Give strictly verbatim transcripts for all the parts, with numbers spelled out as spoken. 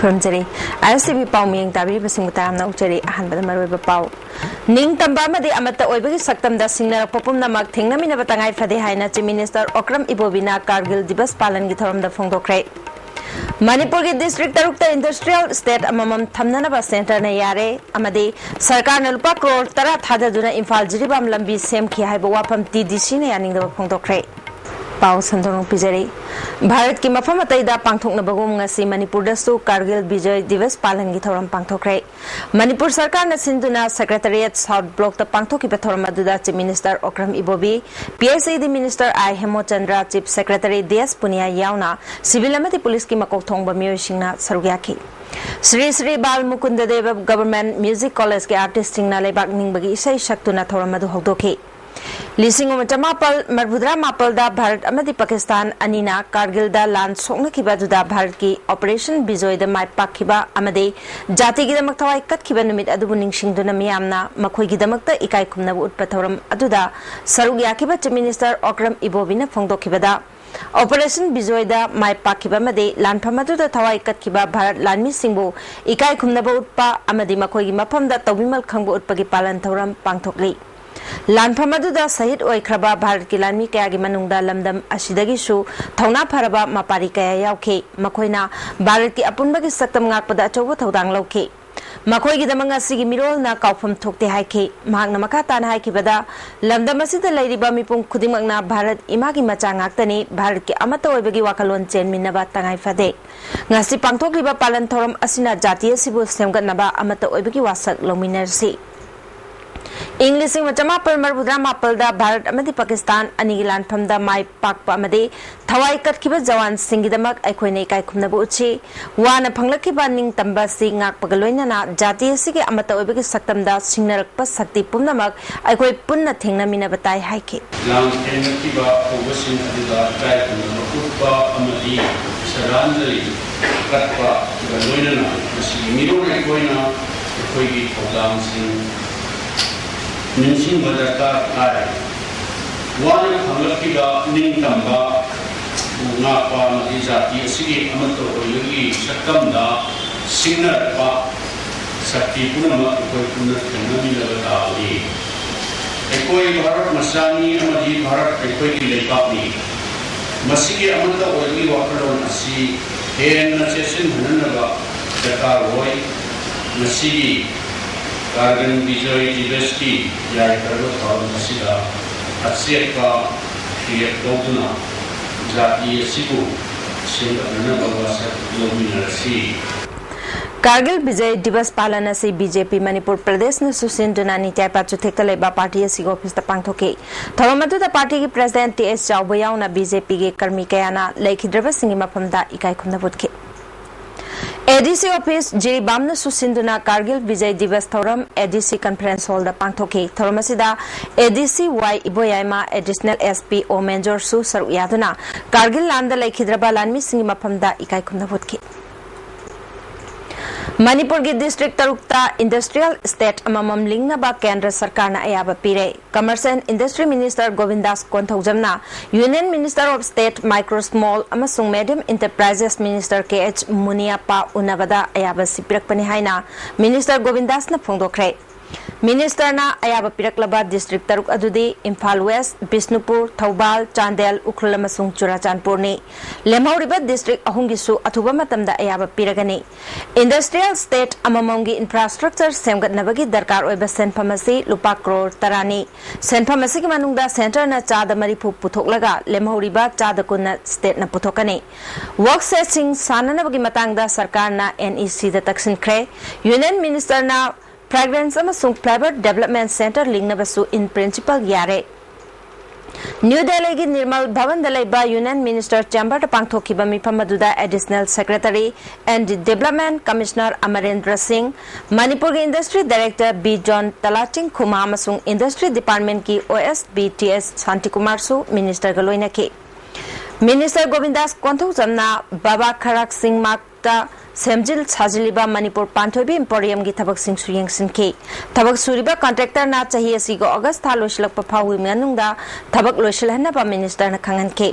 ꯈꯨꯔꯨꯝꯖꯔꯤ꯫ ISTV ꯄꯥꯎ ꯃꯤꯌꯦꯡ ꯇꯥꯕꯤꯔꯤꯕꯁꯤꯡꯕꯨ ꯇꯔꯥꯝꯅ ꯑꯣꯛꯆꯔꯤ꯫ ꯑꯍꯥꯟꯕꯗ ꯃꯔꯨꯑꯣꯏꯕ ꯄꯥꯎ꯫ ꯅꯤꯡꯇꯝꯕ ꯑꯃꯗꯤ ꯑꯃꯠꯇ ꯑꯣꯏꯕꯒꯤ ꯁꯛꯇꯝꯗ ꯁꯤꯡꯅꯔꯛꯄ ꯄꯨꯝꯅꯃꯛ ꯊꯦꯡꯅꯃꯤꯟꯅꯕ ꯇꯉꯥꯏ ꯐꯗꯦ ꯍꯥꯏꯅ Chief Minister ꯑꯣꯀ꯭ꯔꯝ ꯏꯕꯣꯕꯤꯅ ꯀꯥꯔꯒꯤꯜ ꯗꯤꯕꯁ ꯄꯥꯂꯟꯒꯤ ꯊꯧꯔꯝꯗ ꯐꯣꯡꯗꯣꯛꯈ꯭ꯔꯦ꯫ ꯃꯅꯤꯄꯨꯔꯒꯤ district ꯇꯔꯨꯛꯇ industrial estate ꯑꯃꯃꯝ ꯊꯝꯅꯅꯕ centreꯅ ꯌꯥꯔꯦ ꯑꯃꯗꯤ ꯁꯔꯀꯥꯔꯅ ꯂꯨꯄꯥ ꯀ꯭ꯔꯣꯔ ꯇꯔꯥ ꯊꯥꯗꯗꯨꯅ ꯏꯝꯐꯥꯜ ꯖꯤꯔꯤꯕꯥꯝ ꯂꯝꯕꯤ ꯁꯦꯝꯈꯤ ꯍꯥꯏꯕ ꯋꯥꯐꯝ TDCꯅ ꯌꯥꯅꯤꯡꯗꯕ ꯐꯣꯡꯗꯣꯛꯈ꯭ꯔꯦ꯫ ꯄꯥꯎ ꯁꯟꯗꯣꯛꯅ ꯄꯤꯖꯔꯤ꯫ ꯚꯥꯔꯠꯀꯤ ꯃꯐꯝ ꯑꯇꯩꯗ ꯄꯥꯡꯊꯣꯛꯅꯕꯒꯨꯝ ꯉꯁꯤ ꯃꯅꯤꯄꯨꯔꯗꯁꯨ ꯀꯥꯔꯒꯤꯜ ꯕꯤꯖꯣꯏ ꯗꯤꯕꯁ ꯄꯥꯂꯟꯒꯤ ꯊꯧꯔꯝ ꯄꯥꯡꯊꯣꯛꯈ꯭ꯔꯦ꯫ ꯃꯅꯤꯄꯨꯔ ꯁꯔꯀꯥꯔꯅ ꯁꯤꯟꯗꯨꯅ Secretariat South Blockꯇ ꯄꯥꯡꯊꯣꯛꯈꯤꯕ ꯊꯧꯔꯝ ꯑꯗꯨꯗ Chief Minister ꯑꯣꯀ꯭ꯔꯝ ꯏꯕꯣꯕꯤ, PHED Minister ꯑꯥꯏ ꯍꯦꯃꯣꯆꯟꯗ꯭ꯔ, Chief Secretary D S Punia ꯌꯥꯎꯅ civil ꯑꯃꯗꯤ ꯄꯨꯂꯤꯁꯀꯤ ꯃꯀꯣꯛ ꯊꯣꯡꯕ ꯃꯤꯑꯣꯏꯁꯤꯡꯅ ꯁꯔꯨꯛ ꯌꯥꯈꯤ꯫ ꯁ꯭ꯔꯤ ꯁ꯭ꯔꯤ ꯕꯥꯜ ꯃꯨꯀꯨꯟꯗ ꯗꯦꯕ Government Music Collegeꯀꯤ artistꯁꯤꯡꯅ ꯂꯩꯕꯥꯛ ꯅꯤꯡꯕꯒꯤ ꯏꯁꯩ ꯁꯛꯇꯨꯅ ꯊꯧꯔꯝ ꯑꯗꯨ ꯍꯧꯗꯣꯛꯈꯤ꯫ ꯂꯤꯁꯤꯡ ꯑꯃ ꯆꯃꯥꯄꯜ ꯃꯔꯤꯐꯨꯇꯔꯥ ꯃꯥꯄꯜꯗ ꯚꯥꯔꯠ ꯑꯃꯗꯤ ꯄꯥꯀꯤꯁꯇꯥꯟ ꯑꯅꯤꯅ ꯀꯥꯔꯒꯤꯜꯗ ꯂꯥꯟ ꯁꯣꯛꯅꯈꯤꯕ ꯑꯗꯨꯗ ꯚꯥꯔꯠꯀꯤ Operation ꯕꯤꯖꯣꯏꯗ ꯃꯥꯏ ꯄꯥꯛꯈꯤꯕ ꯑꯃꯗꯤ ꯖꯥꯇꯤꯒꯤꯗꯃꯛ ꯊꯋꯥꯏ ꯀꯠꯈꯤꯕ ꯅꯨꯃꯤꯠ ꯑꯗꯨꯕꯨ ꯅꯤꯡꯁꯤꯡꯗꯨꯅ ꯃꯤꯌꯥꯝꯅ ꯃꯈꯣꯏꯒꯤꯗꯃꯛꯇ ꯏꯀꯥꯏ ꯈꯨꯝꯅꯕ ꯎꯠꯄ ꯊꯧꯔꯝ ꯑꯗꯨꯗ ꯁꯔꯨꯛ ꯌꯥꯈꯤꯕ Chief Minister ꯑꯣꯀ꯭ꯔꯝ ꯏꯕꯣꯕꯤꯅ ꯐꯣꯡꯗꯣꯛꯈꯤꯕꯗ, Operation ꯕꯤꯖꯣꯏꯗ ꯃꯥꯏ ꯄꯥꯛꯈꯤꯕ ꯑꯃꯗꯤ ꯂꯥꯟꯐꯝ ꯑꯗꯨꯗ ꯊꯋꯥꯏ ꯀꯠꯈꯤꯕ ꯚꯥꯔꯠ ꯂꯥꯟꯃꯤꯁꯤꯡꯕꯨ ꯏꯀꯥꯏ ꯈꯨꯝꯅꯕ ꯎꯠꯄ ꯑꯃꯗꯤ ꯃꯈꯣꯏꯒꯤ ꯃꯐꯝꯗ ꯇꯧꯕꯤꯃꯜ ꯈꯪꯕ ꯎꯠꯄꯒꯤ ꯄꯥꯂꯟ ꯊꯧꯔꯝ ꯄꯥꯡꯊꯣꯛꯂꯤ꯫ ꯂꯥꯟꯐꯝ ꯑꯗꯨꯗ ꯁꯍꯤꯗ ꯑꯣꯏꯈ꯭ꯔꯕ ꯚꯥꯔꯠꯀꯤ ꯂꯥꯟꯃꯤ ꯀꯌꯥꯒꯤ ꯃꯅꯨꯡꯗ ꯂꯝꯗꯝ ꯑꯁꯤꯗꯒꯤꯁꯨ ꯊꯧꯅꯥ ꯐꯔꯕ ꯃꯄꯥꯔꯤ ꯀꯌꯥ ꯌꯥꯎꯈꯤ꯫ ꯃꯈꯣꯏꯅ ꯚꯥꯔꯠꯀꯤ ꯑꯄꯨꯟꯕꯒꯤ ꯁꯛꯇꯝ ꯉꯥꯛꯄꯗ ꯑꯆꯧꯕ ꯊꯧꯗꯥꯡ ꯂꯧꯈꯤ꯫ ꯃꯈꯣꯏꯒꯤꯗꯃꯛ ꯉꯁꯤꯒꯤ ꯃꯤꯔꯣꯜꯅ ꯀꯥꯎꯐꯝ ꯊꯣꯛꯇꯦ ꯍꯥꯏꯈꯤ꯫ ꯃꯍꯥꯛꯅ ꯃꯈꯥ ꯇꯥꯅ ꯍꯥꯏꯈꯤꯕꯗ, ꯂꯝꯗꯝ ꯑꯁꯤꯗ ꯂꯩꯔꯤꯕ ꯃꯤꯄꯨꯝ ꯈꯨꯗꯤꯡꯃꯛꯅ ꯚꯥꯔꯠ ꯏꯃꯥꯒꯤ ꯃꯆꯥ ꯉꯥꯛꯇꯅꯤ꯫ ꯚꯥꯔꯠꯀꯤ ꯑꯃꯠꯇ ꯑꯣꯏꯕꯒꯤ ꯋꯥꯈꯜꯂꯣꯟ ꯆꯦꯟꯃꯤꯟꯅꯕ ꯇꯉꯥꯏ ꯐꯗꯦ꯫ ꯉꯁꯤ ꯄꯥꯡꯊꯣꯛꯂꯤꯕ ꯄꯥꯂꯟ ꯊꯧꯔꯝ ꯑꯁꯤꯅ ꯖꯥꯇꯤ ꯑꯁꯤꯕꯨ ꯁꯦꯝꯒꯠꯅꯕ ꯑꯃꯠꯇ ꯑꯣꯏꯕꯒꯤ ꯋꯥꯁꯛ ꯂꯧꯃꯤꯟꯅꯔꯁꯤ꯫ ꯏꯪ ꯂꯤꯁꯤꯡ ꯑꯃ ꯆꯃꯥꯄꯜ ꯃꯔꯤꯐꯨꯇꯔꯥ ꯃꯥꯄꯜꯗ ꯚꯥꯔꯠ ꯑꯃꯗꯤ ꯄꯥꯀꯤꯁꯇꯥꯟ ꯑꯅꯤꯒꯤ ꯂꯥꯟꯐꯝꯗ ꯃꯥꯏ ꯄꯥꯛꯄ ꯑꯃꯗꯤ ꯊꯋꯥꯏ ꯀꯠꯈꯤꯕ ꯖꯋꯥꯟꯁꯤꯡꯒꯤꯗꯃꯛ ꯑꯩꯈꯣꯏꯅ ꯏꯀꯥꯏ ꯈꯨꯝꯅꯕ ꯎꯠꯁꯤ꯫ ꯋꯥꯅ ꯐꯪꯂꯛꯈꯤꯕ ꯅꯤꯡꯇꯝꯕ ꯑꯁꯤ ꯉꯥꯛꯄꯒ ꯂꯣꯏꯅꯅ ꯖꯥꯇꯤ ꯑꯁꯤꯒꯤ ꯑꯃꯠꯇ ꯑꯣꯏꯕꯒꯤ ꯁꯛꯇꯝꯗ ꯁꯤꯡꯅꯔꯛꯄ ꯁꯛꯇꯤ ꯄꯨꯝꯅꯃꯛ ꯑꯩꯈꯣꯏ ꯄꯨꯟꯅ ꯊꯦꯡꯅꯃꯤꯟꯅꯕ ꯇꯥꯏ ꯍꯥꯏꯈꯤ꯫ ꯂꯥꯟ ꯊꯦꯡꯅꯈꯤꯕ ꯍꯧꯕꯁꯤꯡ ꯑꯗꯨꯗ ꯏꯀꯥꯏ ꯈꯨꯝꯅꯕ ꯎꯠꯄ ꯑꯃꯗꯤ ꯁ꯭ꯔꯗꯥꯟꯖꯂꯤ ꯀꯠꯄꯒ ꯂꯣꯏꯅꯅ ꯃꯁꯤꯒꯤ ꯃꯤꯔꯣꯜ ꯑꯩꯈꯣꯏꯅ ꯑꯩꯈꯣꯏꯒꯤ ꯊꯧꯗꯥꯡꯁꯤꯡ ꯅꯤꯡꯁꯤꯡꯕ ꯗꯔꯀꯥꯔ ꯇꯥꯏ꯫ ꯋꯥꯅ ꯐꯪꯂꯛꯈꯤꯕ ꯅꯤꯡꯇꯝꯕ ꯉꯥꯛꯄ ꯑꯃꯗꯤ ꯖꯥꯇꯤ ꯑꯁꯤꯒꯤ ꯑꯃꯠꯇ ꯑꯣꯏꯕꯒꯤ ꯁꯛꯇꯝꯗ ꯁꯤꯡꯅꯔꯛꯄ ꯁꯛꯇꯤ ꯄꯨꯝꯅꯃꯛ ꯑꯩꯈꯣꯏ ꯄꯨꯟꯅ ꯊꯦꯡꯅꯃꯤꯟꯅꯕ ꯇꯥꯕꯅꯤ꯫ ꯑꯩꯈꯣꯏ ꯚꯥꯔꯠ ꯃꯆꯥꯅꯤ ꯑꯃꯗꯤ ꯚꯥꯔꯠ ꯑꯩꯈꯣꯏꯒꯤ ꯂꯩꯕꯥꯛꯅꯤ꯫ ꯃꯁꯤꯒꯤ ꯑꯃꯠꯇ ꯑꯣꯏꯕꯒꯤ ꯋꯥꯈꯜꯂꯣꯟ ꯑꯁꯤ ꯍꯦꯟꯅ ꯆꯦꯠꯁꯤꯟꯍꯟꯅꯕ ꯗꯔꯀꯥꯔ ꯑꯣꯏ꯫ ꯉꯁꯤꯒꯤ ꯀꯥꯔꯒꯤꯜ ꯕꯤꯖꯣꯏ ꯗꯤꯕꯁꯀꯤ ꯌꯥꯏꯐꯔꯕ ꯊꯧꯔꯝ ꯑꯁꯤꯗ ꯑꯆꯦꯠꯄ ꯐꯤꯔꯦꯞ ꯂꯧꯗꯨꯅ ꯖꯥꯇꯤ ꯑꯁꯤꯕꯨ ꯁꯦꯝꯒꯠꯅꯅꯕ ꯋꯥꯁꯛ ꯂꯧꯃꯤꯟꯅꯔꯁꯤ꯫ ꯀꯥꯔꯒꯤꯜ ꯕꯤꯖꯌ ꯗꯤꯕꯁ ꯄꯥꯂꯟ ꯑꯁꯤ ꯕꯤ ꯖꯦ ꯄꯤ ꯃꯅꯤꯄꯨꯔ ꯄ꯭ꯔꯗꯦꯁꯅꯁꯨ ꯁꯤꯟꯗꯨꯅ ꯅꯤꯇ꯭ꯌꯥꯏ ꯄꯥꯠ ꯆꯨꯊꯦꯛꯇ ꯂꯩꯕ ꯄꯥꯔꯇꯤ ꯑꯁꯤꯒꯤ ꯑꯣꯐꯤꯁꯇ ꯄꯥꯡꯊꯣꯛꯈꯤ꯫ ꯊꯧꯔꯝ ꯑꯗꯨꯗ ꯄꯥꯔꯇꯤꯒꯤ ꯄ꯭ꯔꯁꯤꯗꯦꯟꯠ ꯇꯤ ꯑꯦꯁ ꯆꯥꯎꯕ ꯌꯥꯎꯅ ꯕꯤ ꯖꯦ ꯄꯤꯒꯤ ꯀꯔꯃꯤ ꯀꯌꯥꯅ ꯂꯩꯈꯤꯗ꯭ꯔꯕꯁꯤꯡꯒꯤ ꯃꯐꯝꯗ ꯏꯀꯥꯏ ꯈꯨꯝꯅꯕ ꯎꯠꯈꯤ꯫ ꯑꯦ ꯗꯤ ꯁꯤ ꯑꯣꯐꯤꯁ ꯖꯤꯔꯤꯕꯥꯝꯅꯁꯨ ꯁꯤꯟꯗꯨꯅ ꯀꯥꯔꯒꯤꯜ ꯕꯤꯖꯌ ꯗꯤꯕꯁ ꯊꯧꯔꯝ ꯑꯦ ꯗꯤ ꯁꯤ ꯀꯟꯐꯔꯦꯟꯁ ꯍꯣꯜꯗ ꯄꯥꯡꯊꯣꯛꯈꯤ꯫ ꯊꯧꯔꯝ ꯑꯁꯤꯗ ꯑꯦ ꯗꯤ ꯁꯤ ꯋꯥꯏ ꯏꯕꯣꯌꯥꯏꯃ, ꯑꯦꯗꯤꯁꯅꯦꯜ ꯑꯦꯁ ꯄꯤ ꯑꯣ ꯃꯦꯟꯖꯣꯔꯁꯨ ꯁꯔꯨꯛ ꯌꯥꯗꯨꯅ ꯀꯥꯔꯒꯤꯜ ꯂꯥꯟꯗ ꯂꯩꯈꯤꯗ꯭ꯔꯕ ꯂꯥꯟꯃꯤꯁꯤꯡꯒꯤ ꯃꯐꯝꯗ ꯏꯀꯥꯏ ꯈꯨꯝꯅꯕ ꯎꯠꯈꯤ꯫ ꯃꯅꯤꯄꯨꯔꯒꯤ ꯗꯤꯁꯇ꯭ꯔꯤꯛ ꯇꯔꯨꯛꯇ ꯏꯟꯗꯁꯇ꯭ꯔꯤꯌꯦꯜ ꯏꯁꯇꯦꯠ ꯑꯃꯃꯝ ꯂꯤꯡꯅꯕ ꯀꯦꯟꯗ꯭ꯔ ꯁꯔꯀꯥꯔꯅ ꯑꯌꯥꯕ ꯄꯤꯔꯦ꯫ Commerce and industry minister Gobindas ꯀꯣꯟꯊꯧꯖꯝꯅ union minister of state micro small ꯑꯃꯁꯨꯡ medium enterprises minister K H Muniyappa ꯎꯅꯕꯗ ꯑꯌꯥꯕ ꯑꯁꯤ ꯄꯤꯔꯛꯄꯅꯤ ꯍꯥꯏꯅ ꯃꯤꯅꯤꯁꯇꯔ ꯒꯣꯕꯤꯟꯗꯥꯁꯅ ꯐꯣꯡꯗꯣꯛꯈ꯭ꯔꯦ꯫ ꯃꯤꯅꯤꯁꯇꯔꯅ ꯑꯌꯥꯕ ꯄꯤꯔꯛꯂꯕ ꯗꯤꯁꯇ꯭ꯔꯤꯛ ꯇꯔꯨꯛ ꯑꯗꯨꯗꯤ ꯏꯝꯐꯥꯜ ꯋꯦꯁ, ꯕꯤꯁꯅꯨꯄꯨꯔ, ꯊꯧꯕꯥꯜ, ꯆꯥꯟꯗꯦꯜ, ꯎꯈ꯭ꯔꯨꯜ ꯑꯃꯁꯨꯡ ꯆꯨꯔꯥꯆꯥꯟꯄꯨꯔꯅꯤ꯫ ꯂꯦꯝꯍꯧꯔꯤꯕ ꯗꯤꯁꯇ꯭ꯔꯤꯛ ꯑꯍꯨꯝꯒꯤꯁꯨ ꯑꯊꯨꯕ ꯃꯇꯝꯗ ꯑꯌꯥꯕ ꯄꯤꯔꯒꯅꯤ꯫ ꯏꯟꯗꯁꯇ꯭ꯔꯤꯌꯦꯜ ꯁ꯭ꯇꯦꯠ ꯑꯃꯃꯝꯒꯤ ꯏꯟꯐ꯭ꯔꯥꯁ꯭ꯇ꯭ꯔꯛꯆꯔ ꯁꯦꯝꯒꯠꯅꯕꯒꯤ ꯗꯔꯀꯥꯔ ꯑꯣꯏꯕ ꯁꯦꯟꯐꯝ ꯑꯁꯤ ꯂꯨꯄꯥ ꯀ꯭ꯔꯣꯔ ꯇꯔꯥꯅꯤ꯫ ꯁꯦꯟꯐꯝ ꯑꯁꯤꯒꯤ ꯃꯅꯨꯡꯗ ꯁꯦꯟꯇꯔꯅ ꯆꯥꯗ ꯃꯔꯤꯐꯨ ꯄꯨꯊꯣꯛꯂꯒ ꯂꯦꯝꯍꯧꯔꯤꯕ ꯆꯥꯗ ꯀꯨꯟꯅ ꯁ꯭ꯇꯦꯠꯅ ꯄꯨꯊꯣꯛꯀꯅꯤ꯫ ꯋꯥꯔꯛ ꯁꯦꯠꯁꯤꯡ ꯁꯥꯟꯅꯅꯕꯒꯤ ꯃꯇꯥꯡꯗ ꯁꯔꯀꯥꯔꯅ ꯑꯦꯟ ꯏ ꯁꯤꯗ ꯇꯛꯁꯤꯟꯈ꯭ꯔꯦ꯫ ꯌꯨꯅꯤꯌꯟ ꯃꯤꯅꯤꯁꯇꯔꯅ ꯐ꯭ꯔꯦꯒ꯭ꯔꯦꯟꯁ ꯑꯃꯁꯨꯡ flavour development centre ꯂꯤꯡꯅꯕꯁꯨ in principle ꯌꯥꯔꯦ꯫ ꯅ꯭ꯌꯨ ꯗꯦꯜꯂꯤꯒꯤ ꯅꯤꯔꯃꯜ ꯚꯕꯟꯗ ꯂꯩꯕ ꯌꯨꯅꯤꯌꯟ ꯃꯤꯅꯤꯁꯇꯔ ꯆꯦꯝꯕꯔꯗ ꯄꯥꯡꯊꯣꯛꯈꯤꯕ ꯃꯤꯐꯝ ꯑꯗꯨꯗ ꯑꯦꯗꯤꯁꯅꯦꯜ ꯁꯦꯀ꯭ꯔꯦꯇꯔꯤ ꯑꯦꯟ ꯗꯤꯕꯂꯞꯃꯦꯟꯠ ꯀꯃꯤꯁꯅꯔ ꯑꯃꯔꯦꯟꯗ꯭ꯔ ꯁꯤꯡ, ꯃꯅꯤꯄꯨꯔꯒꯤ ꯏꯟꯗꯁꯇ꯭ꯔꯤ ꯗꯥꯏꯔꯦꯛꯇꯔ ꯕꯤ ꯖꯣꯟ ꯇꯂꯥꯆꯤꯡ ꯈꯨꯃꯥ ꯑꯃꯁꯨꯡ ꯏꯟꯗꯁꯇ꯭ꯔꯤ ꯗꯤꯄꯥꯔꯠꯃꯦꯟꯠꯀꯤ ꯑꯣ ꯑꯦꯁ ꯕꯤ ꯇꯤ ꯑꯦꯁ ꯁꯥꯟꯇꯤꯀꯨꯃꯥꯔꯁꯨ ꯃꯤꯅꯤꯁꯇꯔꯒ ꯂꯣꯏꯅꯈꯤ꯫ ꯃꯤꯅꯤꯁꯇꯔ ꯒꯣꯕꯤꯟꯗꯥꯁ ꯀꯣꯟꯊꯧꯖꯝꯅ ꯕꯥꯕꯥ ꯈꯔꯥꯛ ꯁꯤꯡ ꯃꯥꯔꯛꯇ ꯁꯦꯝꯖꯤꯜ ꯁꯥꯖꯤꯜꯂꯤꯕ ꯃꯅꯤꯄꯨꯔ ꯄꯥꯟꯊꯣꯏꯕꯤ ꯏꯝꯄꯣꯔꯤꯌꯝꯒꯤ ꯊꯕꯛꯁꯤꯡꯁꯨ ꯌꯦꯡꯁꯤꯟꯈꯤ꯫ ꯊꯕꯛ ꯁꯨꯔꯤꯕ ꯀꯟꯇ꯭ꯔꯦꯛꯇꯔꯅ ꯆꯍꯤ ꯑꯁꯤꯒꯤ ꯑꯣꯒꯁ ꯊꯥ ꯂꯣꯏꯁꯤꯜꯂꯛꯄ ꯐꯥꯎꯕꯒꯤ ꯃꯅꯨꯡꯗ ꯊꯕꯛ ꯂꯣꯏꯁꯤꯜꯍꯟꯅꯕ ꯃꯤꯅꯤꯁꯇꯔꯅ ꯈꯪꯍꯟꯈꯤ꯫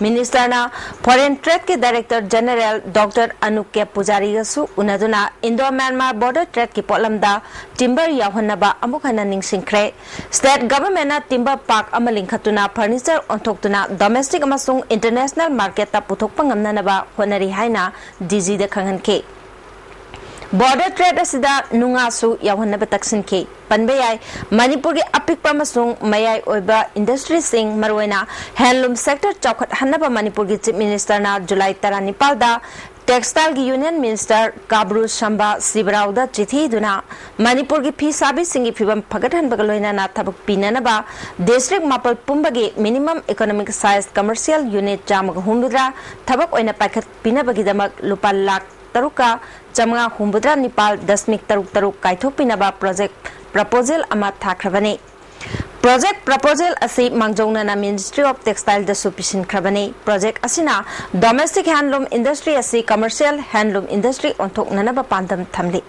ꯃꯤꯅꯤꯁꯇꯔꯅ foreign ꯇ꯭ꯔꯦꯗꯀꯤ director general doctor Anup ꯀꯦ ꯄꯨꯖꯥꯔꯤꯒꯁꯨ ꯎꯅꯗꯨꯅ ꯏꯟꯗꯣ ꯃ꯭ꯌꯥꯟꯃꯥꯔ ꯕꯣꯔꯗꯔ ꯇ꯭ꯔꯦꯗꯀꯤ ꯄꯣꯠꯂꯝꯗ ꯇꯤꯝꯕꯔ ꯌꯥꯎꯍꯟꯅꯕ ꯑꯃꯨꯛ ꯍꯟꯅ ꯅꯤꯡꯁꯤꯡꯈ꯭ꯔꯦ꯫ ꯁ꯭ꯇꯦꯠ ꯒꯚꯔꯟꯃꯦꯟꯠꯅ ꯇꯤꯝꯕꯔ ꯄꯥꯔꯛ ꯑꯃ ꯂꯤꯡꯈꯠꯇꯨꯅ ꯐꯔꯅꯤꯆꯔ ꯑꯣꯟꯊꯣꯛꯇꯨꯅ ꯗꯣꯃꯦꯁꯇꯤꯛ ꯑꯃꯁꯨꯡ ꯏꯟꯇꯔꯅꯦꯁꯅꯦꯜ ꯃꯥꯔꯀꯦꯠꯇ ꯄꯨꯊꯣꯛꯄ ꯉꯝꯅꯅꯕ ꯍꯣꯠꯅꯔꯤ ꯍꯥꯏꯅ ꯗꯤ ꯖꯤꯗ ꯈꯪꯍꯟꯈꯤ꯫ ꯕꯣꯔꯗꯔ ꯇ꯭ꯔꯦꯗ ꯑꯁꯤꯗ ꯅꯨꯡꯉꯥꯁꯨ ꯌꯥꯎꯍꯟꯅꯕ ꯇꯛꯁꯤꯟꯈꯤ꯫ ꯄꯟꯕ ꯌꯥꯏ, ꯃꯅꯤꯄꯨꯔꯒꯤ ꯑꯄꯤꯛꯄ ꯑꯃꯁꯨꯡ ꯃꯌꯥꯏ ꯑꯣꯏꯕ ꯏꯟꯗꯁꯇ꯭ꯔꯤꯁꯤꯡ, ꯃꯔꯨꯑꯣꯏꯅ ꯍꯦꯟꯂꯨꯝ ꯁꯦꯛꯇꯔ ꯆꯥꯎꯈꯠꯍꯟꯅꯕ ꯃꯅꯤꯄꯨꯔꯒꯤ ꯆꯤꯐ ꯃꯤꯅꯤꯁꯇꯔꯅ ꯖꯨꯂꯥꯏ ꯇꯔꯥꯅꯤꯄꯥꯜꯗ ꯇꯦꯛꯁꯇꯥꯏꯜꯒꯤ ꯌꯨꯅꯤꯌꯟ ꯃꯤꯅꯤꯁꯇꯔ ꯀꯥꯕ꯭ꯔꯨ ꯁꯝꯕꯥ ꯁꯤꯕꯔꯥꯎꯗ ꯆꯤꯊꯤ ꯏꯗꯨꯅ ꯃꯅꯤꯄꯨꯔꯒꯤ ꯐꯤ ꯁꯥꯕꯤꯁꯤꯡꯒꯤ ꯐꯤꯚꯝ ꯐꯒꯠꯍꯟꯕꯒ ꯂꯣꯏꯅꯅ ꯊꯕꯛ ꯄꯤꯅꯅꯕ ꯗꯤꯁꯇ꯭ꯔꯤꯛ ꯃꯥꯄꯜ ꯄꯨꯝꯕꯒꯤ minimum economic size commercial unit ꯆꯥꯝꯃꯒ ꯍꯨꯝꯐꯨꯇꯔꯥ ꯊꯕꯛ ꯑꯣꯏꯅ ꯄꯥꯏꯈꯠꯄꯤꯅꯕꯒꯤꯗꯃꯛ ꯂꯨꯄꯥ ꯂꯥꯈ ꯇꯔꯨꯛꯀ ꯆꯥꯃꯉꯥ ꯍꯨꯝꯐꯨꯇꯔꯥ ꯅꯤꯄꯥꯜ ꯗꯁꯃꯤꯛ ꯇꯔꯨꯛ ꯇꯔꯨꯛ ꯀꯥꯏꯊꯣꯛꯄꯤꯅꯕ ꯄ꯭ꯔꯣꯖꯦꯛ ꯄ꯭ꯔꯄꯣꯖꯦꯜ ꯑꯃ ꯊꯥꯈ꯭ꯔꯕꯅꯤ꯫ ꯄ꯭ꯔꯣꯖꯦꯛ ꯄ꯭ꯔꯄꯣꯖꯦꯜ ꯑꯁꯤ ꯃꯥꯡꯖꯧꯅꯅ ꯃꯤꯅꯤꯁꯇ꯭ꯔꯤ ꯑꯣꯐ ꯇꯦꯛꯁꯇꯥꯏꯜꯗꯁꯨ ꯄꯤꯁꯤꯟꯈ꯭ꯔꯕꯅꯤ꯫ ꯄ꯭ꯔꯣꯖꯦꯛ ꯑꯁꯤꯅ ꯗꯣꯃꯦꯁꯇꯤꯛ ꯍꯦꯟꯂꯨꯝ ꯏꯟꯗꯁꯇ꯭ꯔꯤ ꯑꯁꯤ ꯀꯃꯔꯁꯤꯌꯦꯜ ꯍꯦꯟꯂꯨꯝ ꯏꯟꯗꯁꯇ꯭ꯔꯤ ꯑꯣꯟꯊꯣꯛꯅꯅꯕ ꯄꯥꯟꯗꯝ ꯊꯝꯂꯤ꯫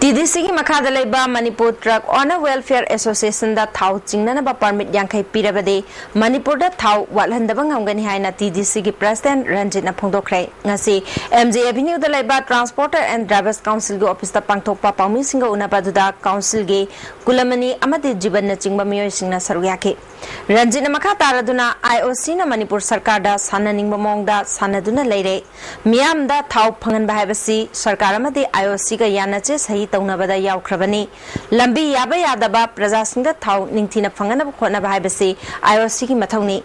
ꯇꯤ ꯗꯤ ꯁꯤꯒꯤ ꯃꯈꯥꯗ ꯂꯩꯕ ꯃꯅꯤꯄꯨꯔ ꯇ꯭ꯔꯛ ꯑꯣꯅꯔ ꯋꯦꯜꯐꯤꯌꯔ ꯑꯦꯁꯣꯁꯤꯌꯦꯁꯟꯗ ꯊꯥꯎ ꯆꯤꯡꯅꯅꯕ ꯄꯔꯃꯤꯠ ꯌꯥꯡꯈꯩ ꯄꯤꯔꯕꯗꯤ ꯃꯅꯤꯄꯨꯔꯗ ꯊꯥꯎ ꯋꯥꯠꯍꯟꯗꯕ ꯉꯝꯒꯅꯤ ꯍꯥꯏꯅ ꯇꯤ ꯗꯤ ꯁꯤꯒꯤ ꯄ꯭ꯔꯦꯁꯤꯗꯦꯟꯠ ꯔꯟꯖꯤꯠꯅ ꯐꯣꯡꯗꯣꯛꯈ꯭ꯔꯦ꯫ ꯉꯁꯤ ꯑꯦꯝ ꯖꯤ ꯑꯦꯚꯦꯅ꯭ꯌꯨꯗ ꯂꯩꯕ ꯇ꯭ꯔꯥꯟꯁꯄꯣꯔꯇꯔ ꯑꯦꯟ ꯗ꯭ꯔꯥꯏꯚꯔꯁ ꯀꯥꯎꯟꯁꯤꯜꯒꯤ ꯑꯣꯐꯤꯁꯇ ꯄꯥꯡꯊꯣꯛꯄ ꯄꯥꯎꯃꯤꯁꯤꯡꯒ ꯎꯅꯕ ꯑꯗꯨꯗ ꯀꯥꯎꯟꯁꯤꯜꯒꯤ ꯀꯨꯂꯃꯅꯤ ꯑꯃꯗꯤ ꯖꯤꯕꯟꯅꯆꯤꯡꯕ ꯃꯤꯑꯣꯏꯁꯤꯡꯅ ꯁꯔꯨꯛ ꯌꯥꯈꯤ꯫ ꯔꯟꯖꯤꯠꯅ ꯃꯈꯥ ꯇꯥꯔꯗꯨꯅ ꯑꯥꯏ ꯑꯣ ꯁꯤꯅ ꯃꯅꯤꯄꯨꯔ ꯁꯔꯀꯥꯔꯗ ꯁꯥꯟꯅꯅꯤꯡꯕ ꯃꯑꯣꯡꯗ ꯁꯥꯟꯅꯗꯨꯅ ꯂꯩꯔꯦ꯫ ꯃꯤꯌꯥꯝꯗ ꯊꯥꯎ ꯐꯪꯍꯟꯕ ꯍꯥꯏꯕꯁꯤ ꯁꯔꯀꯥꯔ ꯑꯃꯗꯤ ꯑꯥꯏ ꯑꯣ ꯁꯤꯒ ꯌꯥꯅꯆꯦ ꯁꯍꯤ ꯇꯧꯅꯕꯗ ꯌꯥꯎꯈ꯭ꯔꯕꯅꯤ꯫ ꯂꯝꯕꯤ ꯌꯥꯕ ꯌꯥꯗꯕ ꯄ꯭ꯔꯖꯥꯁꯤꯡꯗ ꯊꯥꯎ ꯅꯤꯡꯊꯤꯅ ꯐꯪꯍꯟꯅꯕ ꯍꯣꯠꯅꯕ ꯍꯥꯏꯕꯁꯤ ꯑꯥꯏ ꯑꯣ ꯁꯤꯒꯤ ꯃꯊꯧꯅꯤ꯫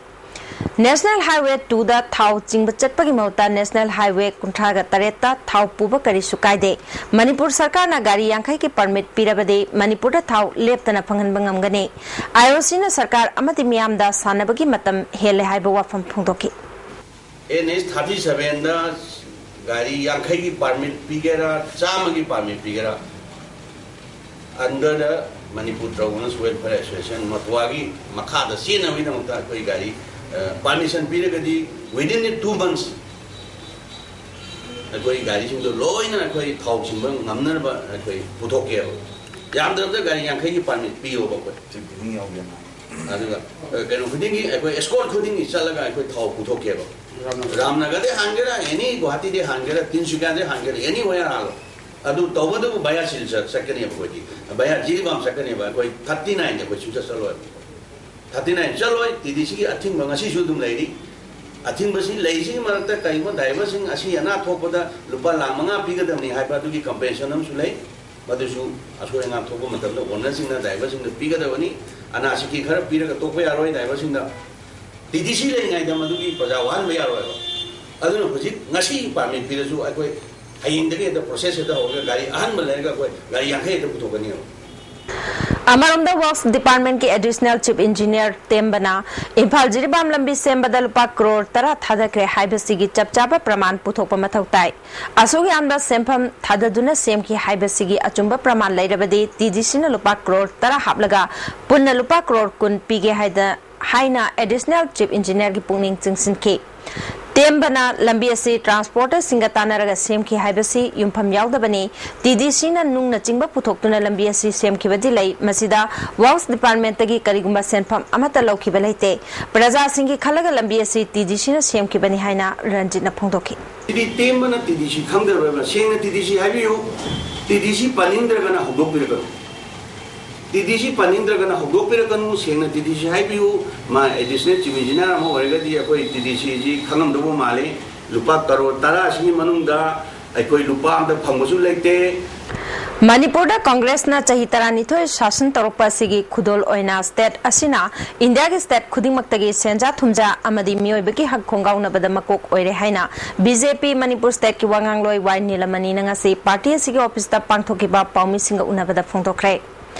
ꯅꯦꯁꯅꯦꯜ ꯍꯥꯏꯋꯦ ꯇꯨꯗ ꯊꯥꯎ ꯆꯤꯡꯕ ꯆꯠꯄꯒꯤ ꯃꯍꯨꯠꯇ ꯅꯦꯁꯅꯦꯜ ꯍꯥꯏꯋꯦ ꯀꯨꯟꯊ꯭ꯔꯥꯒ ꯇꯔꯦꯠꯇ ꯊꯥꯎ ꯄꯨꯕ ꯀꯔꯤꯁꯨ ꯀꯥꯏꯗꯦ꯫ ꯃꯅꯤꯄꯨꯔ ꯁꯔꯀꯥꯔꯅ ꯒꯥꯔꯤ ꯌꯥꯡꯈꯩꯒꯤ ꯄꯔꯃꯤꯠ ꯄꯤꯔꯕꯗꯤ ꯃꯅꯤꯄꯨꯔꯗ ꯊꯥꯎ ꯂꯦꯞꯇꯅ ꯐꯪꯍꯟꯕ ꯉꯝꯒꯅꯤ꯫ ꯑꯥꯏ ꯑꯣ ꯁꯤꯅ ꯁꯔꯀꯥꯔ ꯑꯃꯗꯤ ꯃꯤꯌꯥꯝꯗ ꯁꯥꯟꯅꯕꯒꯤ ꯃꯇꯝ ꯍꯦꯜꯂꯦ ꯍꯥꯏꯕ ꯋꯥꯐꯝ ꯐꯣꯡꯗꯣꯛꯈꯤ꯫ ꯑꯦꯟ ꯑꯦꯁ ꯊꯥꯔꯇꯤ ꯁꯚꯦꯟꯗ ꯒꯥꯔꯤ ꯌꯥꯡꯈꯩꯒꯤ ꯄꯥꯔꯃꯤꯠ ꯄꯤꯒꯦꯔꯥ, ꯆꯥꯝꯃꯒꯤ ꯄꯥꯔꯃꯤꯠ ꯄꯤꯒꯦꯔꯥ, under the Manipur Truck Owners Welfare Association, ꯃꯇ꯭ꯋꯥꯒꯤ ꯃꯈꯥꯗ ꯆꯦꯟꯅꯕꯒꯤꯗꯃꯛꯇ ꯑꯩꯈꯣꯏ ꯒꯥꯔꯤ, ꯑ, ꯄꯥꯔꯃꯤꯁꯟ ꯄꯤꯔꯒꯗꯤ within the two months ꯑꯩꯈꯣꯏ ꯒꯥꯔꯤꯁꯤꯡꯗꯣ ꯂꯣꯏꯅ ꯑꯩꯈꯣꯏ ꯊꯥꯎ ꯁꯤꯟꯕ ꯉꯝꯅꯅꯕ ꯑꯩꯈꯣꯏ ꯄꯨꯊꯣꯛꯀꯦꯕ꯫ ꯌꯥꯝꯗ꯭ꯔꯕꯗ ꯒꯥꯔꯤ ꯌꯥꯡꯈꯩꯒꯤ ꯄꯥꯔꯃꯤꯠ ꯄꯤꯌꯣꯕ ꯑꯩꯈꯣꯏ꯫ ꯆꯤꯞ ꯇ꯭ꯔꯦꯅꯤꯡ ꯌꯥꯎꯒꯦ ꯍꯥꯏ꯫ ꯑꯗꯨꯒ ꯑ, ꯀꯩꯅꯣ ꯈꯨꯗꯤꯡꯒꯤ, ꯑꯩꯈꯣꯏ ꯑꯦꯁꯀꯣꯔꯠ ꯈꯨꯗꯤꯡꯒꯤ ꯆꯠꯂꯒ ꯑꯩꯈꯣꯏ ꯊꯥꯎ ꯄꯨꯊꯣꯛꯀꯦꯕ꯫ ꯔꯥꯝꯅꯒꯔꯗꯩ ꯍꯥꯟꯒꯦꯔꯥ, ꯑꯦꯅꯤ ꯒꯨꯋꯥꯍꯥꯇꯤꯗꯩ ꯍꯥꯟꯒꯦꯔꯥ, ꯇꯤꯟꯁꯨꯀꯤꯌꯥꯗꯩ ꯍꯥꯟꯒꯦꯔꯥ, ꯑꯦꯅꯤ ꯋꯦꯌꯔ ꯍꯥꯜꯂꯣ꯫ ꯑꯗꯨ ꯇꯧꯕꯗꯕꯨ ꯚꯌꯥ ꯁꯤꯜꯆꯔ ꯆꯠꯀꯅꯦꯕ ꯑꯩꯈꯣꯏꯗꯤ꯫ ꯚꯌꯥ ꯖꯤꯔꯤꯕꯥꯝ ꯆꯠꯀꯅꯦꯕ꯫ ꯑꯩꯈꯣꯏ ꯊꯥꯔꯇꯤ ꯅꯥꯏꯟꯗꯤ ꯑꯩꯈꯣꯏ ꯁꯨꯡꯆꯠ ꯆꯠꯂꯣꯏ꯫ ꯊꯥꯔꯇꯤ ꯅꯥꯏꯟ ꯆꯠꯂꯣꯏ꯫ ꯇꯤ ꯗꯤ ꯁꯤꯒꯤ ꯑꯊꯤꯡꯕ ꯉꯁꯤꯁꯨ ꯑꯗꯨꯝ ꯂꯩꯔꯤ꯫ ꯑꯊꯤꯡꯕꯁꯤ ꯂꯩꯔꯤꯁꯤꯒꯤ ꯃꯔꯛꯇ ꯀꯔꯤꯒꯨꯝꯕ ꯗ꯭ꯔꯥꯏꯚꯔꯁꯤꯡ ꯑꯁꯤ ꯑꯅꯥ ꯊꯣꯛꯄꯗ ꯂꯨꯄꯥ ꯂꯥꯈ ꯃꯉꯥ ꯄꯤꯒꯗꯕꯅꯤ ꯍꯥꯏꯕ ꯑꯗꯨꯒꯤ ꯀꯝꯄꯦꯟꯁꯦꯁꯟ ꯑꯃꯁꯨ ꯂꯩ꯫ ꯃꯗꯨꯁꯨ ꯑꯁꯣꯏ ꯑꯉꯥꯝ ꯊꯣꯛꯄ ꯃꯇꯝꯗ ꯑꯣꯅꯔꯁꯤꯡꯅ ꯗ꯭ꯔꯥꯏꯚꯔꯁꯤꯡꯗ ꯄꯤꯒꯗꯕꯅꯤ꯫ ꯑꯅꯥ ꯁꯤꯀꯤ ꯈꯔ ꯄꯤꯔꯒ ꯇꯣꯛꯄ ꯌꯥꯔꯣꯏ ꯗ꯭ꯔꯥꯏꯚꯔꯁꯤꯡꯗ꯫ ꯇꯤ ꯗꯤ ꯁꯤ ꯂꯩꯔꯤꯉꯩꯗ ꯃꯗꯨꯒꯤ ꯄ꯭ꯔꯖꯥ ꯋꯥꯍꯟꯕ ꯌꯥꯔꯣꯏꯕ꯫ ꯑꯗꯨꯅ ꯍꯧꯖꯤꯛ ꯉꯁꯤ ꯄꯥꯔꯃꯤꯠ ꯄꯤꯔꯁꯨ ꯑꯩꯈꯣꯏ ꯍꯌꯦꯡꯗꯒꯤ ꯍꯦꯛꯇ ꯄ꯭ꯔꯣꯁꯦꯁ ꯍꯦꯛꯇ ꯍꯧꯔꯒ ꯒꯥꯔꯤ ꯑꯍꯟꯕ ꯂꯩꯔꯒ ꯑꯩꯈꯣꯏ ꯒꯥꯔꯤ ꯌꯥꯡꯈꯩ ꯍꯦꯛꯇ ꯄꯨꯊꯣꯛꯀꯅꯤꯕ꯫ ꯑꯃꯔꯣꯝꯗ ꯋꯥꯔꯛꯁ ꯗꯤꯄꯥꯔꯠꯃꯦꯟꯠꯀꯤ ꯑꯦꯗꯤꯁꯅꯦꯜ ꯆꯤꯐ ꯏꯟꯖꯤꯅꯤꯌꯔ ꯇꯦꯝꯕꯅ ꯏꯝꯐꯥꯜ ꯖꯤꯔꯤꯕꯥꯝ ꯂꯝꯕꯤ ꯁꯦꯝꯕꯗ ꯂꯨꯄꯥ ꯀ꯭ꯔꯣꯔ ꯇꯔꯥ ꯊꯥꯗꯈ꯭ꯔꯦ ꯍꯥꯏꯕꯁꯤꯒꯤ ꯆꯞ ꯆꯥꯕ ꯄ꯭ꯔꯃꯥꯟ ꯄꯨꯊꯣꯛꯄ ꯃꯊꯧ ꯇꯥꯏ꯫ ꯑꯁꯨꯛ ꯌꯥꯝꯕ ꯁꯦꯟꯐꯝ ꯊꯥꯗꯗꯨꯅ ꯁꯦꯝꯈꯤ ꯍꯥꯏꯕꯁꯤꯒꯤ ꯑꯆꯨꯝꯕ ꯄ꯭ꯔꯃꯥꯟ ꯂꯩꯔꯕꯗꯤ ꯇꯤ ꯗꯤ ꯁꯤꯅ ꯂꯨꯄꯥ ꯀ꯭ꯔꯣꯔ ꯇꯔꯥ ꯍꯥꯞꯂꯒ ꯄꯨꯟꯅ ꯂꯨꯄꯥ ꯀ꯭ꯔꯣꯔ ꯀꯨꯟ ꯄꯤꯒꯦ ꯍꯥꯏꯗ ꯍꯥꯏꯅ ꯑꯦꯗꯤꯁꯅꯦꯜ ꯆꯤꯐ ꯏꯟꯖꯤꯅꯤꯌꯔꯒꯤ ꯄꯨꯛꯅꯤꯡ ꯆꯤꯡꯁꯤꯟꯈꯤ꯫ ꯇꯦꯝꯕꯅ ꯂꯝꯕꯤ ꯑꯁꯤ ꯇ꯭ꯔꯥꯟꯁꯄꯣꯔꯇꯔꯁꯤꯡꯒ ꯇꯥꯟꯅꯔꯒ ꯁꯦꯝꯈꯤ ꯍꯥꯏꯕꯁꯤ ꯌꯨꯝꯐꯝ ꯌꯥꯎꯗꯕꯅꯤ꯫ ꯇꯤ ꯗꯤ ꯁꯤꯅ ꯅꯨꯡꯅꯆꯤꯡꯕ ꯄꯨꯊꯣꯛꯇꯨꯅ ꯂꯝꯕꯤ ꯑꯁꯤ ꯁꯦꯝꯈꯤꯕꯗꯤ ꯂꯩ꯫ ꯃꯁꯤꯗ ꯋꯥꯔꯛꯁ ꯗꯤꯄꯥꯔꯠꯃꯦꯟꯠꯇꯒꯤ ꯀꯔꯤꯒꯨꯝꯕ ꯁꯦꯟꯐꯝ ꯑꯃꯠꯇ ꯂꯧꯈꯤꯕ ꯂꯩꯇꯦ꯫ ꯄ꯭ꯔꯖꯥꯁꯤꯡꯒꯤ ꯈꯜꯂꯒ ꯂꯝꯕꯤ ꯑꯁꯤ ꯇꯤ ꯗꯤ ꯁꯤꯅ ꯁꯦꯝꯈꯤꯕꯅꯤ ꯍꯥꯏꯅ ꯔꯟꯖꯤꯠꯅ ꯐꯣꯡꯗꯣꯛꯈꯤ꯫ ꯁꯤꯗꯤ ꯇꯦꯝꯕꯅ ꯇꯤ ꯗꯤ ꯁꯤ ꯈꯪꯗ꯭ꯔꯕ꯭ꯔꯥ? ꯁꯦꯡꯅ ꯇꯤ ꯗꯤ ꯁꯤ ꯍꯥꯏꯕꯤꯌꯨ꯫ ꯇꯤ ꯗꯤ ꯁꯤ ꯄꯟꯅꯤꯡꯗ꯭ꯔꯒꯅ ꯍꯧꯗꯣꯛꯄꯤꯔꯛꯀꯅꯨ꯫ ꯇꯤ ꯗꯤ ꯁꯤ ꯄꯟꯅꯤꯡꯗ꯭ꯔꯒꯅ ꯍꯧꯗꯣꯛꯄꯤꯔꯛꯀꯅꯨ꯫ ꯁꯦꯡꯅ ꯇꯤ ꯗꯤ ꯁꯤ ꯍꯥꯏꯕꯤꯌꯨ꯫ ꯃꯥ ꯑꯦꯗꯤꯁꯅꯦꯜ ꯆꯤꯐ ꯏꯟꯖꯤꯅꯤꯌꯥꯔ ꯑꯃ ꯑꯣꯏꯔꯒꯗꯤ ꯑꯩꯈꯣꯏ ꯇꯤ ꯗꯤ ꯁꯤꯁꯤ ꯈꯪꯉꯝꯗꯧꯕ ꯃꯥꯜꯂꯤ꯫ ꯂꯨꯄꯥ ꯀꯔꯣꯔ ꯇꯔꯥꯁꯤꯒꯤ ꯃꯅꯨꯡꯗ ꯑꯩꯈꯣꯏ ꯂꯨꯄꯥ ꯑꯝꯇ ꯐꯪꯕꯁꯨ ꯂꯩꯇꯦ꯫ ꯃꯅꯤꯄꯨꯔꯗ ꯀꯪꯒ꯭ꯔꯦꯁꯅ ꯆꯍꯤ ꯇꯔꯥꯅꯤꯊꯣꯏ ꯁꯥꯁꯟ ꯇꯧꯔꯛꯄ ꯑꯁꯤꯒꯤ ꯈꯨꯗꯣꯜ ꯑꯣꯏꯅ ꯁ꯭ꯇꯦꯠ ꯑꯁꯤꯅ ꯏꯟꯗꯤꯌꯥꯒꯤ ꯁ꯭ꯇꯦꯠ ꯈꯨꯗꯤꯡꯃꯛꯇꯒꯤ ꯁꯦꯟꯖꯥ ꯊꯨꯝꯖꯥ ꯑꯃꯗꯤ ꯃꯤꯑꯣꯏꯕꯒꯤ ꯍꯛ ꯈꯣꯡꯒꯥꯎꯅꯕꯗ ꯃꯀꯣꯛ ꯑꯣꯏꯔꯦ ꯍꯥꯏꯅ ꯕꯤ ꯖꯦ ꯄꯤ ꯃꯅꯤꯄꯨꯔ ꯁ꯭ꯇꯦꯠꯀꯤ ꯋꯥꯉꯥꯡꯂꯣꯏ ꯋꯥꯏ ꯅꯤꯂꯃꯅꯤꯅ ꯉꯁꯤ ꯄꯥꯔꯇꯤ ꯑꯁꯤꯒꯤ ꯑꯣꯐꯤꯁꯇ ꯄꯥꯡꯊꯣꯛꯈꯤꯕ ꯄꯥꯎꯃꯤꯁꯤꯡꯒ ꯎꯅꯕꯗ ꯐꯣꯡꯗꯣꯛꯈ꯭ꯔꯦ꯫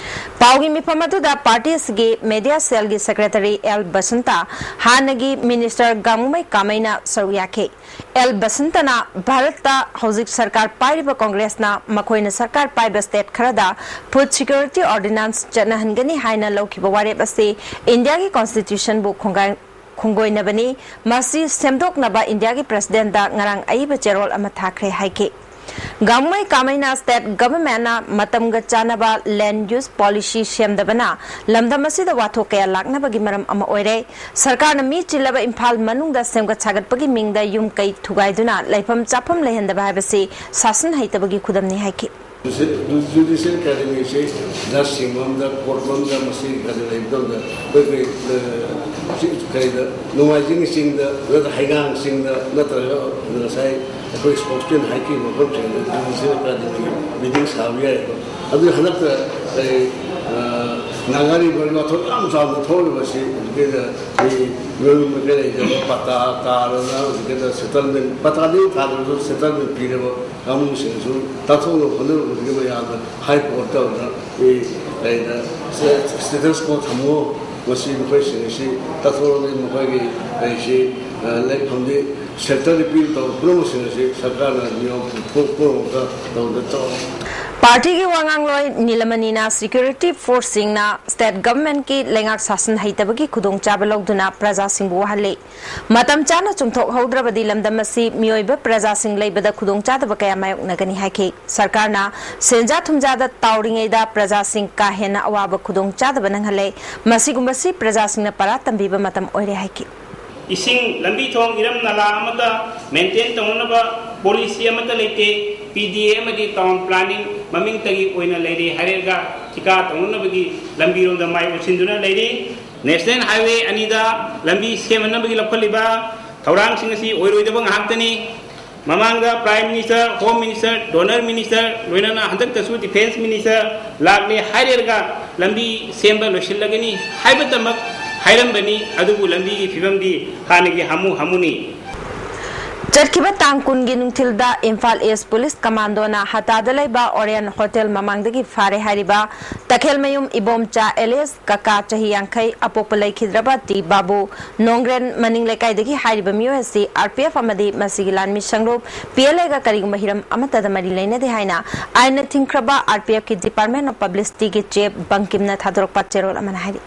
ꯄꯥꯎꯒꯤ ꯃꯤꯐꯝ ꯑꯗꯨꯗ ꯄꯥꯔꯇꯤ ꯑꯁꯤꯒꯤ ꯃꯦꯗꯤꯌꯥ ꯁꯦꯜꯒꯤ ꯁꯦꯀ꯭ꯔꯦꯇꯔꯤ ꯑꯦꯜ ꯕꯁꯟꯇ, ꯍꯥꯟꯅꯒꯤ ꯃꯤꯅꯤꯁꯇꯔ ꯒꯥꯡꯃꯩ ꯀꯥꯃꯩꯅ ꯁꯔꯨꯛ ꯌꯥꯈꯤ꯫ ꯑꯦꯜ ꯕꯁꯟꯇꯅ ꯚꯥꯔꯠꯇ ꯍꯧꯖꯤꯛ ꯁꯔꯀꯥꯔ ꯄꯥꯏꯔꯤꯕ ꯀꯣꯡꯒ꯭ꯔꯦꯁꯅ ꯃꯈꯣꯏꯅ ꯁꯔꯀꯥꯔ ꯄꯥꯏꯕ ꯁ꯭ꯇꯦꯠ ꯈꯔꯗ ꯐꯨꯗ ꯁꯤꯀ꯭ꯌꯨꯔꯤꯇꯤ ꯑꯣꯔꯗꯤꯅꯥꯟꯁ ꯆꯠꯅꯍꯟꯒꯅꯤ ꯍꯥꯏꯅ ꯂꯧꯈꯤꯕ ꯋꯥꯔꯦꯞ ꯑꯁꯤ ꯏꯟꯗꯤꯌꯥꯒꯤ ꯀꯣꯟꯁꯇꯤꯇ꯭ꯌꯨꯁꯟꯕꯨ ꯈꯣꯡꯒꯥꯏ-, ꯈꯣꯡꯒꯣꯏꯅꯕꯅꯤ꯫ ꯃꯁꯤ ꯁꯦꯝꯗꯣꯛꯅꯕ ꯏꯟꯗꯤꯌꯥꯒꯤ ꯄ꯭ꯔꯦꯁꯤꯗꯦꯟꯠꯗ ꯉꯔꯥꯡ ꯑꯏꯕ ꯆꯦꯔꯣꯜ ꯑꯃ ꯊꯥꯈ꯭ꯔꯦ ꯍꯥꯏꯈꯤ꯫ ꯒꯥꯡꯃꯩ ꯀꯥꯃꯩꯅ state government ꯅ ꯃꯇꯝꯒ ꯆꯥꯟꯅꯕ land use policy ꯁꯦꯝꯗꯕꯅ ꯂꯝꯗꯝ ꯑꯁꯤꯗ ꯋꯥꯊꯣꯛ ꯀꯌꯥ ꯂꯥꯛꯅꯕꯒꯤ ꯃꯔꯝ ꯑꯃ ꯑꯣꯏꯔꯦ꯫ ꯁꯔꯀꯥꯔꯅ ꯃꯤ ꯆꯤꯜꯂꯕ ꯏꯝꯐꯥꯜ ꯃꯅꯨꯡꯗ ꯁꯦꯝꯒꯠ ꯁꯥꯒꯠꯄꯒꯤ ꯃꯤꯡꯗ ꯌꯨꯝ ꯀꯩ ꯊꯨꯒꯥꯏꯗꯨꯅ ꯂꯩꯐꯝ ꯆꯥꯐꯝ ꯂꯩꯍꯟꯗꯕ ꯍꯥꯏꯕꯁꯤ ꯁꯥꯁꯟ ꯍꯩꯇꯕꯒꯤ ꯈꯨꯗꯝꯅꯤ ꯍꯥꯏꯈꯤ꯫ Judicial Academy ꯁꯤ judge ꯁꯤꯡꯕ ꯑꯃꯗ, court ꯑꯃꯗ ꯃꯁꯤ ꯀꯔꯤ ꯂꯩꯕ ꯃꯇꯝꯗ ꯑꯩꯈꯣꯏꯒꯤ, ꯑ, ꯁꯤ ꯀꯔꯤꯗ, ꯅꯣꯡꯃꯥꯏꯖꯤꯡ ꯆꯤꯡꯗ ꯅꯠꯇ꯭ꯔꯒ ꯍꯩꯉꯥꯡ ꯆꯤꯡꯗ ꯅꯠꯇ꯭ꯔꯒ ꯉꯁꯥꯏ ꯑꯩꯈꯣꯏ spokesman ꯍꯥꯏꯈꯤꯕ ꯃꯐꯝꯁꯤꯡꯗ Judicial Academy meeting ꯁꯥꯕ ꯌꯥꯏꯀꯣ꯫ ꯑꯗꯨ ꯍꯟꯗꯛꯇ ꯑꯩ, ꯑ, ꯅꯥꯒꯥꯔꯤ ꯃꯔꯤ ꯋꯥꯊꯣꯛ ꯌꯥꯝ ꯆꯥꯎꯅ ꯊꯣꯛꯂꯤꯕꯁꯤ ꯍꯧꯖꯤꯛꯀꯤꯗ ꯑꯩ ꯃꯤꯑꯣꯏ ꯃꯀꯩ ꯂꯩꯖꯕ ꯄꯇꯥ ꯇꯥꯗꯅ ꯍꯧꯖꯤꯛꯀꯤꯗ settlement, ꯄꯇꯥꯗꯤ ꯊꯥꯗ꯭ꯔꯁꯨ settlement ꯄꯤꯔꯕ ꯀꯥꯡꯕꯨꯁꯤꯡꯁꯨ ꯇꯥꯊꯣꯛꯅꯕ ꯍꯣꯠꯅꯔꯨꯕꯗꯒꯤ ꯃꯌꯥꯝꯅ High Court ꯇ ꯑꯣꯏꯅ ꯑꯩ ꯀꯩꯗ status quo ꯊꯝꯃꯨ, ꯃꯁꯤ ꯃꯈꯣꯏꯁꯤꯡ ꯑꯁꯤ ꯇꯥꯊꯣꯛꯂꯒ ꯃꯈꯣꯏꯒꯤ ꯀꯩꯁꯤ, ꯑ, ꯂꯩꯐꯝꯗꯤ shelter repeal ꯇꯧꯕ ꯄꯨꯝꯅꯃꯛꯁꯤꯡ ꯑꯁꯤ ꯁꯔꯀꯥꯔꯅ ꯅꯤꯌꯣꯝ ꯄꯨ-, ꯄꯨꯝꯅꯃꯛꯇ ꯇꯧꯗ ꯇꯧ꯫ ꯄꯥꯔꯇꯤꯒꯤ ꯋꯥꯉꯥꯡꯂꯣꯏ ꯅꯤꯂꯃꯅꯤꯅ security force ꯁꯤꯡꯅ state government ꯀꯤ ꯂꯩꯉꯥꯛ ꯁꯥꯁꯟ ꯍꯩꯇꯕꯒꯤ ꯈꯨꯗꯣꯡꯆꯥꯕ ꯂꯧꯗꯨꯅ ꯄ꯭ꯔꯖꯥꯁꯤꯡꯕꯨ ꯋꯥꯍꯜꯂꯤ꯫ ꯃꯇꯝ ꯆꯥꯅ ꯆꯨꯝꯊꯣꯛꯍꯧꯗ꯭ꯔꯕꯗꯤ ꯂꯝꯗꯝ ꯑꯁꯤ ꯃꯤꯑꯣꯏꯕ ꯄ꯭ꯔꯖꯥꯁꯤꯡ ꯂꯩꯕꯗ ꯈꯨꯗꯣꯡꯆꯥꯗꯕ ꯀꯌꯥ ꯃꯥꯌꯣꯛꯅꯒꯅꯤ ꯍꯥꯏꯈꯤ꯫ ꯁꯔꯀꯥꯔꯅ ꯁꯦꯟꯖꯥ ꯊꯨꯝꯖꯥꯗ ꯇꯥꯎꯔꯤꯉꯩꯗ ꯄ꯭ꯔꯖꯥꯁꯤꯡ ꯀꯥ ꯍꯦꯟꯅ ꯑꯋꯥꯕ ꯈꯨꯗꯣꯡꯆꯥꯗꯕ ꯅꯪꯍꯜꯂꯦ꯫ ꯃꯁꯤꯒꯨꯝꯕꯁꯤ ꯄ꯭ꯔꯖꯥꯁꯤꯡꯅ ꯄꯔꯥ ꯇꯝꯕꯤꯕ ꯃꯇꯝ ꯑꯣꯏꯔꯦ ꯍꯥꯏꯈꯤ꯫ ꯏꯁꯤꯡ, ꯂꯝꯕꯤ ꯊꯣꯡ, ꯏꯔꯝ ꯅꯂꯥ ꯑꯃꯠꯇ maintain ꯇꯧꯅꯅꯕ policy ꯑꯃꯠꯇ ꯂꯩꯇꯦ꯫ P D A ꯑꯃꯗꯤ town planning ꯃꯃꯤꯡꯇꯒꯤ ꯑꯣꯏꯅ ꯂꯩꯔꯦ ꯍꯥꯏꯔꯒ ꯊꯤꯀꯥ ꯇꯧꯅꯅꯕꯒꯤ ꯂꯝꯕꯤꯔꯣꯝꯗ ꯃꯥꯏ ꯑꯣꯟꯁꯤꯟꯗꯨꯅ ꯂꯩꯔꯤ꯫ National Highway ꯑꯅꯤꯗ ꯂꯝꯕꯤ ꯁꯦꯝꯅꯅꯕꯒꯤ ꯂꯧꯈꯠꯂꯤꯕ ꯊꯧꯔꯥꯡꯁꯤꯡ ꯑꯁꯤ ꯑꯣꯏꯔꯣꯏꯗꯕ ꯉꯥꯏꯍꯥꯛꯇꯅꯤ꯫ ꯃꯃꯥꯡꯗ Prime Minister, Home Minister, Donor Minister, ꯂꯣꯏꯅꯅ ꯍꯟꯗꯛꯇꯁꯨ Defence Minister ꯂꯥꯛꯂꯦ ꯍꯥꯏꯔꯦꯔꯒ ꯂꯝꯕꯤ ꯁꯦꯝꯕ ꯂꯣꯏꯁꯤꯜꯂꯒꯅꯤ ꯍꯥꯏꯕꯇꯃꯛ ꯍꯥꯏꯔꯝꯕꯅꯤ, ꯑꯗꯨꯕꯨ ꯂꯝꯕꯤꯒꯤ ꯐꯤꯕꯝꯗꯤ ꯍꯥꯟꯅꯒꯤ ꯍꯥꯃꯨ ꯍꯥꯃꯨꯅꯤ꯫ ꯆꯠꯈꯤꯕ ꯇꯥꯡ ꯀꯨꯟꯒꯤ ꯅꯨꯡꯊꯤꯜꯗ ꯏꯝꯐꯥꯜ East Police Commando ꯅ ꯍꯇꯥꯗ ꯂꯩꯕ Orion Hotel ꯃꯃꯥꯡꯗꯒꯤ ꯐꯥꯔꯦ ꯍꯥꯏꯔꯤꯕ ꯇꯈꯦꯜꯃꯌꯨꯝ ꯏꯕꯣꯝꯆꯥ alias ꯀꯀꯥ ꯆꯍꯤ ꯌꯥꯡꯈꯩ ꯑꯄꯣꯛꯄ ꯂꯩꯈꯤꯗ꯭ꯔꯕ ꯇꯤ ꯕꯥꯕꯨ, ꯅꯣꯡꯒ꯭ꯔꯦꯟ ꯃꯅꯤꯡ ꯂꯩꯀꯥꯏꯗꯒꯤ ꯍꯥꯏꯔꯤꯕ ꯃꯤꯑꯣꯏ ꯑꯁꯤ R P F ꯑꯃꯗꯤ ꯃꯁꯤꯒꯤ ꯂꯥꯟꯃꯤ ꯁꯪꯂꯨꯞ P L A ꯒ ꯀꯔꯤꯒꯨꯝꯕ ꯍꯤꯔꯝ ꯑꯃꯠꯇꯗ ꯃꯔꯤ ꯂꯩꯅꯗꯦ ꯍꯥꯏꯅ ꯑꯥꯏꯟꯅ ꯊꯤꯡꯈ꯭ꯔꯕ R P F ꯀꯤ Department of Publicity ꯒꯤ chief ꯕꯪꯀꯤꯝꯅ ꯊꯥꯗꯣꯔꯛꯄ ꯆꯦꯔꯣꯜ ꯑꯃꯅ ꯍꯥꯏꯔꯤ꯫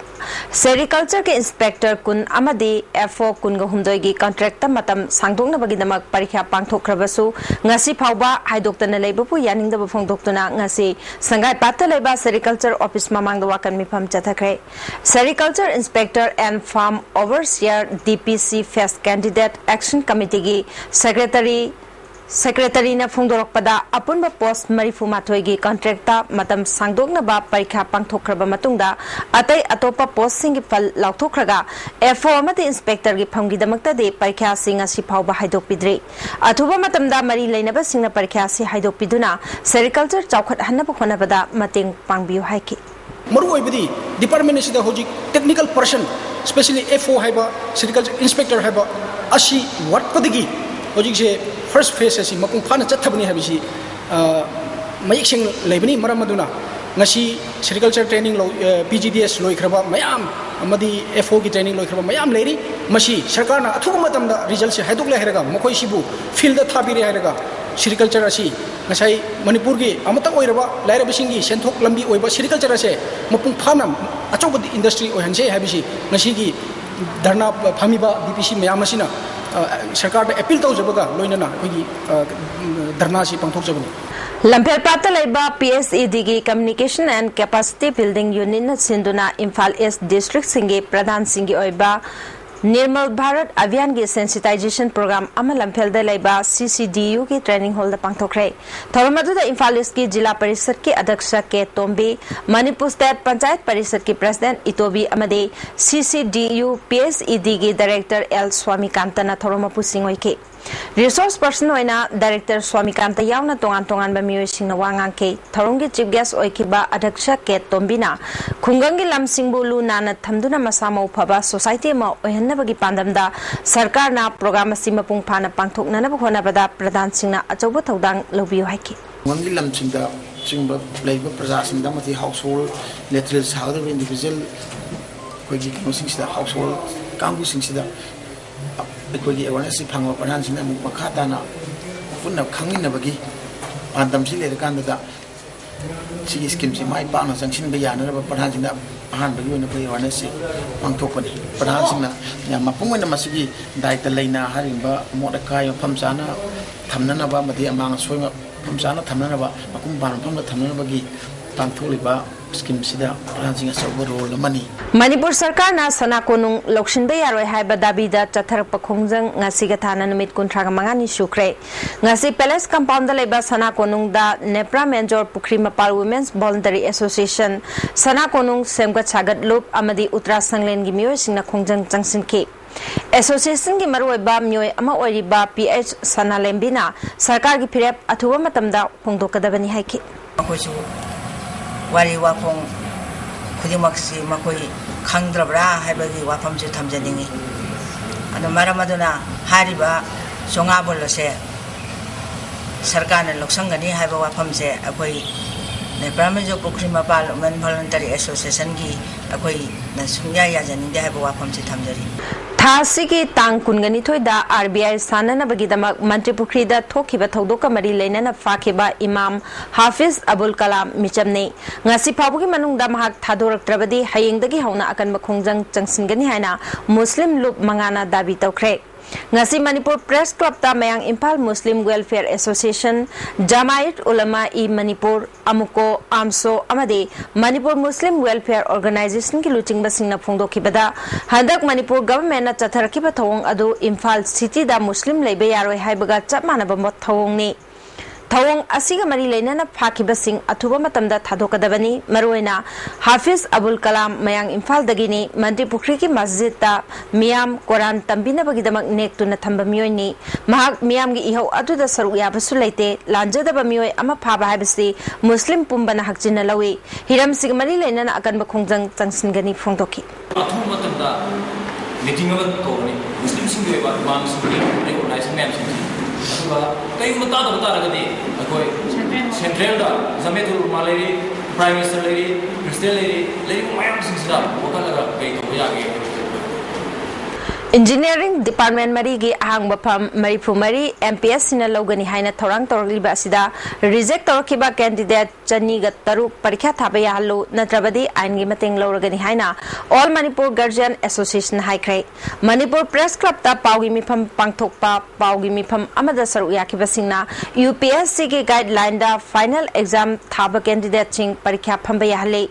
ꯁꯦꯔꯤꯀꯜꯆꯔꯒꯤ ꯏꯟꯁꯄꯦꯛꯇꯔ ꯀꯨꯟ ꯑꯃꯗꯤ ꯑꯦꯐ ꯑꯣ ꯀꯨꯟꯒ ꯍꯨꯝꯗꯣꯏꯒꯤ ꯀꯟꯇ꯭ꯔꯦꯛꯇ ꯃꯇꯝ ꯁꯥꯡꯗꯣꯛꯅꯕꯒꯤꯗꯃꯛ ꯄꯔꯤꯈ꯭ꯌꯥ ꯄꯥꯡꯊꯣꯛꯈ꯭ꯔꯕꯁꯨ, ꯉꯁꯤ ꯐꯥꯎꯕ ꯍꯥꯏꯗꯣꯛꯇꯅ ꯂꯩꯕꯕꯨ ꯌꯥꯅꯤꯡꯗꯕ ꯐꯣꯡꯗꯣꯛꯇꯨꯅ ꯉꯁꯤ ꯁꯪꯒꯥꯏꯄꯥꯠꯇ ꯂꯩꯕ ꯁꯦꯔꯤꯀꯜꯆꯔ ꯑꯣꯐꯤꯁ ꯃꯃꯥꯡꯗ ꯋꯥꯀꯟ ꯃꯤꯐꯝ ꯆꯠꯊꯈ꯭ꯔꯦ꯫ Sericulture Inspector and Farm Overseer, D P C, Face Candidate Action Committeeꯒꯤ ꯁꯦꯀ꯭ꯔꯦꯇꯔꯤ ꯁꯦꯀ꯭ꯔꯦꯇꯔꯤꯅ ꯐꯣꯡꯗꯣꯔꯛꯄꯗ, ꯑꯄꯨꯟꯕ ꯄꯣꯁ꯭ꯠ ꯃꯔꯤꯐꯨ ꯃꯥꯊꯣꯏꯒꯤ ꯀꯟꯇ꯭ꯔꯦꯛꯇ ꯃꯇꯝ ꯁꯥꯡꯗꯣꯛꯅꯕ ꯄꯔꯤꯈ꯭ꯌꯥ ꯄꯥꯡꯊꯣꯛꯈ꯭ꯔꯕ ꯃꯇꯨꯡꯗ, ꯑꯇꯩ ꯑꯇꯣꯞꯄ ꯄꯣꯁ꯭ꯠꯁꯤꯡꯒꯤ ꯐꯜ ꯂꯥꯎꯊꯣꯛꯈ꯭ꯔꯒ, ꯑꯦꯐ ꯑꯣ ꯑꯃꯗꯤ ꯏꯟꯁꯄꯦꯛꯇꯔꯒꯤ ꯐꯝꯒꯤꯗꯃꯛꯇꯗꯤ ꯄꯔꯤꯈ꯭ꯌꯥ ꯑꯁꯤ ꯉꯁꯤ ꯐꯥꯎꯕ ꯍꯥꯏꯗꯣꯛꯄꯤꯗ꯭ꯔꯤ꯫ ꯑꯊꯨꯕ ꯃꯇꯝꯗ ꯃꯔꯤ ꯂꯩꯅꯕꯁꯤꯡꯅ ꯄꯔꯤꯈ꯭ꯌꯥ ꯑꯁꯤ ꯍꯥꯏꯗꯣꯛꯄꯤꯗꯨꯅ ꯁꯦꯔꯤꯀꯜꯆꯔ ꯆꯥꯎꯈꯠꯍꯟꯅꯕ ꯍꯣꯠꯅꯕꯗ ꯃꯇꯦꯡ ꯄꯥꯡꯕꯤꯌꯨ ꯍꯥꯏꯈꯤ꯫ ꯃꯔꯨꯑꯣꯏꯕꯗꯤ department ꯑꯁꯤꯗ ꯍꯧꯖꯤꯛ technical person, specially F O ꯍꯥꯏꯕ, sericulture inspector ꯍꯥꯏꯕ ꯑꯁꯤ ꯋꯥꯠꯄꯗꯒꯤ ꯍꯧꯖꯤꯛꯁꯦ first phase ꯑꯁꯤ ꯃꯄꯨꯡ ꯐꯥꯅ ꯆꯠꯊꯕꯅꯤ ꯍꯥꯏꯕꯁꯤ, ꯑ, ꯃꯌꯦꯛ ꯁꯦꯡꯅ ꯂꯩꯕꯅꯤ꯫ ꯃꯔꯝ ꯑꯗꯨꯅ ꯉꯁꯤ sericulture training ꯂꯧ-, ꯑ, P G D S ꯂꯣꯏꯈ꯭ꯔꯕ ꯃꯌꯥꯝ ꯑꯃꯗꯤ F O ꯒꯤ training ꯂꯣꯏꯈ꯭ꯔꯕ ꯃꯌꯥꯝ ꯂꯩꯔꯤ꯫ ꯃꯁꯤ ꯁꯔꯀꯥꯔꯅ ꯑꯊꯨꯕ ꯃꯇꯝꯗ resultꯁꯦ ꯍꯥꯏꯗꯣꯛꯂꯦ ꯍꯥꯏꯔꯒ ꯃꯈꯣꯏꯁꯤꯕꯨ fieldꯇ ꯊꯥꯕꯤꯔꯦ ꯍꯥꯏꯔꯒ sericulture ꯑꯁꯤ ꯉꯁꯥꯏ ꯃꯅꯤꯄꯨꯔꯒꯤ ꯑꯃꯠꯇ ꯑꯣꯏꯔꯕ ꯂꯥꯏꯔꯕꯁꯤꯡꯒꯤ ꯁꯦꯟꯊꯣꯛ ꯂꯝꯕꯤ ꯑꯣꯏꯕ sericulture ꯑꯁꯦ ꯃꯄꯨꯡ ꯐꯥꯅ ꯑꯆꯧꯕ industry ꯑꯣꯏꯍꯟꯁꯦ ꯍꯥꯏꯕꯁꯤ ꯉꯁꯤꯒꯤ ꯙꯔꯅꯥ ꯐꯝꯃꯤꯕ D P C ꯃꯌꯥꯝ ꯑꯁꯤꯅ, ꯑ, ꯁꯔꯀꯥꯔꯗ appeal ꯇꯧꯖꯕꯒ ꯂꯣꯏꯅꯅ ꯑꯩꯈꯣꯏꯒꯤ, ꯑ, ꯙꯔꯅꯥꯁꯤ ꯄꯥꯡꯊꯣꯛꯆꯕꯅꯤ꯫ ꯂꯝꯐꯦꯜꯄꯥꯠꯇ ꯂꯩꯕ P S E Dꯒꯤ Communication and Capacity Building Unitꯅ ꯁꯤꯟꯗꯨꯅ ꯏꯝꯐꯥꯜ ꯏꯁ꯭ꯠ districtꯁꯤꯡꯒꯤ ꯄ꯭ꯔꯙꯥꯟꯁꯤꯡꯒꯤ ꯑꯣꯏꯕ ꯅꯤꯔꯃꯜ ꯚꯥꯔꯠ ꯑꯚꯤꯌꯥꯟꯒꯤ sensitization program ꯑꯃ ꯂꯝꯐꯦꯜꯗ ꯂꯩꯕ C C D Uꯒꯤ training hallꯗ ꯄꯥꯡꯊꯣꯛꯈ꯭ꯔꯦ꯫ ꯊꯧꯔꯝ ꯑꯗꯨꯗ ꯏꯝꯐꯥꯜ ꯏꯁ꯭ꯠꯀꯤ ꯖꯤꯂꯥ ꯄꯔꯤꯁꯗꯀꯤ ꯑꯗ꯭ꯌꯛꯁ ꯀꯦ ꯇꯣꯝꯕꯤ, ꯃꯅꯤꯄꯨꯔ ꯁ꯭ꯇꯦꯠ ꯄꯟꯆꯥꯌꯠ ꯄꯔꯤꯁꯗꯀꯤ president ꯏꯇꯣꯕꯤ ꯑꯃꯗꯤ C C D U P S E Dꯒꯤ director L ꯁ꯭ꯋꯥꯃꯤꯀꯥꯟꯇꯅ ꯊꯧꯔꯝ ꯃꯄꯨꯁꯤꯡ ꯑꯣꯏꯈꯤ꯫ Resource person ꯑꯣꯏꯅ director ꯁ꯭ꯋꯥꯃꯤꯀꯥꯟꯇ ꯌꯥꯎꯅ ꯇꯣꯉꯥꯟ ꯇꯣꯉꯥꯟꯕ ꯃꯤꯑꯣꯏꯁꯤꯡꯅ ꯋꯥ ꯉꯥꯡꯈꯤ꯫ ꯊꯧꯔꯝꯒꯤ chief guest ꯑꯣꯏꯈꯤꯕ ꯑꯗ꯭ꯌꯛꯁ ꯀꯦ ꯇꯣꯝꯕꯤꯅ ꯈꯨꯡꯒꯪꯒꯤ ꯂꯝꯁꯤꯡꯕꯨ ꯂꯨ ꯅꯥꯟꯅ ꯊꯝꯗꯨꯅ ꯃꯁꯥ ꯃꯎ ꯐꯕ society ꯑꯃ ꯑꯣꯏꯍꯟꯅꯕꯒꯤ ꯄꯥꯟꯗꯝꯗ ꯁꯔꯀꯥꯔꯅ program ꯑꯁꯤ ꯃꯄꯨꯡ ꯐꯥꯅ ꯄꯥꯡꯊꯣꯛꯅꯅꯕ ꯍꯣꯠꯅꯕꯗ ꯄ꯭ꯔꯙꯥꯟꯁꯤꯡꯅ ꯑꯆꯧꯕ ꯊꯧꯗꯥꯡ ꯂꯧꯕꯤꯌꯨ ꯍꯥꯏꯈꯤ꯫ ꯈꯨꯡꯒꯪꯒꯤ ꯂꯝꯁꯤꯡꯗ ꯆꯤꯡꯕ ꯂꯩꯔꯤꯕ ꯄ꯭ꯔꯖꯥꯁꯤꯡꯗ ꯑꯃꯗꯤ household latrine ꯁꯥꯒꯗꯧꯔꯤꯕ individual ꯑꯩꯈꯣꯏꯒꯤ ꯀꯩꯅꯣꯁꯤꯡꯁꯤꯗ, household ꯀꯥꯡꯕꯨꯁꯤꯡꯁꯤꯗ ꯑꯩꯈꯣꯏꯒꯤ awareness ꯁꯤ ꯐꯪꯉꯕ ꯄ꯭ꯔꯙꯥꯟꯁꯤꯡꯅ ꯑꯃꯨꯛ ꯃꯈꯥ ꯇꯥꯅ ꯄꯨꯟꯅ ꯈꯪꯃꯤꯟꯅꯕꯒꯤ ꯄꯥꯟꯗꯝꯁꯤ ꯂꯩꯔꯀꯥꯟꯗꯨꯗ ꯁꯤꯒꯤ schemeꯁꯤ ꯃꯥꯏ ꯄꯥꯛꯅ ꯆꯪꯁꯤꯟꯕ ꯌꯥꯅꯅꯕ ꯄ꯭ꯔꯙꯥꯟꯁꯤꯡꯅ ꯑꯍꯥꯟꯕꯒꯤ ꯑꯣꯏꯅ ꯑꯩꯈꯣꯏ ꯑꯦꯋꯥꯔꯅꯦꯁꯁꯤ ꯄꯥꯡꯊꯣꯛꯄꯅꯤ꯫ ꯄ꯭ꯔꯙꯥꯟꯁꯤꯡꯅ ꯌꯥꯝ ꯃꯄꯨꯡ ꯑꯣꯏꯅ ꯃꯁꯤꯒꯤ ꯗꯥꯏꯇ ꯂꯩꯅ ꯍꯥꯏꯔꯤꯕ ꯑꯃꯣꯠ ꯑꯀꯥꯏ ꯃꯐꯝ ꯆꯥꯅ ꯊꯝꯅꯅꯕ ꯑꯃꯗꯤ ꯑꯃꯥꯡ ꯑꯁꯣꯏ ꯃꯐꯝ ꯆꯥꯅ ꯊꯝꯅꯅꯕ, ꯃꯄꯨꯡ ꯐꯥꯅ ꯃꯐꯝꯗ ꯊꯝꯅꯅꯕꯒꯤ ꯄꯥꯡꯊꯣꯛꯂꯤꯕ ꯁ꯭ꯀꯤꯝꯁꯤꯗ ꯄ꯭ꯔꯙꯥꯟꯁꯤꯡ ꯑꯆꯧꯕ ꯔꯣꯜ ꯑꯃꯅꯤ꯫ ꯃꯅꯤꯄꯨꯔ ꯁꯔꯀꯥꯔꯅ ꯁꯅꯥ ꯀꯣꯅꯨꯡ ꯂꯧꯁꯤꯟꯕ ꯌꯥꯔꯣꯏ ꯍꯥꯏꯕ ꯗꯥꯕꯤꯗ ꯆꯠꯊꯔꯛꯄ ꯈꯣꯡꯖꯪ ꯉꯁꯤꯒ ꯊꯥꯅ ꯅꯨꯃꯤꯠ ꯀꯨꯟꯊ꯭ꯔꯥꯒ ꯃꯉꯥꯅꯤ ꯁꯨꯈ꯭ꯔꯦ꯫ ꯉꯁꯤ ꯄꯦꯂꯦꯁ ꯀꯝꯄꯥꯎꯟꯗ ꯂꯩꯕ ꯁꯅꯥ ꯀꯣꯅꯨꯡꯗ ꯅꯦꯄ꯭ꯔꯥ ꯃꯦꯟꯖꯣꯔ ꯄꯨꯈ꯭ꯔꯤ ꯃꯄꯥꯜ ꯋꯨꯃꯦꯟꯁ ꯚꯣꯂꯨꯟꯇꯔꯤ ꯑꯦꯁꯣꯁꯤꯌꯦꯁꯟ, ꯁꯅꯥ ꯀꯣꯅꯨꯡ ꯁꯦꯝꯒꯠ ꯁꯥꯒꯠ ꯂꯨꯞ ꯑꯃꯗꯤ ꯎꯇ꯭ꯔꯥ ꯁꯪꯂꯦꯟꯒꯤ ꯃꯤꯑꯣꯏꯁꯤꯡꯅ ꯈꯣꯡꯖꯪ ꯆꯪꯁꯤꯟꯈꯤ꯫ ꯑꯦꯁꯣꯁꯤꯌꯦꯁꯟꯒꯤ ꯃꯔꯨꯑꯣꯏꯕ ꯃꯤꯑꯣꯏ ꯑꯃ ꯑꯣꯏꯔꯤꯕ ꯄꯤ ꯑꯩꯆ ꯁꯅꯥꯂꯦꯝꯕꯤꯅ ꯁꯔꯀꯥꯔꯒꯤ ꯐꯤꯔꯦꯞ ꯑꯊꯨꯕ ꯃꯇꯝꯗ ꯐꯣꯡꯗꯣꯛꯀꯗꯕꯅꯤ ꯍꯥꯏꯈꯤ꯫ ꯃꯈꯣꯏꯁꯨ ꯋꯥꯔꯤ ꯋꯥꯈꯣꯡ ꯈꯨꯗꯤꯡꯃꯛꯁꯤ ꯃꯈꯣꯏ ꯈꯪꯗ꯭ꯔꯕ꯭ꯔꯥ ꯍꯥꯏꯕꯒꯤ ꯋꯥꯐꯝꯁꯨ ꯊꯝꯖꯅꯤꯡꯏ꯫ ꯑꯗꯨ ꯃꯔꯝ ꯑꯗꯨꯅ ꯍꯥꯏꯔꯤꯕ ꯆꯥꯝꯃꯉꯥ ꯕꯣꯜ ꯑꯁꯦ ꯁꯔꯀꯥꯔꯅ ꯂꯧꯁꯪꯒꯅꯤ ꯍꯥꯏꯕ ꯋꯥꯐꯝꯁꯦ ꯑꯩꯈꯣꯏ ꯅꯦꯄ꯭ꯔꯥ ꯃꯦꯟꯖꯣꯔ ꯄꯨꯈ꯭ꯔꯤ ꯃꯄꯥꯜ ꯋꯨꯃꯦꯟ ꯚꯣꯂꯨꯟꯇꯔꯤ ꯑꯦꯁꯣꯁꯤꯌꯦꯁꯟꯒꯤ ꯑꯩꯈꯣꯏꯅ ꯁꯨꯡꯌꯥ ꯌꯥꯖꯅꯤꯡꯗꯦ ꯍꯥꯏꯕ ꯋꯥꯐꯝꯁꯤ ꯊꯝꯖꯔꯤ꯫ ꯊꯥ ꯑꯁꯤꯒꯤ ꯇꯥꯡ ꯀꯨꯟꯒ ꯅꯤꯊꯣꯏꯗ ꯑꯥꯔ ꯕꯤ ꯑꯥꯏ ꯁꯥꯟꯅꯅꯕꯒꯤꯗꯃꯛ ꯃꯟꯇ꯭ꯔꯤ ꯄꯨꯈ꯭ꯔꯤꯗ ꯊꯣꯛꯈꯤꯕ ꯊꯧꯗꯣꯛꯀ ꯃꯔꯤ ꯂꯩꯅꯅ ꯐꯥꯈꯤꯕ ꯏꯃꯥꯝ ꯍꯥꯐꯤꯖ ꯑꯕꯨꯜ ꯀꯂꯥꯝ ꯃꯤꯆꯝꯅꯤ꯫ ꯉꯁꯤ ꯐꯥꯎꯕꯒꯤ ꯃꯅꯨꯡꯗ ꯃꯍꯥꯛ ꯊꯥꯗꯣꯔꯛꯇ꯭ꯔꯕꯗꯤ ꯍꯌꯦꯡꯗꯒꯤ ꯍꯧꯅ ꯑꯀꯟꯕ ꯈꯣꯡꯖꯪ ꯆꯪꯁꯤꯟꯒꯅꯤ ꯍꯥꯏꯅ ꯃꯨꯁꯂꯤꯝ ꯂꯨꯞ ꯃꯉꯥꯅ ꯗꯥꯕꯤ ꯇꯧꯈ꯭ꯔꯦ꯫ ꯉꯁꯤ ꯃꯅꯤꯄꯨꯔ ꯄ꯭ꯔꯦꯁ ꯀ꯭ꯂꯕꯇ ꯃꯌꯥꯡ ꯏꯝꯐꯥꯜ ꯃꯨꯁꯂꯤꯝ ꯋꯦꯜꯐꯤꯌꯔ ꯑꯦꯁꯣꯁꯤꯌꯦꯁꯟ, ꯖꯃꯥꯏꯠ ꯎꯂꯃꯥ ꯏ ꯃꯅꯤꯄꯨꯔ, ꯑꯃꯨꯀꯣ, ꯑꯥꯝꯁꯣ ꯑꯃꯗꯤ ꯃꯅꯤꯄꯨꯔ ꯃꯨꯁꯂꯤꯝ ꯋꯦꯜꯐꯤꯌꯔ ꯑꯣꯔꯒꯅꯥꯏꯖꯦꯁꯟꯒꯤ ꯂꯨꯆꯤꯡꯕꯁꯤꯡꯅ ꯐꯣꯡꯗꯣꯛꯈꯤꯕꯗ, ꯍꯟꯗꯛ ꯃꯅꯤꯄꯨꯔ ꯒꯚꯔꯟꯃꯦꯟꯠꯅ ꯆꯠꯊꯔꯛꯈꯤꯕ ꯊꯧꯑꯣꯡ ꯑꯗꯨ ꯏꯝꯐꯥꯜ ꯁꯤꯇꯤꯗ ꯃꯨꯁꯂꯤꯝ ꯂꯩꯕ ꯌꯥꯔꯣꯏ ꯍꯥꯏꯕꯒ ꯆꯞ ꯃꯥꯟꯅꯕ ꯃꯣꯠ ꯊꯧꯑꯣꯡꯅꯤ꯫ ꯊꯧꯑꯣꯡ ꯑꯁꯤꯒ ꯃꯔꯤ ꯂꯩꯅꯅ ꯐꯥꯈꯤꯕꯁꯤꯡ ꯑꯊꯨꯕ ꯃꯇꯝꯗ ꯊꯥꯗꯣꯛꯀꯗꯕꯅꯤ꯫ ꯃꯔꯨꯑꯣꯏꯅ ꯍꯥꯐꯤꯖ ꯑꯕꯨꯜ ꯀꯂꯥꯝ ꯃꯌꯥꯡ ꯏꯝꯐꯥꯜꯗꯒꯤꯅꯤ꯫ ꯃꯟꯇ꯭ꯔꯤ ꯄꯨꯈ꯭ꯔꯤꯒꯤ ꯃꯁꯖꯤꯗꯇ ꯃꯤꯌꯥꯝ ꯀꯣꯔꯥꯟ ꯇꯝꯕꯤꯅꯕꯒꯤꯗꯃꯛ ꯅꯦꯛꯇꯨꯅ ꯊꯝꯕ ꯃꯤꯑꯣꯏꯅꯤ꯫ ꯃꯍꯥꯛ ꯃꯤꯌꯥꯝꯒꯤ ꯏꯍꯧ ꯑꯗꯨꯗ ꯁꯔꯨꯛ ꯌꯥꯕꯁꯨ ꯂꯩꯇꯦ꯫ ꯂꯥꯟꯖꯗꯕ ꯃꯤꯑꯣꯏ ꯑꯃ ꯐꯥꯕ ꯍꯥꯏꯕꯁꯤ ꯃꯨꯁꯂꯤꯝ ꯄꯨꯝꯕꯅ ꯍꯛꯆꯤꯟꯅ ꯂꯧꯏ꯫ ꯍꯤꯔꯝꯁꯤꯒ ꯃꯔꯤ ꯂꯩꯅꯅ ꯑꯀꯟꯕ ꯈꯣꯡꯖꯪ ꯆꯪꯁꯤꯟꯒꯅꯤ ꯐꯣꯡꯗꯣꯛꯈꯤ꯫ ꯑꯊꯨꯕ ꯃꯇꯝꯗ ꯃꯤꯇꯤꯡ ꯑꯃ ꯀꯧꯒꯅꯤ, ꯃꯨꯁꯂꯤꯝꯁꯤꯡꯒꯤ ꯑꯣꯏꯕ ꯏꯃꯥꯝꯁꯤꯡꯒꯤ ꯑꯣꯔꯒꯅꯥꯏꯖꯦꯁꯟ ꯃꯌꯥꯝꯁꯤꯡꯁꯤ, ꯑꯗꯨꯒ ꯀꯔꯤꯒꯨꯝꯕ ꯇꯥꯗꯕ ꯇꯥꯔꯒꯗꯤ ꯑꯩꯈꯣꯏ ꯁꯦꯟꯇ꯭ꯔꯦꯜꯗ ꯖꯃꯦꯇꯨꯜ ꯎꯂꯃꯥ ꯂꯩꯔꯤ, ꯄ꯭ꯔꯥꯏꯝ ꯃꯤꯅꯤꯁꯇꯔ ꯂꯩꯔꯤ, ꯄ꯭ꯔꯦꯁꯤꯗꯦꯟ ꯂꯩꯔꯤ, ꯂꯩꯔꯤꯕ ꯃꯌꯥꯝꯁꯤꯡꯁꯤꯗ ꯋꯥꯀꯠꯂꯒ ꯀꯔꯤ ꯇꯧꯕ ꯌꯥꯒꯦ ꯍꯥꯏꯕꯗꯨ Engineering Department ꯃꯔꯤꯒꯤ ꯑꯍꯥꯡꯕ ꯐꯝ ꯃꯔꯤꯐꯨ ꯃꯔꯤ M P S Cꯅ ꯂꯧꯒꯅꯤ ꯍꯥꯏꯅ ꯊꯧꯔꯥꯡ ꯇꯧꯔꯛꯂꯤꯕ ꯑꯁꯤꯗ reject ꯇꯧꯔꯛꯈꯤꯕ candidate ꯆꯅꯤꯒ ꯇꯔꯨꯛ ꯄꯔꯤꯈ꯭ꯌꯥ ꯊꯥꯕ ꯌꯥꯍꯜꯂꯨ, ꯅꯠꯇ꯭ꯔꯕꯗꯤ ꯑꯥꯏꯟꯒꯤ ꯃꯇꯦꯡ ꯂꯧꯔꯒꯅꯤ ꯍꯥꯏꯅ All Manipur Guardian Association ꯍꯥꯏꯈ꯭ꯔꯦ꯫ ꯃꯅꯤꯄꯨꯔ Press Clubꯇ ꯄꯥꯎꯒꯤ ꯃꯤꯐꯝ ꯄꯥꯡꯊꯣꯛꯄ ꯄꯥꯎꯒꯤ ꯃꯤꯐꯝ ꯑꯃꯗ ꯁꯔꯨꯛ ꯌꯥꯈꯤꯕꯁꯤꯡꯅ U P S Cꯒꯤ guidelineꯗ final exam ꯊꯥꯕ candidateꯁꯤꯡ ꯄꯔꯤꯈ꯭ꯌꯥ ꯐꯝꯕ ꯌꯥꯍꯜꯂꯤ꯫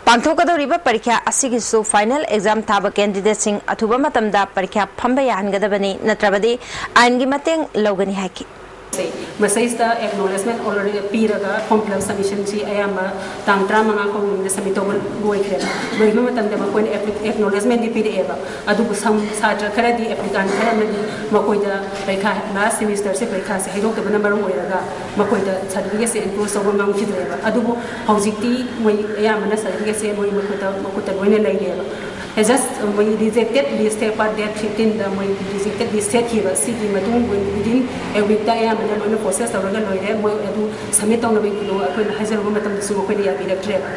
ꯄꯥꯡꯊꯣꯛꯀꯗꯧꯔꯤꯕ ꯄꯔꯤꯈ꯭ꯌꯥ ꯑꯁꯤꯒꯤꯁꯨ final exam ꯊꯥꯕ candidateꯁꯤꯡ ꯑꯊꯨꯕ ꯃꯇꯝꯗ ꯄꯔꯤꯈ꯭ꯌꯥ ꯐꯝꯕ ꯌꯥꯍꯟꯒꯗꯕꯅꯤ, ꯅꯠꯇ꯭ꯔꯕꯗꯤ ꯑꯥꯏꯟꯒꯤ ꯃꯇꯦꯡ ꯂꯧꯒꯅꯤ ꯍꯥꯏꯈꯤ꯫ ꯃꯁꯤꯗꯩꯁꯤꯗ acknowledgement already ꯄꯤꯔꯒ form fill up submissionꯁꯤ ꯑꯌꯥꯝꯕ ꯇꯥꯡ ꯇꯔꯥꯃꯉꯥ ꯐꯥꯎꯕ ꯃꯅꯨꯡꯗ submit ꯇꯧꯕ ꯂꯣꯏꯈ꯭ꯔꯦ꯫ ꯂꯣꯏꯕ ꯃꯇꯝꯗ ꯃꯈꯣꯏꯅ acknowledgementꯗꯤ ꯄꯤꯔꯛꯑꯦꯕ꯫ ꯑꯗꯨꯕꯨ ꯁꯝ ꯁꯥꯇ꯭ꯔ ꯈꯔꯗꯤ, applicant ꯈꯔ ꯑꯃꯗꯤ ꯃꯈꯣꯏꯗ ꯄꯔꯤꯈꯥ last semesterꯁꯦ ꯄꯔꯤꯈꯥꯁꯦ ꯍꯥꯏꯗꯣꯛꯇꯕꯅ ꯃꯔꯝ ꯑꯣꯏꯔꯒ ꯃꯈꯣꯏꯗ certificateꯁꯦ enclose ꯇꯧꯕ ꯉꯝꯈꯤꯗ꯭ꯔꯦꯕ꯫ ꯑꯗꯨꯕꯨ ꯍꯧꯖꯤꯛꯇꯤ ꯃꯣꯏ ꯑꯌꯥꯝꯕꯅ certificateꯁꯦ ꯃꯣꯏ ꯃꯈꯨꯠꯇ ꯃꯈꯨꯠꯇ ꯂꯣꯏꯅ ꯂꯩꯔꯦꯕ꯫ Just ꯃꯣꯏ rejected list ꯊꯦꯛꯄ date fifteenꯗ ꯃꯣꯏ rejected list ꯊꯦꯛꯈꯤꯕ꯫ ꯁꯤꯒꯤ ꯃꯇꯨꯡ within a weekꯇ ꯑꯌꯥꯝꯕꯅ ꯂꯣꯏꯅ process ꯇꯧꯔꯒ ꯂꯣꯏꯔꯦ꯫ ꯃꯣꯏ ꯑꯗꯨ submit ꯇꯧꯅꯕꯒꯤ ꯈꯨꯗꯣꯡ ꯑꯩꯈꯣꯏꯅ ꯍꯥꯏꯖꯔꯨꯕ ꯃꯇꯝꯗꯁꯨ ꯃꯈꯣꯏꯅ ꯌꯥꯕꯤꯔꯛꯇ꯭ꯔꯦꯕ꯫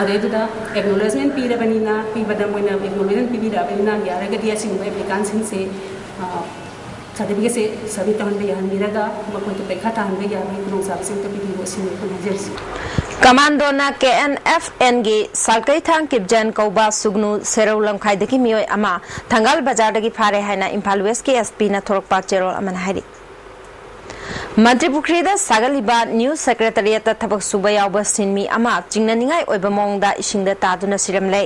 ꯑꯗꯩꯗꯨꯗ acknowledgement ꯄꯤꯔꯕꯅꯤꯅ, ꯄꯤꯕꯗ ꯃꯣꯏꯅ acknowledgement ꯄꯤꯕꯤꯔꯛꯑꯕꯅꯤꯅ, ꯌꯥꯔꯒꯗꯤ ꯑꯁꯤꯒꯨꯝꯕ applicantꯁꯤꯡꯁꯦ certificateꯁꯦ submit ꯇꯧꯍꯟꯕ ꯌꯥꯍꯟꯕꯤꯔꯒ ꯃꯈꯣꯏꯗ ꯄꯔꯤꯈꯥ ꯊꯥꯍꯟꯕ ꯌꯥꯕꯒꯤ ꯈꯨꯗꯣꯡꯆꯥꯕꯁꯦ ꯑꯝꯇ ꯄꯤꯕꯤꯌꯨ, ꯑꯁꯤꯅꯤ ꯑꯩꯈꯣꯏꯅ ꯍꯥꯏꯖꯔꯤꯁꯤ꯫ Commandoꯅ K N F Nꯒꯤ ꯁꯥꯜꯀꯩꯊꯥꯡ ꯀꯤꯞꯖꯦꯟ ꯀꯧꯕ ꯁꯨꯒꯅꯨ ꯁꯦꯔꯧ ꯂꯝꯈꯥꯏꯗꯒꯤ ꯃꯤꯑꯣꯏ ꯑꯃ ꯊꯪꯒꯥꯜ ꯕꯖꯥꯔꯗꯒꯤ ꯐꯥꯔꯦ ꯍꯥꯏꯅ ꯏꯝꯐꯥꯜ Westꯀꯤ S Pꯅ ꯊꯣꯔꯛꯄ ꯆꯦꯔꯣꯜ ꯑꯃꯅ ꯍꯥꯏꯔꯤ꯫ ꯃꯟꯇ꯭ꯔꯤ ꯄꯨꯈ꯭ꯔꯤꯗ ꯁꯥꯒꯠꯂꯤꯕ New Secretariatꯇ ꯊꯕꯛ ꯁꯨꯕ ꯌꯥꯎꯕ ꯁꯤꯟꯃꯤ ꯑꯃ ꯆꯤꯡꯅꯅꯤꯡꯉꯥꯏ ꯑꯣꯏꯕ ꯃꯑꯣꯡꯗ ꯏꯁꯤꯡꯗ ꯇꯥꯗꯨꯅ ꯁꯤꯔꯝꯂꯦ꯫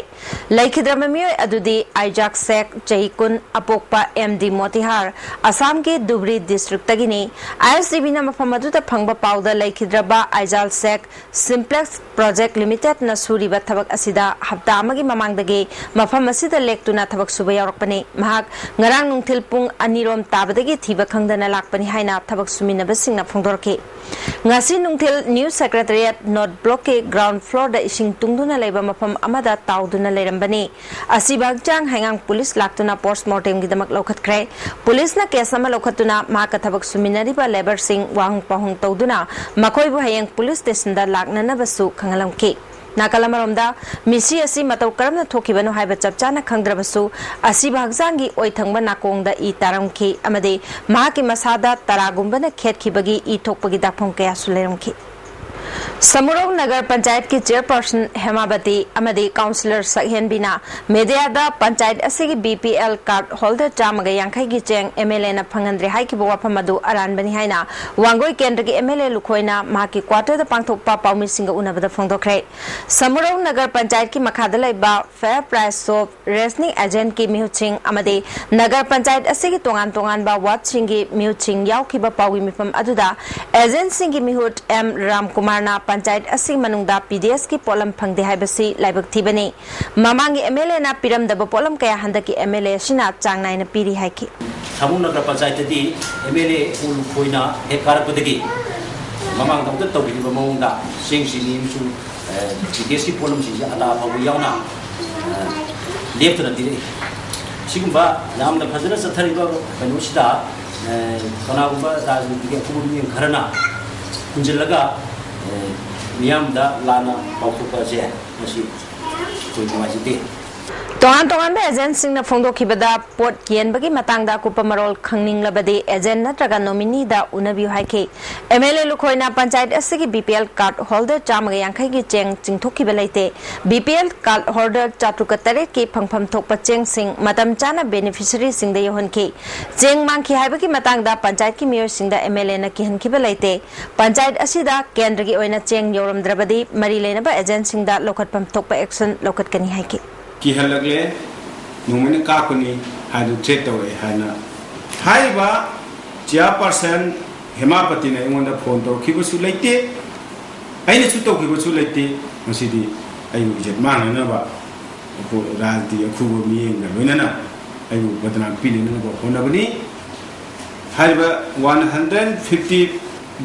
ꯂꯩꯈꯤꯗ꯭ꯔꯕ ꯃꯤꯑꯣꯏ ꯑꯗꯨꯗꯤ ꯑꯥꯏꯖꯥꯛ ꯁꯦꯈ, ꯆꯍꯤ ꯀꯨꯟ, ꯑꯄꯣꯛꯄ M D ꯃꯣꯇꯤꯍꯥꯔ, ꯑꯁꯥꯝꯒꯤ ꯙꯨꯕ꯭ꯔꯤ districtꯇꯒꯤꯅꯤ꯫ ISDBꯅ ꯃꯐꯝ ꯑꯗꯨꯗ ꯐꯪꯕ ꯄꯥꯎꯗ ꯂꯩꯈꯤꯗ꯭ꯔꯕ ꯑꯥꯏꯖꯥꯜ ꯁꯦꯈ Simplex Project Limitedꯅ ꯁꯨꯔꯤꯕ ꯊꯕꯛ ꯑꯁꯤꯗ ꯍꯞꯇꯥ ꯑꯃꯒꯤ ꯃꯃꯥꯡꯗꯒꯤ ꯃꯐꯝ ꯑꯁꯤꯗ ꯂꯦꯛꯇꯨꯅ ꯊꯕꯛ ꯁꯨꯕ ꯌꯥꯎꯔꯛꯄꯅꯤ꯫ ꯃꯍꯥꯛ ꯉꯔꯥꯡ ꯅꯨꯡꯊꯤꯜ ꯄꯨꯡ ꯑꯅꯤꯔꯣꯝ ꯇꯥꯕꯗꯒꯤ ꯊꯤꯕ ꯈꯪꯗꯅ ꯂꯥꯛꯄꯅꯤ ꯍꯥꯏꯅ ꯊꯕꯛ ꯁꯨꯃꯤꯟꯅꯕꯁꯤꯡꯅ ꯐꯣꯡꯗꯣꯔꯛꯈꯤ꯫ ꯉꯁꯤ ꯅꯨꯡꯊꯤꯜ New Secretariat North Blockꯀꯤ ground floorꯗ ꯏꯁꯤꯡ ꯇꯨꯡꯗꯨꯅ ꯂꯩꯕ ꯃꯐꯝ ꯑꯃꯗ ꯇꯥꯎꯗꯨꯅ ꯂꯩꯔꯝꯕꯅꯤ꯫ ꯑꯁꯤꯕ ꯍꯛꯆꯥꯡ ꯍꯩꯉꯥꯡ ꯄꯨꯂꯤꯁ ꯂꯥꯛꯇꯨꯅ post mortemꯒꯤꯗꯃꯛ ꯂꯧꯈꯠꯈ꯭ꯔꯦ꯫ ꯄꯨꯂꯤꯁꯅ case ꯑꯃ ꯂꯧꯈꯠꯇꯨꯅ ꯃꯍꯥꯛꯀ ꯊꯕꯛ ꯁꯨꯃꯤꯟꯅꯔꯤꯕ labourꯁꯤꯡ ꯋꯥꯍꯪ ꯄꯥꯎꯍꯪ ꯇꯧꯗꯨꯅ ꯃꯈꯣꯏꯕꯨ ꯍꯌꯦꯡ police stationꯗ ꯂꯥꯛꯅꯅꯕꯁꯨ ꯈꯪꯍꯜꯂꯝꯈꯤ꯫ ꯅꯥꯀꯜ ꯑꯃꯔꯣꯝꯗ, ꯃꯤꯁꯤ ꯑꯁꯤ ꯃꯇꯧ ꯀꯔꯝꯅ ꯊꯣꯛꯈꯤꯕꯅꯣ ꯍꯥꯏꯕ ꯆꯞ ꯆꯥꯅ ꯈꯪꯗ꯭ꯔꯕꯁꯨ, ꯑꯁꯤꯕ ꯍꯛꯆꯥꯡꯒꯤ ꯑꯣꯏ ꯊꯪꯕ ꯅꯥꯀꯣꯡꯗ ꯏ ꯇꯥꯔꯝꯈꯤ ꯑꯃꯗꯤ ꯃꯍꯥꯛꯀꯤ ꯃꯁꯥꯗ ꯇꯔꯥꯒꯨꯝꯕꯅ ꯈꯦꯠꯈꯤꯕꯒꯤ ꯏ ꯊꯣꯛꯄꯒꯤ ꯗꯥꯛꯐꯝ ꯀꯌꯥꯁꯨ ꯂꯩꯔꯝꯈꯤ꯫ ꯁꯃꯨꯔꯧ ꯅꯒꯔ ꯄꯟꯆꯥꯌꯠꯀꯤ ꯆꯦꯌꯔꯄꯔꯁꯟ ꯍꯦꯃꯥꯕꯇꯤ ꯑꯃꯗꯤ ꯀꯥꯎꯟꯁꯤꯂꯔ ꯁꯛꯍꯦꯟꯕꯤꯅ ꯃꯦꯗꯤꯌꯥꯗ ꯄꯟꯆꯥꯌꯠ ꯑꯁꯤꯒꯤ B P L card holder ꯆꯥꯝꯃꯒ ꯌꯥꯡꯈꯩꯒꯤ ꯆꯦꯡ ꯑꯦꯝ ꯑꯦꯜ ꯑꯦꯅ ꯐꯪꯍꯟꯗ꯭ꯔꯦ ꯍꯥꯏꯈꯤꯕ ꯋꯥꯐꯝ ꯑꯗꯨ ꯑꯔꯥꯟꯕꯅꯤ ꯍꯥꯏꯅ ꯋꯥꯡꯒꯣꯏ ꯀꯦꯟꯗ꯭ꯔꯒꯤ ꯑꯦꯝ ꯑꯦꯜ ꯑꯦ ꯂꯨꯈꯣꯏꯅ ꯃꯍꯥꯛꯀꯤ ꯀ꯭ꯋꯥꯇꯔꯗ ꯄꯥꯡꯊꯣꯛꯄ ꯄꯥꯎꯃꯤꯁꯤꯡꯒ ꯎꯅꯕꯗ ꯐꯣꯡꯗꯣꯛꯈ꯭ꯔꯦ꯫ ꯁꯃꯨꯔꯧ ꯅꯒꯔ ꯄꯟꯆꯥꯌꯠꯀꯤ ꯃꯈꯥꯗ ꯂꯩꯕ ꯐꯦꯌꯔ ꯄ꯭ꯔꯥꯏꯁ ꯁꯣꯞ ꯔꯦꯁꯅꯤꯡ ꯑꯦꯖꯦꯟꯠꯀꯤ ꯃꯤꯍꯨꯠꯁꯤꯡ ꯑꯃꯗꯤ ꯅꯒꯔ ꯄꯟꯆꯥꯌꯠ ꯑꯁꯤꯒꯤ ꯇꯣꯉꯥꯟ ꯇꯣꯉꯥꯟꯕ ꯋꯥꯔꯗꯁꯤꯡꯒꯤ ꯃꯤꯍꯨꯠꯁꯤꯡ ꯌꯥꯎꯈꯤꯕ ꯄꯥꯎꯒꯤ ꯃꯤꯐꯝ ꯑꯗꯨꯗ ꯑꯦꯖꯦꯟꯠꯁꯤꯡꯒꯤ ꯃꯤꯍꯨꯠ ꯑꯦꯝ ꯔꯥꯝꯀꯨꯃꯥꯔꯅ ꯄꯟꯆꯥꯌꯠ ꯑꯁꯤꯒꯤ ꯃꯅꯨꯡꯗ ꯄꯤ ꯗꯤ ꯑꯦꯁꯀꯤ ꯄꯣꯠꯂꯝ ꯐꯪꯗꯦ ꯍꯥꯏꯕꯁꯤ ꯂꯥꯏꯕꯛ ꯊꯤꯕꯅꯤ꯫ ꯃꯃꯥꯡꯒꯤ ꯑꯦꯝ ꯑꯦꯜ ꯑꯦꯅ ꯄꯤꯔꯝꯗꯕ ꯄꯣꯠꯂꯝ ꯀꯌꯥ ꯍꯟꯗꯛꯀꯤ ꯑꯦꯝ ꯑꯦꯜ ꯑꯦ ꯑꯁꯤꯅ ꯆꯥꯡ ꯅꯥꯏꯅ ꯄꯤꯔꯤ ꯍꯥꯏꯈꯤ꯫ ꯁꯃꯨꯔꯧ ꯅꯒꯔ ꯄꯟꯆꯥꯌꯠꯇꯗꯤ ꯑꯦꯝ ꯑꯦꯜ ꯑꯦ ꯎ ꯂꯨꯈꯣꯏꯅ ꯍꯦꯛ ꯀꯥꯔꯛꯄꯗꯒꯤ ꯃꯃꯥꯡꯗ ꯑꯃꯨꯛꯇ ꯇꯧꯕꯤꯗ꯭ꯔꯤꯕ ꯃꯑꯣꯡꯗ ꯆꯦꯡ ꯆꯤꯅꯤ ꯑꯃꯁꯨꯡ, ꯑꯦ, ꯄꯤ ꯗꯤ ꯑꯦꯁꯀꯤ ꯄꯣꯠꯂꯝꯁꯤꯡꯁꯦ ꯑꯂꯥ ꯐꯥꯎꯕ ꯌꯥꯎꯅ, ꯑꯦ, ꯂꯦꯞꯇꯅ ꯄꯤꯔꯛꯏ꯫ ꯁꯤꯒꯨꯝꯕ ꯌꯥꯝꯅ ꯐꯖꯅ ꯆꯠꯊꯔꯤꯕ ꯀꯩꯅꯣꯁꯤꯗ, ꯑꯦ, ꯀꯅꯥꯒꯨꯝꯕ ꯔꯥꯖꯅꯤꯇꯤꯒꯤ ꯑꯀꯨꯞꯄ ꯃꯤꯠꯌꯦꯡ ꯈꯔꯅ ꯍꯨꯟꯖꯤꯜꯂꯒ, ꯑꯦ, ꯃꯤꯌꯥꯝꯗ ꯂꯥꯟꯅ ꯄꯥꯎꯊꯣꯛꯄ ꯑꯁꯦ ꯃꯁꯤ ꯑꯩꯈꯣꯏ ꯅꯨꯡꯉꯥꯏꯖꯗꯦ꯫ ꯇꯣꯉꯥꯟ ꯇꯣꯉꯥꯟꯕ ꯑꯦꯖꯦꯟꯠꯁꯤꯡꯅ ꯐꯣꯡꯗꯣꯛꯈꯤꯕꯗ ꯄꯣꯠ ꯌꯦꯟꯕꯒꯤ ꯃꯇꯥꯡꯗ ꯑꯀꯨꯞꯄ ꯃꯔꯣꯜ ꯈꯪꯅꯤꯡꯂꯕꯗꯤ ꯑꯦꯖꯦꯟꯠ ꯅꯠꯇ꯭ꯔꯒ ꯅꯣꯃꯤꯅꯤꯗ ꯎꯅꯕꯤꯌꯨ ꯍꯥꯏꯈꯤ꯫ ꯑꯦꯝ ꯑꯦꯜ ꯑꯦ ꯂꯨꯈꯣꯏꯅ ꯄꯟꯆꯥꯌꯠ ꯑꯁꯤꯒꯤ B P L card holder ꯆꯥꯝꯃꯒ ꯌꯥꯡꯈꯩꯒꯤ ꯆꯦꯡ ꯆꯤꯡꯊꯣꯛꯈꯤꯕ ꯂꯩꯇꯦ꯫ B P L card holder ꯆꯥꯇ꯭ꯔꯨꯛꯀ ꯇꯔꯦꯠꯀꯤ ꯐꯪꯐꯝ ꯊꯣꯛꯄ ꯆꯦꯡꯁꯤꯡ ꯃꯇꯝ ꯆꯥꯅ ꯕꯦꯅꯤꯐꯤꯁꯔꯤꯁꯤꯡꯗ ꯌꯧꯍꯟꯈꯤ꯫ ꯆꯦꯡ ꯃꯥꯡꯈꯤ ꯍꯥꯏꯕꯒꯤ ꯃꯇꯥꯡꯗ ꯄꯟꯆꯥꯌꯠꯀꯤ ꯃꯤꯑꯣꯏꯁꯤꯡꯗ ꯑꯦꯝ ꯑꯦꯜ ꯑꯦꯅ ꯀꯤꯍꯟꯈꯤꯕ ꯂꯩꯇꯦ꯫ ꯄꯟꯆꯥꯌꯠ ꯑꯁꯤꯗ ꯀꯦꯟꯗ꯭ꯔꯒꯤ ꯑꯣꯏꯅ ꯆꯦꯡ ꯌꯧꯔꯝꯗ꯭ꯔꯕꯗꯤ ꯃꯔꯤ ꯂꯩꯅꯕ ꯑꯦꯖꯦꯟꯠꯁꯤꯡꯗ ꯂꯧꯈꯠꯐꯝ ꯊꯣꯛꯄ ꯑꯦꯛꯁꯟ ꯂꯧꯈꯠꯀꯅꯤ ꯍꯥꯏꯈꯤ꯫ ꯀꯤꯍꯜꯂꯛꯂꯦ, ꯅꯣꯡꯃꯩꯅ ꯀꯥꯞꯀꯅꯤ ꯍꯥꯏꯗꯨ ꯊ꯭ꯔꯦꯠ ꯇꯧꯔꯛꯑꯦ ꯍꯥꯏꯅ ꯍꯥꯏꯔꯤꯕ ꯆꯤꯌꯥꯔꯄꯔꯁꯟ ꯍꯦꯃꯥꯄꯇꯤꯅ ꯑꯩꯉꯣꯟꯗ ꯐꯣꯟ ꯇꯧꯔꯛꯈꯤꯕꯁꯨ ꯂꯩꯇꯦ, ꯑꯩꯅꯁꯨ ꯇꯧꯈꯤꯕꯁꯨ ꯂꯩꯇꯦ꯫ ꯃꯁꯤꯗꯤ ꯑꯩꯕꯨ ꯏꯖꯠ ꯃꯥꯡꯅꯅꯕ, ꯑꯩꯈꯣꯏ ꯔꯥꯖꯅꯤꯇꯤꯒꯤ ꯑꯈꯨꯕ ꯃꯤꯠꯌꯦꯡꯒ ꯂꯣꯏꯅꯅ ꯑꯩꯕꯨ ꯕꯗꯅꯥꯝ ꯄꯤꯅꯅꯕ ꯍꯣꯠꯅꯕꯅꯤ꯫ ꯍꯥꯏꯔꯤꯕ one hundred fifty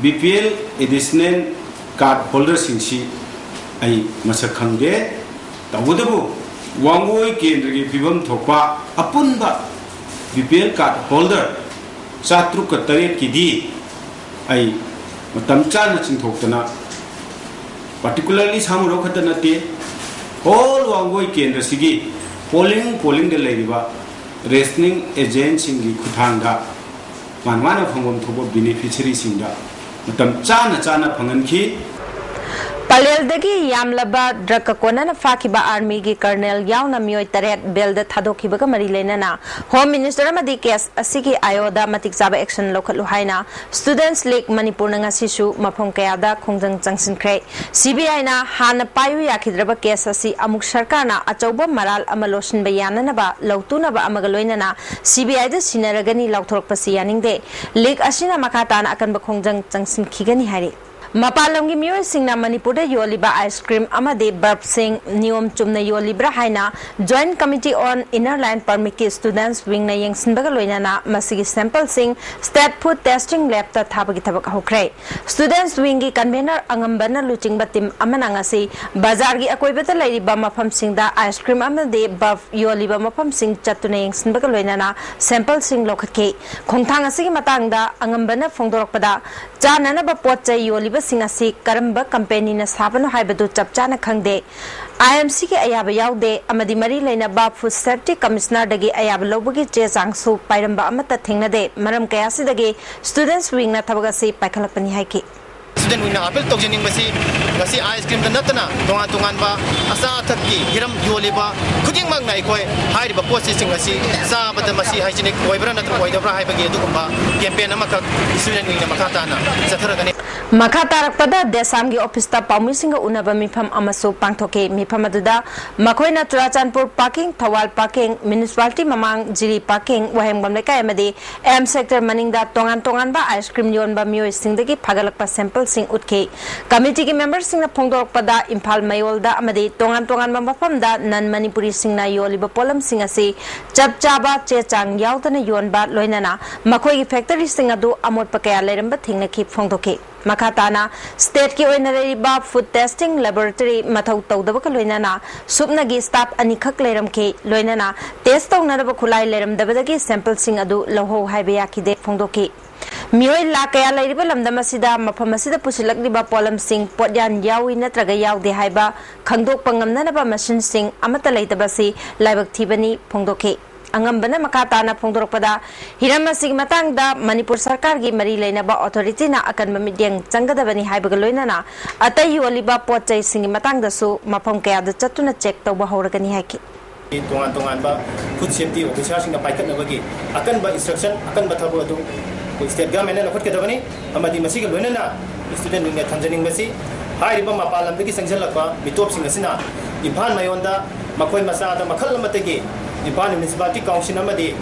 B P L additional card ꯍꯣꯜꯗꯔꯁꯤꯡꯁꯤ ꯑꯩ ꯃꯁꯛ ꯈꯪꯗꯦ꯫ ꯇꯧꯕꯇꯕꯨ ꯋꯥꯡꯒꯣꯏ ꯀꯦꯟꯗ꯭ꯔꯒꯤ ꯐꯤꯕꯝ ꯊꯣꯛꯄ ꯑꯄꯨꯟꯕ B P L card holder ꯆꯥꯇ꯭ꯔꯨꯛꯀ ꯇꯔꯦꯠꯀꯤꯗꯤ ꯑꯩ ꯃꯇꯝ ꯆꯥꯅ ꯆꯤꯡꯊꯣꯛꯇꯅ Particularly ꯁꯥꯃꯨꯔꯧ ꯈꯛꯇ ꯅꯠꯇꯦ, ꯍꯣꯜ ꯋꯥꯡꯒꯣꯏ ꯀꯦꯟꯗ꯭ꯔꯁꯤꯒꯤ ꯄꯣꯂꯤꯡ ꯄꯣꯂꯤꯡꯗ ꯂꯩꯔꯤꯕ ꯔꯦꯁꯅꯤꯡ ꯑꯦꯖꯦꯟꯁꯤꯡꯒꯤ ꯈꯨꯠꯊꯥꯡꯗ ꯃꯥꯅ ꯃꯥꯅ ꯐꯪꯐꯝ ꯊꯣꯛꯄ ꯕꯦꯅꯤꯐꯤꯁꯔꯤꯁꯤꯡꯗ ꯃꯇꯝ ꯆꯥꯅ ꯆꯥꯅ ꯐꯪꯍꯟꯈꯤ꯫ ꯄꯂꯦꯜꯗꯒꯤ ꯌꯥꯝꯂꯕ ꯗ꯭ꯔꯒꯀ ꯀꯣꯟꯅꯅ ꯐꯥꯈꯤꯕ ꯑꯥꯔꯃꯤꯒꯤ ꯀꯔꯅꯦꯜ ꯌꯥꯎꯅ ꯃꯤꯑꯣꯏ ꯇꯔꯦꯠ ꯕꯦꯜꯗ ꯊꯥꯗꯣꯛꯈꯤꯕꯒ ꯃꯔꯤ ꯂꯩꯅꯅ ꯍꯣꯝ ꯃꯤꯅꯤꯁꯇꯔ ꯑꯃꯗꯤ ꯀꯦꯁ ꯑꯁꯤꯒꯤ ꯑꯥꯏꯑꯣꯗ ꯃꯇꯤꯛ ꯆꯥꯕ ꯑꯦꯛꯁꯟ ꯂꯧꯈꯠꯂꯨ ꯍꯥꯏꯅ ꯁ꯭ꯇꯨꯗꯦꯟꯠꯁ ꯂꯤꯒ ꯃꯅꯤꯄꯨꯔꯅ ꯉꯁꯤꯁꯨ ꯃꯐꯝ ꯀꯌꯥꯗ ꯈꯣꯡꯖꯪ ꯆꯪꯁꯤꯟꯈ꯭ꯔꯦ꯫ ꯁꯤꯕꯤꯑꯥꯏꯅ ꯍꯥꯟꯅ ꯄꯥꯏꯌꯨ ꯌꯥꯈꯤꯗ꯭ꯔꯕ ꯀꯦꯁ ꯑꯁꯤ ꯑꯃꯨꯛ ꯁꯔꯀꯥꯔꯅ ꯑꯆꯧꯕ ꯃꯔꯥꯜ ꯑꯃ ꯂꯣꯠꯁꯤꯟꯕ ꯌꯥꯅꯅꯕ ꯂꯧꯇꯨꯅꯕ ꯑꯃꯒ ꯂꯣꯏꯅꯅ ꯁꯤꯕꯤꯑꯥꯏꯗ ꯁꯤꯟꯅꯔꯒꯅꯤ ꯂꯥꯎꯊꯣꯔꯛꯄꯁꯤ ꯌꯥꯅꯤꯡꯗꯦ꯫ ꯂꯤꯒ ꯑꯁꯤꯅ ꯃꯈꯥ ꯇꯥꯅ ꯑꯀꯟꯕ ꯈꯣꯡꯖꯪ ꯆꯪꯁꯤꯟꯈꯤꯒꯅꯤ ꯍꯥꯏꯔꯤ꯫ ꯃꯄꯥꯟ ꯂꯝꯒꯤ ꯃꯤꯑꯣꯏꯁꯤꯡꯅ ꯃꯅꯤꯄꯨꯔꯗ ꯌꯣꯜꯂꯤꯕ ꯑꯥꯏꯁ ꯀ꯭ꯔꯤꯝ ꯑꯃꯗꯤ ꯕꯔꯐꯁꯤꯡ ꯅꯤꯌꯣꯝ ꯆꯨꯝꯅ ꯌꯣꯜꯂꯤꯕ꯭ꯔꯥ ꯍꯥꯏꯅ Joint Committee on Inner Line Permitꯀꯤ ꯁ꯭ꯇꯨꯗꯦꯟꯠꯁ ꯋꯤꯡꯅ ꯌꯦꯡꯁꯤꯟꯕꯒ ꯂꯣꯏꯅꯅ ꯃꯁꯤꯒꯤ ꯁꯦꯝꯄꯜꯁꯤꯡ ꯁ꯭ꯇꯦꯠ ꯐꯨꯗ ꯇꯦꯁꯇꯤꯡ ꯂꯦꯕꯇ ꯊꯥꯕꯒꯤ ꯊꯕꯛ ꯍꯧꯈ꯭ꯔꯦ꯫ ꯁ꯭ꯇꯨꯗꯦꯟꯠꯁ ꯋꯤꯡꯒꯤ ꯀꯟꯚꯦꯅꯔ ꯑꯉꯝꯕꯅ ꯂꯨꯆꯤꯡꯕ ꯇꯤꯝ ꯑꯃꯅ ꯉꯁꯤ ꯕꯖꯥꯔꯒꯤ ꯑꯀꯣꯏꯕꯗ ꯂꯩꯔꯤꯕ ꯃꯐꯝꯁꯤꯡꯗ ꯑꯥꯏꯁ ꯀ꯭ꯔꯤꯝ ꯑꯃꯗꯤ ꯕꯔꯐ ꯌꯣꯜꯂꯤꯕ ꯃꯐꯝꯁꯤꯡ ꯆꯠꯇꯨꯅ ꯌꯦꯡꯁꯤꯟꯕꯒ ꯂꯣꯏꯅꯅ ꯁꯦꯝꯄꯜꯁꯤꯡ ꯂꯧꯈꯠꯈꯤ꯫ ꯈꯣꯡꯊꯥꯡ ꯑꯁꯤꯒꯤ ꯃꯇꯥꯡꯗ ꯑꯉꯝꯕꯅ ꯐꯣꯡꯗꯣꯔꯛꯄꯗ, ꯆꯥꯅꯅꯕ ꯄꯣꯠ ꯆꯩ ꯌꯣꯜꯂꯤꯕꯁꯤꯡ ꯑꯁꯤ ꯀꯔꯝꯕ ꯀꯝꯄꯦꯅꯤꯅ ꯁꯥꯕꯅꯣ ꯍꯥꯏꯕꯗꯨ ꯆꯞ ꯆꯥꯅ ꯈꯪꯗꯦ꯫ ꯑꯥꯏ ꯑꯦꯝ ꯁꯤꯒꯤ ꯑꯌꯥꯕ ꯌꯥꯎꯗꯦ ꯑꯃꯗꯤ ꯃꯔꯤ ꯂꯩꯅꯕ ꯐꯨꯗ ꯁꯦꯐꯇꯤ ꯀꯃꯤꯁꯅꯔꯗꯒꯤ ꯑꯌꯥꯕ ꯂꯧꯕꯒꯤ ꯆꯦ ꯆꯥꯡꯁꯨ ꯄꯥꯏꯔꯝꯕ ꯑꯃꯠꯇ ꯊꯦꯡꯅꯗꯦ꯫ ꯃꯔꯝ ꯀꯌꯥꯁꯤꯗꯒꯤ ꯁ꯭ꯇꯨꯗꯦꯟꯠꯁ ꯋꯤꯡꯅ ꯊꯕꯛ ꯑꯁꯤ ꯄꯥꯏꯈꯠꯂꯛꯄꯅꯤ ꯍꯥꯏꯈꯤ꯫ ꯁ꯭ꯇꯨꯗꯦꯟꯠ ꯋꯤꯡꯅ ꯑꯥꯄꯤꯜ ꯇꯧꯖꯅꯤꯡꯕꯁꯤ ꯉꯁꯤ ꯑꯥꯏꯁ ꯀ꯭ꯔꯤꯝꯗ ꯅꯠꯇꯅ ꯇꯣꯉꯥꯟ ꯇꯣꯉꯥꯟꯕ ꯑꯆꯥ ꯑꯊꯛꯀꯤ ꯍꯤꯔꯝ ꯌꯣꯜꯂꯤꯕ ꯈꯨꯗꯤꯡꯃꯛꯅ ꯑꯩꯈꯣꯏ ꯍꯥꯏꯔꯤꯕ ꯄꯣꯠꯁꯤꯡ ꯑꯁꯤ ꯆꯥꯕꯗ ꯃꯁꯤ ꯍꯥꯏꯖꯤꯅꯤꯛ ꯑꯣꯏꯕ꯭ꯔꯥ ꯅꯠꯇ꯭ꯔꯒ ꯑꯣꯏꯗꯕ꯭ꯔꯥ ꯍꯥꯏꯕꯒꯤ ꯑꯗꯨꯒꯨꯝꯕ ꯀꯦꯝꯄꯦꯟ ꯑꯃꯈꯛ ꯁ꯭ꯇꯨꯗꯦꯟꯠ ꯋꯤꯡꯅ ꯃꯈꯥ ꯇꯥꯅ ꯆꯠꯊꯔꯒꯅꯤ꯫ ꯃꯈꯥ ꯇꯥꯔꯛꯄꯗ ꯗꯦꯁꯥꯝꯒꯤ ꯑꯣꯐꯤꯁꯇ ꯄꯥꯎꯃꯤꯁꯤꯡꯒ ꯎꯅꯕ ꯃꯤꯐꯝ ꯑꯃꯁꯨ ꯄꯥꯡꯊꯣꯛꯈꯤ꯫ ꯃꯤꯐꯝ ꯑꯗꯨꯗ ꯃꯈꯣꯏꯅ Churachandpur parking, Thoubal parking, municipality ꯃꯃꯥꯡ, ꯖꯤꯔꯤ ꯄꯥꯔꯀꯤꯡ, ꯋꯥꯍꯦꯡꯕꯝ ꯂꯩꯀꯥꯏ ꯑꯃꯗꯤ ꯑꯦꯝ ꯁꯦꯛꯇꯔ ꯃꯅꯤꯡꯗ ꯇꯣꯉꯥꯟ ꯇꯣꯉꯥꯟꯕ ꯑꯥꯏꯁ ꯀ꯭ꯔꯤꯝ ꯌꯣꯟꯕ ꯃꯤꯑꯣꯏꯁꯤꯡꯗꯒꯤ ꯐꯒꯠꯂꯛꯄ ꯁꯦꯝꯄꯜꯁꯤꯡ ꯎꯠꯈꯤ꯫ ꯀꯃꯤꯇꯤꯒꯤ ꯃꯦꯝꯕꯔꯁꯤꯡꯅ ꯐꯣꯡꯗꯣꯔꯛꯄꯗ ꯏꯝꯐꯥꯜ ꯃꯌꯣꯜꯗ ꯑꯃꯗꯤ ꯇꯣꯉꯥꯟ ꯇꯣꯉꯥꯟꯕ ꯃꯐꯝꯗ ꯅꯟ ꯃꯅꯤꯄꯨꯔꯤꯁꯤꯡꯅ ꯌꯣꯜꯂꯤꯕ ꯄꯣꯠꯂꯝꯁꯤꯡ ꯑꯁꯤ ꯆꯞ ꯆꯥꯕ ꯆꯦ ꯆꯥꯡ ꯌꯥꯎꯗꯅ ꯌꯣꯟꯕ, ꯂꯣꯏꯅꯅ ꯃꯈꯣꯏꯒꯤ ꯐꯦꯛꯇꯔꯤꯁꯤꯡ ꯑꯗꯨ ꯑꯃꯣꯠꯄ ꯀꯌꯥ ꯂꯩꯔꯝꯕ ꯊꯦꯡꯅꯈꯤ ꯐꯣꯡꯗꯣꯛꯈꯤ꯫ ꯃꯈꯥ ꯇꯥꯅ ꯁ꯭ꯇꯦꯠꯀꯤ ꯑꯣꯏꯅ ꯂꯩꯔꯤꯕ ꯐꯨꯗ ꯇꯦꯁꯇꯤꯡ ꯂꯦꯕꯣꯔꯦꯇꯔꯤ ꯃꯊꯧ ꯇꯧꯗꯕꯒ ꯂꯣꯏꯅꯅ ꯁꯨꯞꯅꯒꯤ ꯁ꯭ꯇꯥꯐ ꯑꯅꯤꯈꯛ ꯂꯩꯔꯝꯈꯤ꯫ ꯂꯣꯏꯅꯅ ꯇꯦꯁ ꯇꯧꯅꯅꯕ ꯈꯨꯠꯂꯥꯏ ꯂꯩꯔꯝꯗꯕꯗꯒꯤ ꯁꯦꯝꯄꯜꯁꯤꯡ ꯑꯗꯨ ꯂꯧꯍꯧ ꯍꯥꯏꯕ ꯌꯥꯈꯤꯗꯦ ꯐꯣꯡꯗꯣꯛꯈꯤ꯫ ꯃꯤꯑꯣꯏ ꯂꯥꯈ ꯀꯌꯥ ꯂꯩꯔꯤꯕ ꯂꯝꯗꯝ ꯑꯁꯤꯗ ꯃꯐꯝ ꯑꯁꯤꯗ ꯄꯨꯁꯤꯜꯂꯛꯂꯤꯕ ꯄꯣꯠꯂꯝꯁꯤꯡ ꯄꯣꯠꯌꯥꯟ ꯌꯥꯎꯏ ꯅꯠꯇ꯭ꯔꯒ ꯌꯥꯎꯗꯦ ꯍꯥꯏꯕ ꯈꯪꯗꯣꯛꯄ ꯉꯝꯅꯅꯕ ꯃꯦꯁꯤꯟꯁꯤꯡ ꯑꯃꯠꯇ ꯂꯩꯇꯕꯁꯤ ꯂꯥꯏꯕꯛ ꯊꯤꯕꯅꯤ ꯐꯣꯡꯗꯣꯛꯈꯤ꯫ ꯑꯉꯝꯕꯅ ꯃꯈꯥ ꯇꯥꯅ ꯐꯣꯡꯗꯣꯔꯛꯄꯗ, ꯍꯤꯔꯝ ꯑꯁꯤꯒꯤ ꯃꯇꯥꯡꯗ ꯃꯅꯤꯄꯨꯔ ꯁꯔꯀꯥꯔꯒꯤ ꯃꯔꯤ ꯂꯩꯅꯕ ꯑꯣꯊꯣꯔꯤꯇꯤꯅ ꯑꯀꯟꯕ ꯃꯤꯠꯌꯦꯡ ꯆꯪꯒꯗꯕꯅꯤ ꯍꯥꯏꯕꯒ ꯂꯣꯏꯅꯅ ꯑꯇꯩ ꯌꯣꯜꯂꯤꯕ ꯄꯣꯠ ꯆꯩꯁꯤꯡꯒꯤ ꯃꯇꯥꯡꯗꯁꯨ ꯃꯐꯝ ꯀꯌꯥꯗ ꯆꯠꯇꯨꯅ ꯆꯦꯛ ꯇꯧꯕ ꯍꯧꯔꯒꯅꯤ ꯍꯥꯏꯈꯤ꯫ ꯇꯣꯉꯥꯟ ꯇꯣꯉꯥꯟꯕ ꯐꯨꯗ ꯁꯦꯐꯇꯤ ꯑꯣꯐꯤꯁꯥꯔꯁꯤꯡꯅ ꯄꯥꯏꯈꯠꯅꯕꯒꯤ ꯑꯀꯟꯕ ꯏꯟꯁꯇ꯭ꯔꯛꯁꯟ, ꯑꯀꯟꯕ ꯊꯕꯛ ꯑꯗꯨ ꯑꯩꯈꯣꯏ ꯁ꯭ꯇꯦꯠ ꯒꯚꯔꯟꯃꯦꯟꯅ ꯂꯧꯈꯠꯀꯗꯕꯅꯤ꯫ ꯑꯃꯗꯤ ꯃꯁꯤꯒ ꯂꯣꯏꯅꯅ ꯁ꯭ꯇꯨꯗꯦꯟꯁꯤꯡꯅ ꯊꯝꯖꯅꯤꯡꯕꯁꯤ, ꯍꯥꯏꯔꯤꯕ ꯃꯄꯥꯟ ꯂꯝꯗꯒꯤ ꯆꯪꯁꯤꯜꯂꯛꯄ ꯃꯤꯇꯣꯞꯁꯤꯡ ꯑꯁꯤꯅ ꯏꯝꯐꯥꯜ ꯃꯌꯣꯟꯗ ꯃꯈꯣꯏ ꯃꯆꯥꯗ ꯃꯈꯜ ꯑꯃꯠꯇꯒꯤ ꯏꯝꯐꯥꯜ ꯃ꯭ꯌꯨꯅꯤꯁꯤꯄꯥꯂꯤꯇꯤ ꯀꯥꯎꯟꯁꯤꯜ ꯑꯃꯗꯤ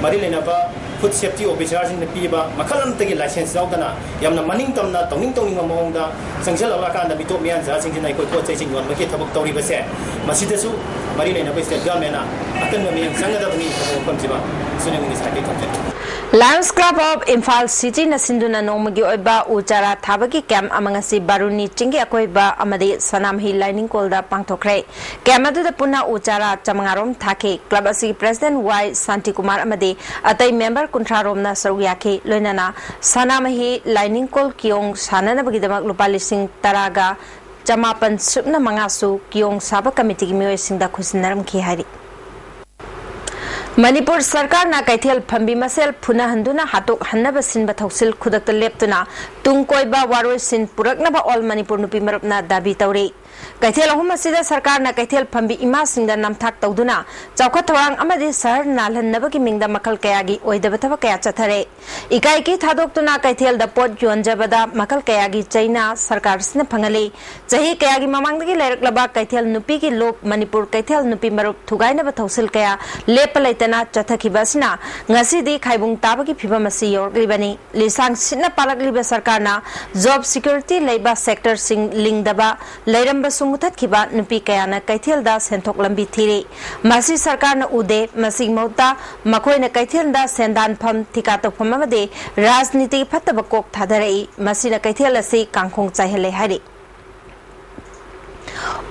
ꯃꯔꯤ ꯂꯩꯅꯕ ꯐꯨꯗ ꯁꯦꯐꯇꯤ ꯑꯣꯐꯤꯁꯥꯔꯁꯤꯡꯅ ꯄꯤꯕ ꯃꯈꯜ ꯑꯃꯠꯇꯒꯤ ꯂꯥꯏꯁꯦꯟꯁ ꯌꯥꯎꯗꯅ ꯌꯥꯝꯅ ꯃꯅꯤꯡ ꯇꯝꯅ ꯇꯧꯅꯤꯡ ꯇꯧꯅꯤꯡꯕ ꯃꯑꯣꯡꯗ ꯆꯪꯁꯤꯜꯂꯛꯂꯀꯥꯟꯗ ꯃꯤꯇꯣꯞ ꯃꯤꯌꯥꯟꯆꯥꯁꯤꯡꯁꯤꯅ ꯑꯩꯈꯣꯏ ꯄꯣꯠ ꯆꯩꯁꯤꯡ ꯌꯣꯟꯕꯒꯤ ꯊꯕꯛ ꯇꯧꯔꯤꯕꯁꯦ, ꯃꯁꯤꯗꯁꯨ ꯃꯔꯤ ꯂꯩꯅꯕ ꯁ꯭ꯇꯦꯠ ꯒꯚꯔꯟꯃꯦꯟꯅ ꯑꯀꯟꯕ ꯃꯤꯠꯌꯦꯡ ꯆꯪꯒꯗꯕꯅꯤ ꯍꯥꯏꯕ ꯋꯥꯐꯝꯁꯤꯃ ꯁꯤꯅ ꯉꯁꯤ ꯍꯥꯏꯐꯦꯠ ꯊꯝꯖꯒꯦ꯫ Lions Club of Imphal Cityꯅ ꯁꯤꯟꯗꯨꯅ ꯅꯣꯡꯃꯒꯤ ꯑꯣꯏꯕ ꯎ ꯆꯥꯔꯥ ꯊꯥꯕꯒꯤ ꯀꯦꯝꯞ ꯑꯃ ꯉꯁꯤ ꯕꯥꯔꯨꯅꯤ ꯆꯤꯡꯒꯤ ꯑꯀꯣꯏꯕ ꯑꯃꯗꯤ ꯁꯅꯥꯃꯍꯤ ꯂꯥꯏꯅꯤꯡꯀꯣꯜꯗ ꯄꯥꯡꯊꯣꯛꯈ꯭ꯔꯦ꯫ ꯀꯦꯝꯞ ꯑꯗꯨꯗ ꯄꯨꯟꯅ ꯎ ꯆꯥꯔꯥ ꯆꯥꯃꯉꯥ ꯔꯣꯝ ꯊꯥꯈꯤ꯫ ꯀ꯭ꯂꯕ ꯑꯁꯤꯒꯤ ꯄ꯭ꯔꯦꯁꯤꯗꯦꯟꯠ ꯋꯥꯏ ꯁꯥꯟꯇꯤꯀꯨꯃꯥꯔ ꯑꯃꯗꯤ ꯑꯇꯩ ꯃꯦꯝꯕꯔ ꯀꯨꯟꯊ꯭ꯔꯥ ꯔꯣꯝꯅ ꯁꯔꯨꯛ ꯌꯥꯈꯤ꯫ ꯂꯣꯏꯅꯅ ꯁꯅꯥꯃꯍꯤ ꯂꯥꯏꯅꯤꯡꯀꯣꯜ ꯀꯤꯌꯣꯡ ꯁꯥꯅꯅꯕꯒꯤꯗꯃꯛ ꯂꯨꯄꯥ ꯂꯤꯁꯤꯡ ꯇꯔꯥꯒ ꯆꯃꯥꯄꯟ ꯁꯨꯞꯅ ꯃꯉꯥꯁꯨ ꯀꯤꯌꯣꯡ ꯁꯥꯕ ꯀꯃꯤꯇꯤꯒꯤ ꯃꯤꯑꯣꯏꯁꯤꯡꯗ ꯈꯨꯠꯁꯤꯟꯅꯔꯝꯈꯤ ꯍꯥꯏꯔꯤ꯫ ꯃꯅꯤꯄꯨꯔ ꯁꯔꯀꯥꯔꯅ ꯀꯩꯊꯦꯜ ꯐꯝꯕꯤ ꯃꯁꯦꯜ ꯐꯨꯅꯍꯟꯗꯨꯅ ꯍꯥꯠꯇꯣꯛꯍꯟꯅꯕ ꯁꯤꯟꯕ ꯊꯧꯁꯤꯜ ꯈꯨꯗꯛꯇ ꯂꯦꯞꯇꯨꯅ ꯇꯨꯡ ꯀꯣꯏꯕ ꯋꯥꯔꯣꯏꯁꯤꯟ ꯄꯨꯔꯛꯅꯕ ꯑꯣꯜ ꯃꯅꯤꯄꯨꯔ ꯅꯨꯄꯤ ꯃꯔꯨꯞꯅ ꯗꯥꯕꯤ ꯇꯧꯔꯤ꯫ ꯀꯩꯊꯦꯜ ꯑꯍꯨꯝ ꯑꯁꯤꯗ ꯁꯔꯀꯥꯔꯅ ꯀꯩꯊꯦꯜ ꯐꯝꯕꯤ ꯏꯃꯥꯁꯤꯡꯗ ꯅꯝꯊꯥꯛ ꯇꯧꯗꯨꯅ ꯆꯥꯎꯈꯠ ꯊꯧꯔꯥꯡ ꯑꯃꯗꯤ ꯁꯍꯔ ꯅꯥꯜꯍꯟꯅꯕꯒꯤ ꯃꯤꯡꯗ ꯃꯈꯜ ꯀꯌꯥꯒꯤ ꯑꯣꯏꯗꯕ ꯊꯕꯛ ꯀꯌꯥ ꯆꯠꯊꯔꯦ꯫ ꯏꯀꯥꯏ ꯏꯀꯤ ꯊꯥꯗꯣꯛꯇꯨꯅ ꯀꯩꯊꯦꯜꯗ ꯄꯣꯠ ꯌꯣꯟꯖꯕꯗ ꯃꯈꯜ ꯀꯌꯥꯒꯤ ꯆꯩꯅꯥ ꯁꯔꯀꯥꯔꯁꯤꯅ ꯐꯪꯍꯜꯂꯤ꯫ ꯆꯍꯤ ꯀꯌꯥꯒꯤ ꯃꯃꯥꯡꯗꯒꯤ ꯂꯩꯔꯛꯂꯕ ꯀꯩꯊꯦꯜ ꯅꯨꯄꯤꯒꯤ ꯂꯨꯞ ꯃꯅꯤꯄꯨꯔ ꯀꯩꯊꯦꯜ ꯅꯨꯄꯤ ꯃꯔꯨꯞ ꯊꯨꯒꯥꯏꯅꯕ ꯊꯧꯁꯤꯜ ꯀꯌꯥ ꯂꯦꯞꯄ ꯂꯩꯇꯅ ꯆꯠꯊꯈꯤꯕ ꯑꯁꯤꯅ ꯉꯁꯤꯗꯤ ꯈꯥꯏꯕꯨꯡ ꯇꯥꯕꯒꯤ ꯐꯤꯕꯝ ꯑꯁꯤ ꯌꯧꯔꯛꯂꯤꯕꯅꯤ꯫ ꯂꯤꯁꯥꯡ ꯁꯤꯠꯅ ꯄꯥꯜꯂꯛꯂꯤꯕ ꯁꯔꯀꯥꯔꯅ ꯖꯣꯕ ꯁꯤꯀ꯭ꯌꯨꯔꯤꯇꯤ ꯂꯩꯕ ꯁꯦꯛꯇꯔꯁꯤꯡ ꯂꯤꯡꯗꯕ ꯂꯩꯔꯝꯕꯁꯨ ꯃꯨꯊꯠꯈꯤꯕ ꯅꯨꯄꯤ ꯀꯌꯥꯅ ꯀꯩꯊꯦꯜꯗ ꯁꯦꯟꯊꯣꯛ ꯂꯝꯕꯤ ꯊꯤꯔꯤ꯫ ꯃꯁꯤ ꯁꯔꯀꯥꯔꯅ ꯎꯗꯦ꯫ ꯃꯁꯤꯒꯤ ꯃꯍꯨꯠꯇ ꯃꯈꯣꯏꯅ ꯀꯩꯊꯦꯜꯗ ꯁꯦꯟꯗꯥꯟꯐꯝ, ꯊꯤꯀꯥ ꯇꯧꯐꯝ ꯑꯃꯗꯤ ꯔꯥꯖꯅꯤꯇꯤꯒꯤ ꯐꯠꯇꯕ ꯀꯣꯛ ꯊꯥꯗꯔꯛꯏ꯫ ꯃꯁꯤꯅ ꯀꯩꯊꯦꯜ ꯑꯁꯤ ꯀꯥꯡꯈꯣꯡ ꯆꯥꯏꯍꯜꯂꯦ ꯍꯥꯏꯔꯤ꯫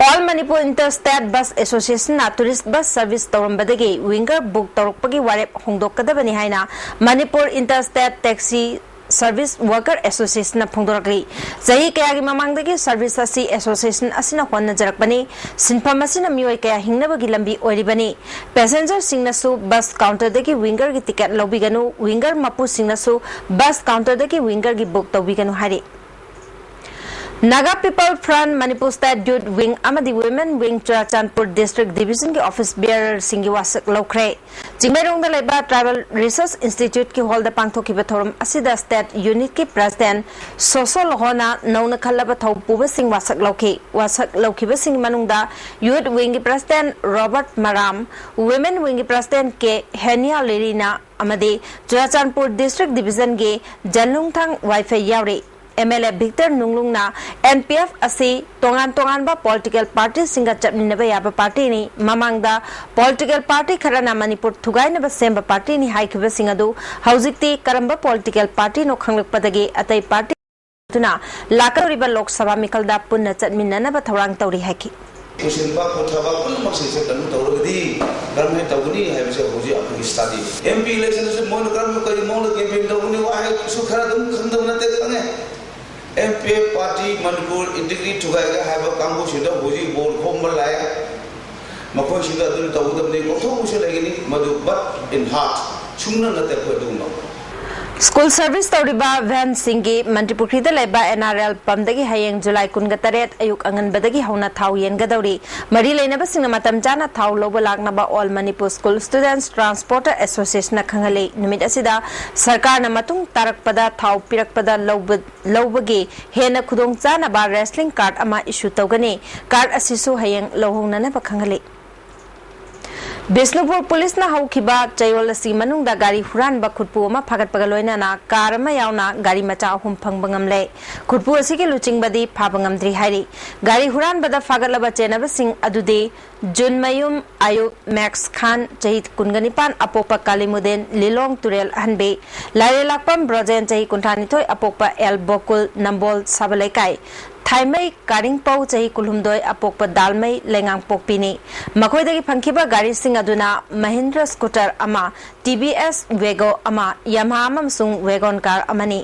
All Manipur inter state bus ꯑꯦꯁꯣꯁꯤꯌꯦꯁꯟꯅ ꯇꯨꯔꯤꯁ ꯕꯁ ꯁꯔꯚꯤꯁ ꯇꯧꯔꯝꯕꯗꯒꯤ ꯋꯤꯡꯒꯔ ꯕꯨꯛ ꯇꯧꯔꯛꯄꯒꯤ ꯋꯥꯔꯦꯞ ꯍꯣꯡꯗꯣꯛꯀꯗꯕꯅꯤ ꯍꯥꯏꯅ Manipur inter state taxi Service Worker Association ꯅ ꯐꯣꯡꯗꯣꯔꯛꯂꯤ꯫ ꯆꯍꯤ ꯀꯌꯥꯒꯤ ꯃꯃꯥꯡꯗꯒꯤ service ꯑꯁꯤ association ꯑꯁꯤꯅ ꯍꯣꯠꯅꯖꯔꯛꯄꯅꯤ꯫ ꯁꯤꯟꯐꯝ ꯑꯁꯤꯅ ꯃꯤꯑꯣꯏ ꯀꯌꯥ ꯍꯤꯡꯅꯕꯒꯤ ꯂꯝꯕꯤ ꯑꯣꯏꯔꯤꯕꯅꯤ꯫ Passenger ꯁꯤꯡꯅꯁꯨ bus counter ꯗꯒꯤ winger ꯒꯤ ticket ꯂꯧꯕꯤꯒꯅꯨ, winger ꯃꯄꯨꯁꯤꯡꯅꯁꯨ bus counter ꯗꯒꯤ winger ꯒꯤ book ꯇꯧꯕꯤꯒꯅꯨ ꯍꯥꯏꯔꯤ꯫ Naga People Front Manipur State Youth Wing ꯑꯃꯗꯤ Women Wing Churachandpur District Division ꯒꯤ office bearer ꯁꯤꯡꯒꯤ ꯋꯥꯁꯛ ꯂꯧꯈ꯭ꯔꯦ꯫ ꯆꯤꯡꯃꯩꯔꯣꯡꯗ ꯂꯩꯕ Tribal Research Institute ꯀꯤ hall ꯗ ꯄꯥꯡꯊꯣꯛꯈꯤꯕ ꯊꯧꯔꯝ ꯑꯁꯤꯗ state unit ꯀꯤ president ꯁꯣꯁꯣ ꯂꯣꯍꯣꯅ ꯅꯧꯅ ꯈꯜꯂꯕ ꯊꯧ ꯄꯨꯕꯁꯤꯡ ꯋꯥꯁꯛ ꯂꯧꯈꯤ꯫ ꯋꯥꯁꯛ ꯂꯧꯈꯤꯕꯁꯤꯡꯒꯤ ꯃꯅꯨꯡꯗ Youth Wing ꯒꯤ president ꯔꯣꯕꯔꯠ ꯃꯔꯥꯝ, Women Wing ꯒꯤ president ꯀꯦ ꯍꯦꯅꯤꯌꯥ ꯂꯤꯔꯤꯅ ꯑꯃꯗꯤ ꯆꯨꯔꯥꯆꯥꯟꯄꯨꯔ District Division ꯒꯤ ꯖꯟꯂꯨꯡꯊꯥꯡ ꯋꯥꯏꯐꯩ ꯌꯥꯎꯔꯤ꯫ M L A Victor ꯅꯨꯡꯂꯨꯡꯅ N P F ꯑꯁꯤ ꯇꯣꯉꯥꯟ ꯇꯣꯉꯥꯟꯕ political party ꯁꯤꯡꯒ ꯆꯠꯃꯤꯟꯅꯕ ꯌꯥꯕ party ꯅꯤ꯫ ꯃꯃꯥꯡꯗ political party ꯈꯔꯅ ꯃꯅꯤꯄꯨꯔ ꯊꯨꯒꯥꯏꯅꯕ ꯁꯦꯝꯕ party ꯅꯤ ꯍꯥꯏꯈꯤꯕꯁꯤꯡ ꯑꯗꯨ ꯍꯧꯖꯤꯛꯇꯤ ꯀꯔꯝꯕ political party ꯅꯣ ꯈꯪꯂꯛꯄꯗꯒꯤ ꯑꯇꯩ party ꯑꯗꯨꯅ ꯂꯥꯛꯀꯗꯧꯔꯤꯕ ꯂꯣꯛ ꯁꯚꯥ ꯃꯤꯈꯜꯗ ꯄꯨꯟꯅ ꯆꯠꯃꯤꯟꯅꯅꯕ ꯊꯧꯔꯥꯡ ꯇꯧꯔꯤ ꯍꯥꯏꯈꯤ꯫ ꯄꯨꯁꯤꯟꯕ ꯄꯨꯊꯕ ꯄꯨꯝꯅꯃꯛꯁꯤꯡꯁꯦ ꯀꯩꯅꯣ ꯇꯧꯔꯒꯗꯤ ꯀꯔꯝꯍꯥꯏꯅ ꯇꯧꯒꯅꯤ ꯍꯥꯏꯕꯁꯦ ꯍꯧꯖꯤꯛ ꯑꯩꯈꯣꯏꯒꯤ study꯫ M P election ꯑꯁꯤ ꯃꯣꯏꯅ ꯀꯔꯝꯕ ꯀꯔꯤ ꯃꯑꯣꯡꯗ campaign ꯇꯧꯒꯅꯤ ꯋꯥꯍꯩꯁꯨ ꯈꯔ ꯑꯗꯨꯝ ꯈꯪꯗꯕ ꯅꯠꯇꯦ ꯈꯪꯉꯦ꯫ M P F party Manipur integrity ꯊꯨꯒꯥꯏꯒꯦ ꯍꯥꯏꯕ ꯀꯥꯡꯕꯨꯁꯤꯡꯗ ꯍꯧꯖꯤꯛ vote ꯈꯣꯝꯕ ꯂꯥꯛꯑꯦ꯫ ꯃꯈꯣꯏꯁꯤꯡꯗ ꯑꯗꯨ ꯇꯧꯒꯗꯕꯅꯤ, ꯀꯧꯊꯣꯛꯄꯁꯨ ꯂꯩꯒꯅꯤ, ꯃꯗꯨ but in heart ꯁꯨꯡꯅ ꯅꯠꯇꯦ ꯑꯩꯈꯣꯏ ꯑꯗꯨꯒꯨꯝꯕ꯫ School service ꯇꯧꯔꯤꯕ van ꯁꯤꯡꯒꯤ ꯃꯟꯇ꯭ꯔꯤꯄꯨꯈ꯭ꯔꯤꯗ ꯂꯩꯕ N R L pump ꯗꯒꯤ ꯍꯌꯦꯡ ꯖꯨꯂꯥꯏ ꯀꯨꯟꯒ ꯇꯔꯦꯠ ꯑꯌꯨꯛ ꯑꯉꯟꯕꯗꯒꯤ ꯍꯧꯅ ꯊꯥꯎ ꯌꯦꯟꯒꯗꯧꯔꯤ꯫ ꯃꯔꯤ ꯂꯩꯅꯕꯁꯤꯡꯅ ꯃꯇꯝ ꯆꯥꯅ ꯊꯥꯎ ꯂꯧꯕ ꯂꯥꯛꯅꯕ All Manipur School Students Transporter Association ꯅ ꯈꯪꯍꯜꯂꯤ꯫ ꯅꯨꯃꯤꯠ ꯑꯁꯤꯗ ꯁꯔꯀꯥꯔꯅ ꯃꯇꯨꯡ ꯇꯥꯔꯛꯄꯗ ꯊꯥꯎ ꯄꯤꯔꯛꯄꯗ ꯂꯧꯕ ꯂꯧꯕꯒꯤ ꯍꯦꯟꯅ ꯈꯨꯗꯣꯡꯆꯥꯅꯕ ration card ꯑꯃ issue ꯇꯧꯒꯅꯤ꯫ Card ꯑꯁꯤꯁꯨ ꯍꯌꯦꯡ ꯂꯧꯍꯧꯅꯅꯕ ꯈꯪꯍꯜꯂꯤ꯫ ꯕꯤꯁꯅꯨꯄꯨꯔ ꯄꯨꯂꯤꯁꯅ ꯍꯧꯈꯤꯕ ꯆꯌꯣꯜ ꯑꯁꯤ ꯃꯅꯨꯡꯗ ꯒꯥꯔꯤ ꯍꯨꯔꯥꯟꯕ ꯈꯨꯠꯄꯨ ꯑꯃ ꯐꯥꯒꯠꯄꯒ ꯂꯣꯏꯅꯅ car ꯑꯃ ꯌꯥꯎꯅ ꯒꯥꯔꯤ ꯃꯆꯥ ꯑꯍꯨꯝ ꯐꯪꯕ ꯉꯝꯂꯦ꯫ ꯈꯨꯠꯄꯨ ꯑꯁꯤꯒꯤ ꯂꯨꯆꯤꯡꯕꯗꯤ ꯐꯥꯕ ꯉꯝꯗ꯭ꯔꯤ ꯍꯥꯏꯔꯤ꯫ ꯒꯥꯔꯤ ꯍꯨꯔꯥꯟꯕꯗ ꯐꯥꯒꯠꯂꯕ ꯆꯦꯟꯅꯕꯁꯤꯡ ꯑꯗꯨꯗꯤ ꯖꯨꯟꯃꯌꯨꯝ ꯑꯌꯨꯕ ꯃꯦꯛꯁ ꯈꯥꯟ, ꯆꯍꯤ ꯀꯨꯟꯒ ꯅꯤꯄꯥꯟ, ꯑꯄꯣꯛꯄ ꯀꯥꯂꯤꯃꯨꯗꯦꯟ, ꯂꯤꯂꯣꯡ ꯇꯨꯔꯦꯜ ꯑꯍꯟꯕꯤ, ꯂꯥꯏꯔꯦꯜꯂꯥꯛꯄꯝ ꯕ꯭ꯔꯣꯖꯦꯟ, ꯆꯍꯤ ꯀꯨꯟꯊ꯭ꯔꯥ ꯅꯤꯊꯣꯏ, ꯑꯄꯣꯛꯄ ꯑꯦꯜ ꯕꯣꯀꯨꯜ, ꯅꯝꯕꯣꯜ ꯁꯥꯕ ꯂꯩꯀꯥꯏ, ꯊꯥꯏꯃꯩ ꯀꯥꯔꯤꯡꯄꯧ, ꯆꯍꯤ ꯀꯨꯟꯍꯨꯝꯗꯣꯏ, ꯑꯄꯣꯛꯄ ꯗꯥꯜꯃꯩ ꯂꯩꯉꯥꯡꯄꯣꯛꯄꯤꯅꯤ꯫ ꯃꯈꯣꯏꯗꯒꯤ ꯐꯪꯈꯤꯕ ꯒꯥꯔꯤꯁꯤꯡ ꯑꯗꯨꯅ ꯃꯍꯤꯟꯗ꯭ꯔ ꯁ꯭ꯀꯨꯇꯔ ꯑꯃ, ꯇꯤ ꯚꯤ ꯑꯦꯁ ꯋꯦꯒꯣ ꯑꯃ, ꯌꯥꯃꯥꯍꯥ ꯑꯃꯁꯨꯡ ꯋꯦꯒꯣꯟ ꯀꯥꯔ ꯑꯃꯅꯤ꯫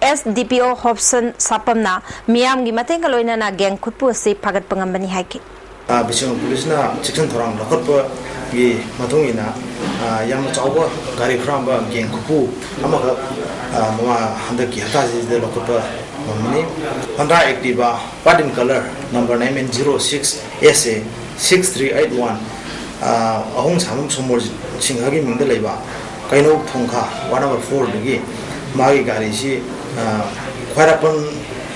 ꯑꯦꯁ ꯗꯤ ꯄꯤ ꯑꯣ ꯍꯣꯞꯁꯟ ꯁꯥꯄꯝꯅ ꯃꯤꯌꯥꯝꯒꯤ ꯃꯇꯦꯡꯒ ꯂꯣꯏꯅꯅ ꯒꯦꯡ ꯈꯨꯠꯄꯨ ꯑꯁꯤ ꯐꯥꯒꯠꯄ ꯉꯝꯕꯅꯤ ꯍꯥꯏꯈꯤ꯫ ꯑ, ꯕꯤꯁꯦꯝꯄꯨꯔ ꯄꯨꯂꯤꯁꯅ ꯆꯦꯛꯁꯤꯟ ꯊꯧꯔꯥꯡ ꯂꯧꯈꯠꯄꯒꯤ ꯃꯇꯨꯡ ꯏꯟꯅ, ꯑ, ꯌꯥꯝꯅ ꯆꯥꯎꯕ ꯒꯥꯔꯤ ꯍꯨꯔꯥꯟꯕ ꯒꯦꯡ ꯈꯨꯠꯄꯨ ꯑꯃꯈꯛ, ꯑ, ꯃꯃꯥ ꯍꯟꯗꯛꯀꯤ ꯍꯞꯇꯥꯁꯤꯗ ꯂꯧꯈꯠꯄ ꯉꯝꯕꯅꯤ꯫ Honda Activa, white in color, number nine zero six S A six three eight one, ꯑ, ꯑꯍꯨꯝ ꯁꯥꯃꯨ ꯁꯣꯃꯣꯔꯖꯤꯠ ꯁꯤꯡꯍꯒꯤ ꯃꯤꯡꯗ ꯂꯩꯕ ꯀꯩꯅꯧ ꯊꯣꯡꯈꯥ, ꯋꯥꯔꯗ ꯅꯝꯕꯔ ꯐꯣꯔꯗꯒꯤ ꯃꯥꯒꯤ ꯒꯥꯔꯤꯁꯤ, ꯑ, ꯈ꯭ꯋꯥꯏꯔꯥꯛꯄꯝ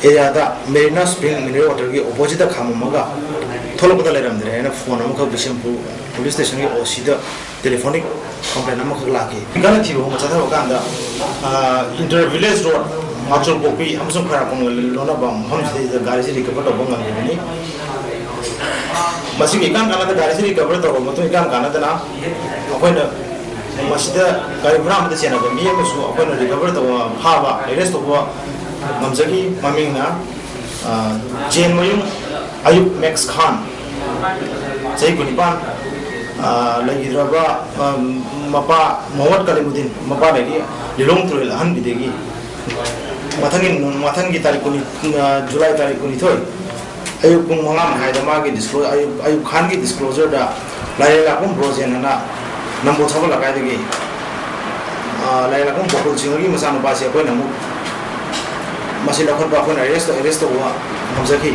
ꯑꯦꯔꯤꯌꯥꯗ ꯃꯦꯔꯤꯅꯥ ꯁ꯭ꯄ꯭ꯔꯤꯡ ꯃꯤꯅꯔꯦꯜ ꯋꯥꯇꯔꯒꯤ ꯑꯣꯄꯣꯖꯤꯠꯇ ꯈꯥꯝꯃꯝꯃꯒ ꯊꯣꯛꯂꯛꯄꯗ ꯂꯩꯔꯝꯗ꯭ꯔꯦ ꯍꯥꯏꯅ ꯐꯣꯟ ꯑꯃꯈꯛ ꯕꯤꯁꯦꯝꯄꯨꯔ ꯄꯨꯂꯤꯁ ꯁ꯭ꯇꯦꯁꯟꯒꯤ ꯑꯣ ꯁꯤꯗ ꯇꯦꯂꯤꯐꯣꯅꯤꯛ ꯀꯝꯄ꯭ꯂꯦꯟ ꯑꯃꯈꯛ ꯂꯥꯛꯈꯤ꯫ ꯀꯟꯅ ꯊꯤꯕ ꯍꯣꯡꯕ ꯆꯠꯊꯕ ꯀꯥꯟꯗ, ꯑ, ꯏꯟꯇꯔ ꯚꯤꯂꯦꯖ ꯔꯣꯗ, ꯃꯥꯆꯨꯔ ꯄꯣꯛꯄꯤ ꯑꯃꯁꯨꯡ ꯈ꯭ꯋꯥꯏꯔꯥꯛꯄꯝꯒ ꯂꯣꯟꯅꯕ ꯃꯐꯝꯁꯤꯗꯩꯗ ꯒꯥꯔꯤꯁꯤ ꯔꯤꯀꯚꯔ ꯇꯧꯕ ꯉꯝꯈꯤꯕꯅꯤ꯫ ꯃꯁꯤꯒꯤ ꯏꯀꯥꯟ ꯀꯥꯟꯅꯗ ꯒꯥꯔꯤꯁꯤ ꯔꯤꯀꯚꯔ ꯇꯧꯔꯕ ꯃꯇꯨꯡ, ꯏꯀꯥꯟ ꯀꯥꯟꯅꯗꯅ ꯑꯩꯈꯣꯏꯅ ꯃꯁꯤꯗ ꯒꯥꯔꯤ ꯍꯨꯔꯥꯟꯕꯗ ꯆꯦꯟꯅꯕ ꯃꯤ ꯑꯃꯁꯨ ꯑꯩꯈꯣꯏꯅ ꯔꯤꯀꯚꯔ ꯇꯧꯕ, ꯐꯥꯕ, ꯑꯦꯔꯦꯁ ꯇꯧꯕ ꯉꯝꯖꯈꯤ꯫ ꯃꯃꯤꯡꯅ, ꯑ, ꯖꯦꯟꯃꯌꯨꯝ ꯑꯌꯨꯕ ꯃꯦꯛꯁ ꯈꯥꯟ, ꯆꯍꯤ ꯀꯨꯟꯅꯤꯄꯥꯟ, ꯑ, ꯂꯩꯈꯤꯗ꯭ꯔꯕ, ꯑ, ꯃꯄꯥ ꯃꯣꯍꯝꯃꯗ ꯀꯂꯤꯃꯨꯗꯤꯟ, ꯃꯄꯥꯗꯒꯤ ꯂꯤꯂꯣꯡ ꯇꯨꯔꯦꯜ ꯑꯍꯟꯕꯤꯗꯒꯤ ꯃꯊꯪꯒꯤ, ꯃꯊꯪꯒꯤ ꯇꯥꯔꯤꯛ ꯀꯨꯟꯅꯤ, ꯑ, ꯖꯨꯂꯥꯏ ꯇꯥꯔꯤꯛ ꯀꯨꯟꯅꯤꯊꯣꯏ, ꯑꯌꯨꯛ ꯄꯨꯡ ꯃꯉꯥ ꯃꯈꯥꯏꯗ ꯃꯥꯒꯤ ꯗꯤꯁꯀ꯭ꯂꯣ-, ꯑꯌꯨꯛ, ꯑꯌꯨꯕ ꯈꯥꯟꯒꯤ ꯗꯤꯁꯀ꯭ꯂꯣꯖꯔꯗ ꯂꯥꯏꯔꯩ ꯂꯥꯛꯄꯝ ꯕ꯭ꯔꯣꯖꯦꯟ ꯑꯅ ꯅꯝꯕꯣꯜ ꯁꯒꯣꯜ ꯂꯩꯀꯥꯏꯗꯒꯤ, ꯑ, ꯂꯥꯏꯔꯩ ꯂꯥꯛꯄꯝ ꯕꯣꯀꯨꯜ ꯁꯤꯡꯍꯒꯤ ꯃꯆꯥꯅꯨꯄꯥꯁꯤ ꯑꯩꯈꯣꯏꯅ ꯑꯃꯨꯛ ꯃꯁꯤ ꯂꯧꯈꯠꯄ, ꯑꯩꯈꯣꯏꯅ ꯑꯦꯔꯦꯁ, ꯑꯦꯔꯦꯁ ꯇꯧꯕ ꯉꯝꯖꯈꯤ꯫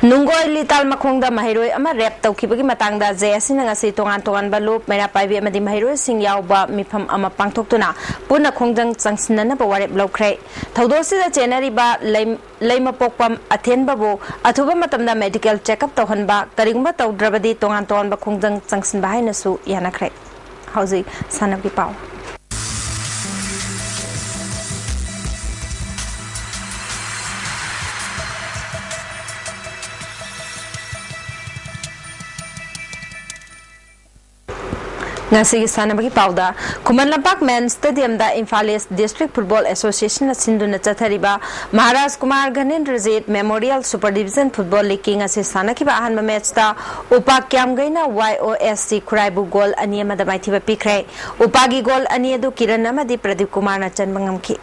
ꯅꯨꯡꯒꯣꯏ ꯂꯤꯇꯥꯜ ꯃꯈꯣꯡꯗ ꯃꯍꯩꯔꯣꯏ ꯑꯃ ꯔꯦꯞ ꯇꯧꯈꯤꯕꯒꯤ ꯃꯇꯥꯡꯗ ꯖꯦ ꯑꯦꯁ ꯁꯤꯅ ꯉꯁꯤ ꯇꯣꯉꯥꯟ ꯇꯣꯉꯥꯟꯕ ꯂꯨꯞ, ꯃꯩꯔꯥ ꯄꯥꯏꯕꯤ ꯑꯃꯗꯤ ꯃꯍꯩꯔꯣꯏꯁꯤꯡ ꯌꯥꯎꯕ ꯃꯤꯐꯝ ꯑꯃ ꯄꯥꯡꯊꯣꯛꯇꯨꯅ ꯄꯨꯟꯅ ꯈꯣꯡꯖꯪ ꯆꯪꯁꯤꯟꯅꯅꯕ ꯋꯥꯔꯦꯞ ꯂꯧꯈ꯭ꯔꯦ꯫ ꯊꯧꯗꯣꯛ ꯑꯁꯤꯗ ꯆꯦꯟꯅꯔꯤꯕ ꯂꯩ-, ꯂꯩꯃꯄꯣꯛꯄꯝ ꯑꯊꯦꯟꯕꯕꯨ ꯑꯊꯨꯕ ꯃꯇꯝꯗ ꯃꯦꯗꯤꯀꯦꯜ ꯆꯦꯛꯑꯞ ꯇꯧꯍꯟꯕ, ꯀꯔꯤꯒꯨꯝꯕ ꯇꯧꯗ꯭ꯔꯕꯗꯤ ꯇꯣꯉꯥꯟ ꯇꯣꯉꯥꯟꯕ ꯈꯣꯡꯖꯪ ꯆꯪꯁꯤꯟꯕ ꯍꯥꯏꯅꯁꯨ ꯌꯥꯅꯈ꯭ꯔꯦ꯫ ꯍꯧꯖꯤꯛ ꯁꯥꯟꯅꯕꯒꯤ ꯄꯥꯎ꯫ ꯉꯁꯤꯒꯤ ꯁꯥꯟꯅꯕꯒꯤ ꯄꯥꯎꯗ, ꯈꯨꯃꯟ ꯂꯝꯄꯥꯛ ꯃꯦꯟ ꯁ꯭ꯇꯦꯗꯤꯌꯝꯗ ꯏꯝꯐꯥꯜ ꯏꯁ ꯗꯤꯁꯇ꯭ꯔꯤꯛ ꯐꯨꯠꯕꯣꯜ ꯑꯦꯁꯣꯁꯤꯌꯦꯁꯟꯅ ꯁꯤꯟꯗꯨꯅ ꯆꯠꯊꯔꯤꯕ Maharaj Kumar Ghanendrajit memorial super division football ꯂꯤꯒꯀꯤ ꯉꯁꯤ ꯁꯥꯟꯅꯈꯤꯕ ꯑꯍꯥꯟꯕ ꯃꯦꯠꯆꯇ ꯎꯄꯥ ꯀ꯭ꯌꯥꯝꯒꯩꯅ ꯋꯥꯏ ꯑꯣ ꯑꯦꯁ ꯁꯤ ꯈꯨꯔꯥꯏꯕꯨ ꯒꯣꯜ ꯑꯅꯤ ꯑꯃꯗ ꯃꯥꯏꯊꯤꯕ ꯄꯤꯈ꯭ꯔꯦ꯫ ꯎꯄꯥꯒꯤ ꯒꯣꯜ ꯑꯅꯤ ꯑꯗꯨ ꯀꯤꯔꯟ ꯑꯃꯗꯤ ꯄ꯭ꯔꯗꯤꯞ ꯀꯨꯃꯥꯔꯅ ꯆꯟꯕ ꯉꯝꯈꯤ꯫